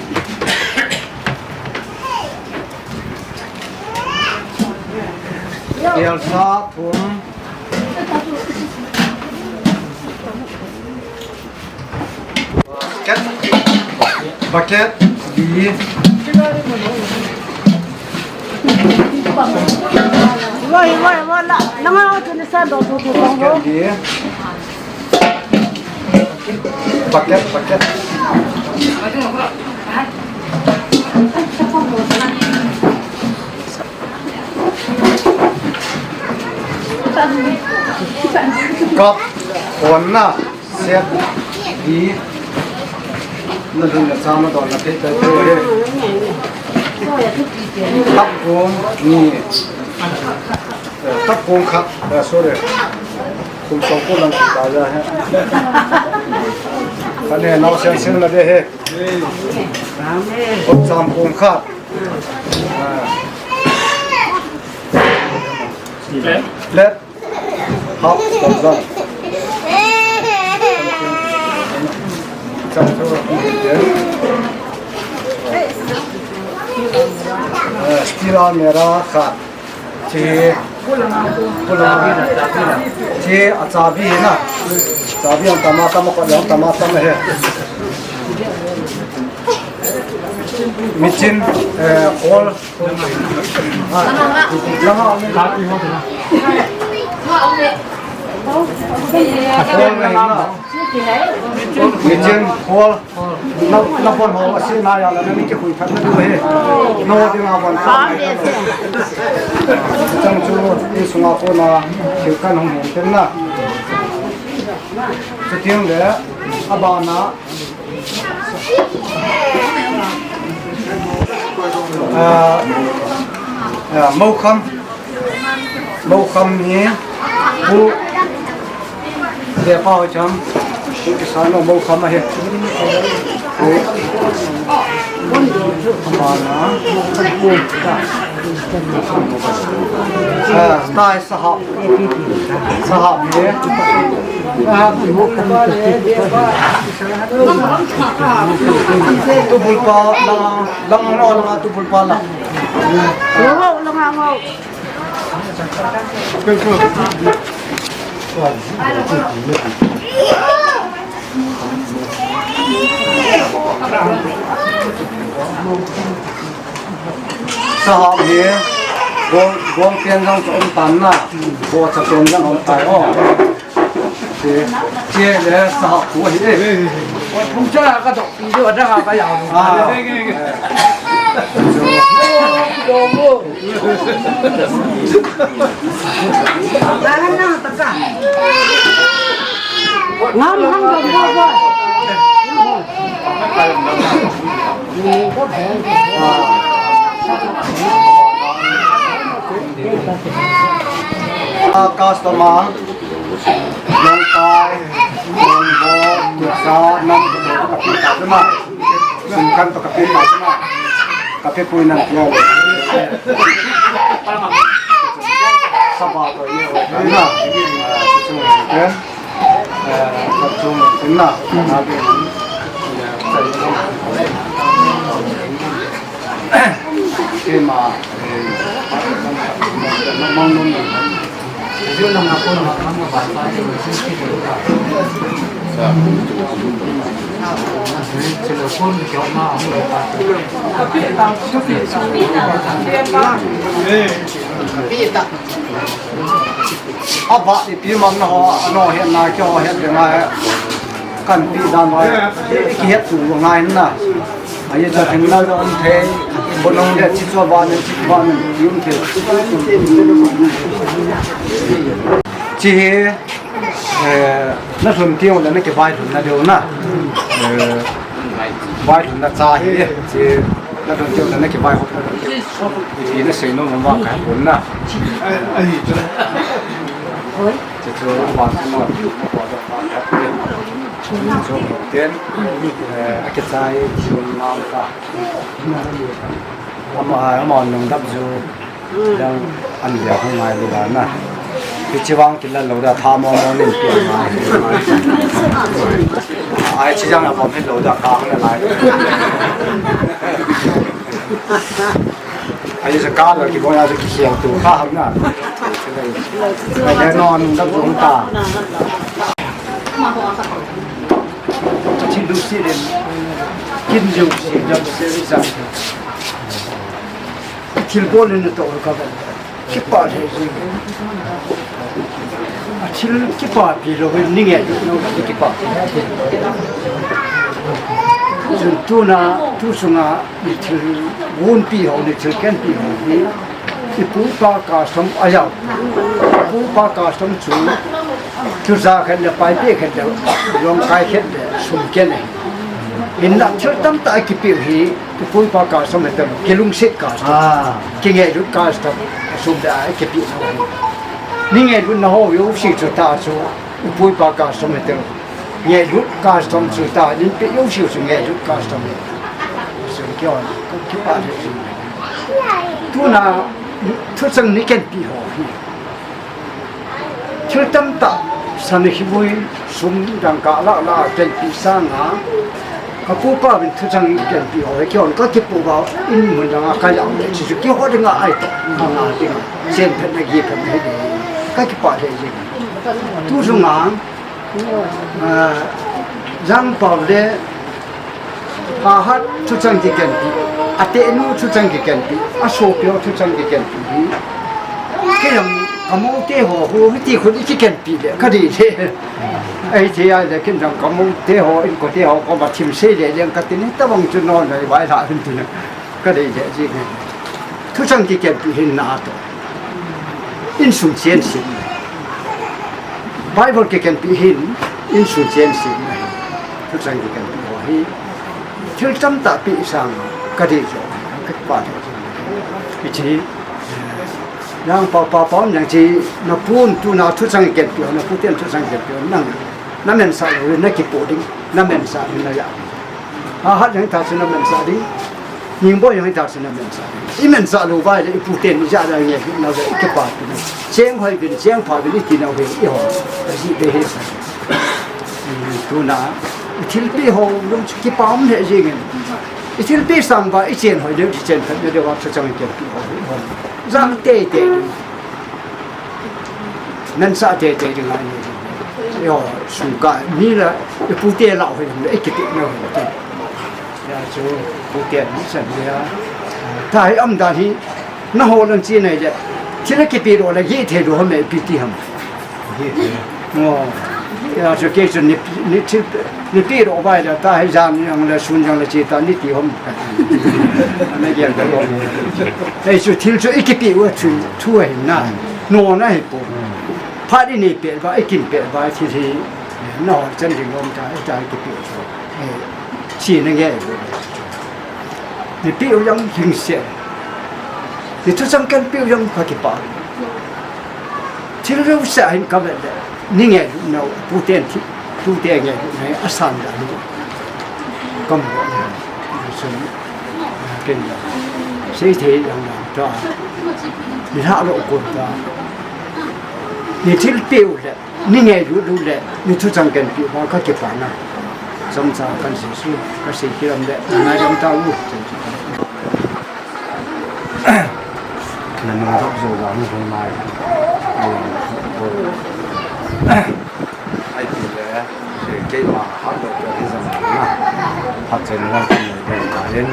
Elsa, thum. Bucket. Bucket. Li. Wai, wai, wai, la, la nga tu ni sa do tu tu tu. Bucket li. Bucket, bucket. Cup, one na. Set, di. Na dun na sa ma don na thei ta tu he. Tap kum ni. Eh, tap kum khat. Eh, sorry. Kum song ko lang ta ja he. Ka ne nau sian sin la de he. Kum sam kum khat. Ah. Flat. Half dozen. Eh, steel almirah khat. Chi, chi achabi na. Chabi ang tama tama ko ang tama tama he. Michin, eh, khol. Michin, khol. Na, na pon ho, asi na ya la, na mi kikhui phat na tu he. No, ding a pon. Chang chu, i sunga ko na, thil kan hong hen ten na. Chuting le, abana, Ah, ah, Mokham, Mokham hi, Pu, le pa ho cham, Pu Kisano Mokham ahi. Ah, tai sahap. Sahap hi. Tubul pa lang, lang, lang, lang, tubul pa lang. Lang, lang, lang. Sahap hi, gong, gong pen jong chu um tan na, bo cha pen jong um tai o. Che, che le sahap pu hi e. Oi, phung cha ka dok pi jo da ka ya. Ah. Ngam hang dong bo bo. Ah, customer, Longkai, Longbo, Tusa, nam, kapi ta ma. Sum kan to kapi ta ma. Kapi pui nam pia. Saba to ye na. Ah, sum kan. Aba ipi man na ho, ano het na, keiho het ding a, kan pi dan ho, kihet tu ngai na. Ahi cha thing na jong thei, bonong le chi chu ba ne, chi ba ne, yum thei. Chi hi, eh, na lhun teng le na kivai lhun na deu na. Eh, Vai lhun na cha hi, chi na don teu na kivai hop na don teu. Ipi na sei nom va ka pon na. Ahi chu. Chu chu va chu mo. Chu ten. Eh, a kichai chu nam ta. Ama, ama nung dap chu. Yang an dia hung ngai lu da na. Hichi vang kila lo da tha mo mo nin pi ngai. Ai chi jang a pom hin lo da ka hung lai. Ai sa ka lo ki bo ya ki siang tu ka hang na. Ai ya no an da hung ta. Chi lu si den. Kin lu si da se sa. Thil bol in to ka ba. Kipa le jing. A thil kipa pi lo ni nge lo kipa. Chun tuna, tu sunga ni thil gun pi ho ni thil ken pi ho ni. I pu pa ka som a yau. Pu pa ka som chu. Tusa khat le Paipi khat le Longkai khat le sum ken e. In na thil tam ta kipi hi. I pu i pa custom hetel, kilungset custom. Ah. Kingailut custom, sum da ai kipi na. Ni ngailut na ho, yo si chu ta chu, i pu i pa custom hetel. Ngailut custom chu ta, nin pe yo si chu ngailut custom. Sum kyo, kipa le. Tuna, thuchang ni ken pi ho hi. Thil tamtah, san, hivui, sum, dangka lah lah, kelpi sanga, ka pu pa vin thuchang kelpi ho, kihon ka kipu ba, in mun danga ka yau le, chu chu kiho dinga ai to, ka nga dinga, chen phet na gi phet na hi de, ka kipa le ji. Tu sunga, ah, Jang Pau le, Hahat thuchang kikelpi, atehnu thuchang kikelpi, asopio thuchang kikelpi hi. Kei jong ka moute ho, ho hiti khun i kikelpi le, ka dei le. Ahi thei a le, kei jong ka moute ho, inkote ho, koma thim sei le, leng ka tin, hitabang chu non, ai vai la, hin tin. Ka dei le, ji ne. Thuchang kikelpi hin na to. Insung chen sin. Bible kikelpi hin, insung chen sin. Thuchang kikelpi ho hi. Thil tamtah pi sang, ka dei jo, ka pa le. Hichi, Jang Pau, Pau, Pau, jang chi, na pun tu na thuchang kikelpi ho, na pu ten thuchang kikelpi ho, nang, na mensah le, na kipu ding, na mensah ding na ya. Hahat jang ta chu na mensah ding. Ningboi jong hita chu na mensah ding. I mensah lou vai le i pu ten i ja da nge na ve i kipa pi na. Cheng hoi vin, cheng pha vin i ti na ve i ho. Ka ji be he sa. Tuna, i thilpi ho, lung chu kipa um le jing in. I thilpi sang ba, i chen hoi le, i chen phat le, le wa thuchang i kelpi ho, i ho. Jang te te. Nan sa te te ding a ni. Yo, sung ka ni la, i pu te la hoi le, i kipi na hoi te. Ya chu, pu te ni san ya. Ta hi am dan hi, na ho lan chi nai le. Chi la kipi ro la, yi te ro me pi ti ham. Yi te. Ngo. Ya chu ke chu ni, ni chi, ni pi ro bai la, ta hi jang yang la, sun yang la chi ta, ni ti hom. Na ge ka lo. Ei chu thil chu i kipi wa chu, chu hin na. No na hi po. Phat i nei pet uva, i kin pet uva, thil hi, na hon chan ding lom ta, i ta i kipe uva. Eh, chi na nge. Nipi u jong hing se. Ni thuchang kelpi u jong ka kipa. Thil reusa hin ka vet le. Ni nge no, pu ten thi, pu te nge no, a san da ni. Kam lo. Sun. Ken da. Sei thei jong ta. Ni ha lo ko ta. Ni thilpi u le, ni ngailut u le, ni thuchang kelpi u ka kipa na. Chomcha kan sei su, ka sei kilam le, na jam ta u. Na nung dap zo da ni hung mai. Ai pi le, keima hat lo ke hi jam na. Hat chen na kan ni den ta in.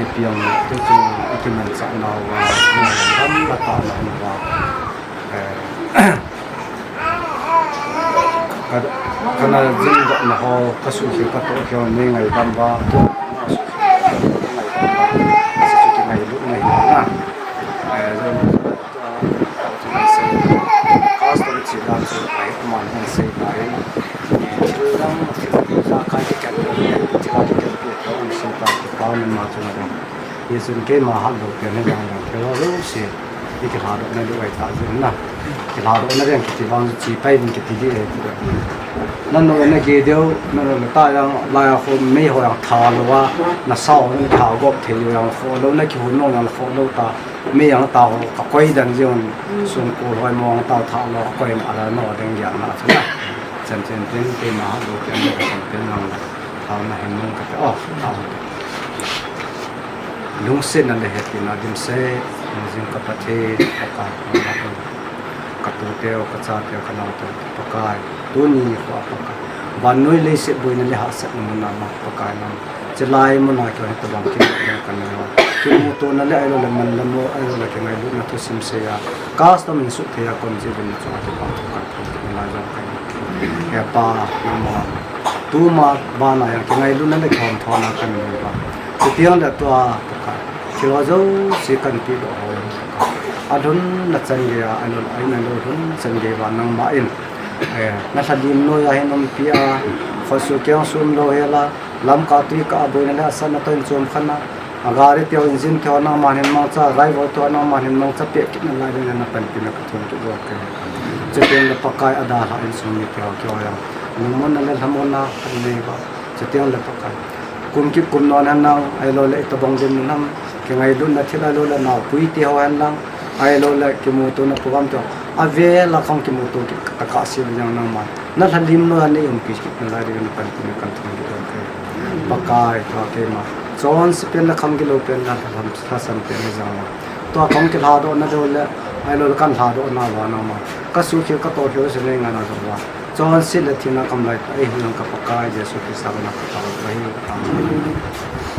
Ipi jong tu chu i kimanchah nau va, na dam la ta na va. Eh, ka, kana jingdohna ho, ka suhkhel ka tohkhel nei ngaidam uva, ka suhkhel ka tohkhel nei ngaidam uva, hichu kingailutna ahi na. Eh, jong, custom chi dan chu ahi, aman hung sei tai. Eh, thil dang, thil dang, ka kikan, thil kikan pi, ka um sei tai, ka pa min ma chu na dang. Hichun keima hat lo pen hi jang jang thil ho jouse i kilhadoh na diu ahi ta jin na. Kilhadoh na ding kiti vang chu chi pai ding kiti di ahi ti. Nanu na ge diu, nanu na ta jang lai a khom mei ho jang tha lou a, na sao na tha gop thei diu jang kho lou, na kihon lou jang kho lou ta, mei jang ta ho ka koi dan jing un, sum kul hoi mong ta tha lou, ka koi na la no ding jang na chu na. Chan chen tin keima hat lo pen hi jang pen jang tha na hin mong ka te, oh, tha. Lungsetna le hepina dimset, jing ka Pathen, ka Pa, ka tute u, ka chate u, ka naote u, Pakai, tuni nikho a Pakai. Vannoi leiset boina le hahsatna mun a ma, Pakai nang. Chulai mun a keiho tabang kimu tona le ahilou le manlamo, ahilou le kingailutna thusim seiya. Custom in suhthei a kon jeh ding chunga kipah thu kan thum kit nalai jong kahi. He Pa, nangma, tuma vana jong kingailutna le kihomthona kan nei uva. Chutiang le tua, Pakai, thil ho jouse kan pedoh ho, Pakai. Alhunna chan geiya, alhun, alhun chan gei uva nangma in. Eh, na lhalim noiya hin umpi a, khosung keng sum lou hela, Lamka tui kah a boina le asatna toh in chom khan a, a gari teu engine teu nangman hin mangcha, driver teu nangman hin mangcha peh kit nalai ding in na panpina ka thum kit uva ke. Chuteng le Pakai a dalha insung mite ho keiho jong lungmonna le lhamonna kan nei uva. Chuteng le Pakai kum kit kum non hen lang, ahilou le itobang dinmun ham, kingailutna thil ahilou le naopui te ho hen lang, ahilou le kimutona program teu Avel a kahung kimuto kit tah a, Siloam nangman nalhalimna a nei umpi kit nalai dingin napanpina kathum kit ahi. Pakai, tua keima chonse pen, nakham gilou pen, nalhasam pen hijong, tua kahung kilhadoh nading le, ahilouleh kalhadoh nauva nangman kasukhel katohkhel jouse nei ngaina jong uva, chonset le thina kaum laitah a eihil jong ka Pakai Jesu Christa mina katao ahi. Amen.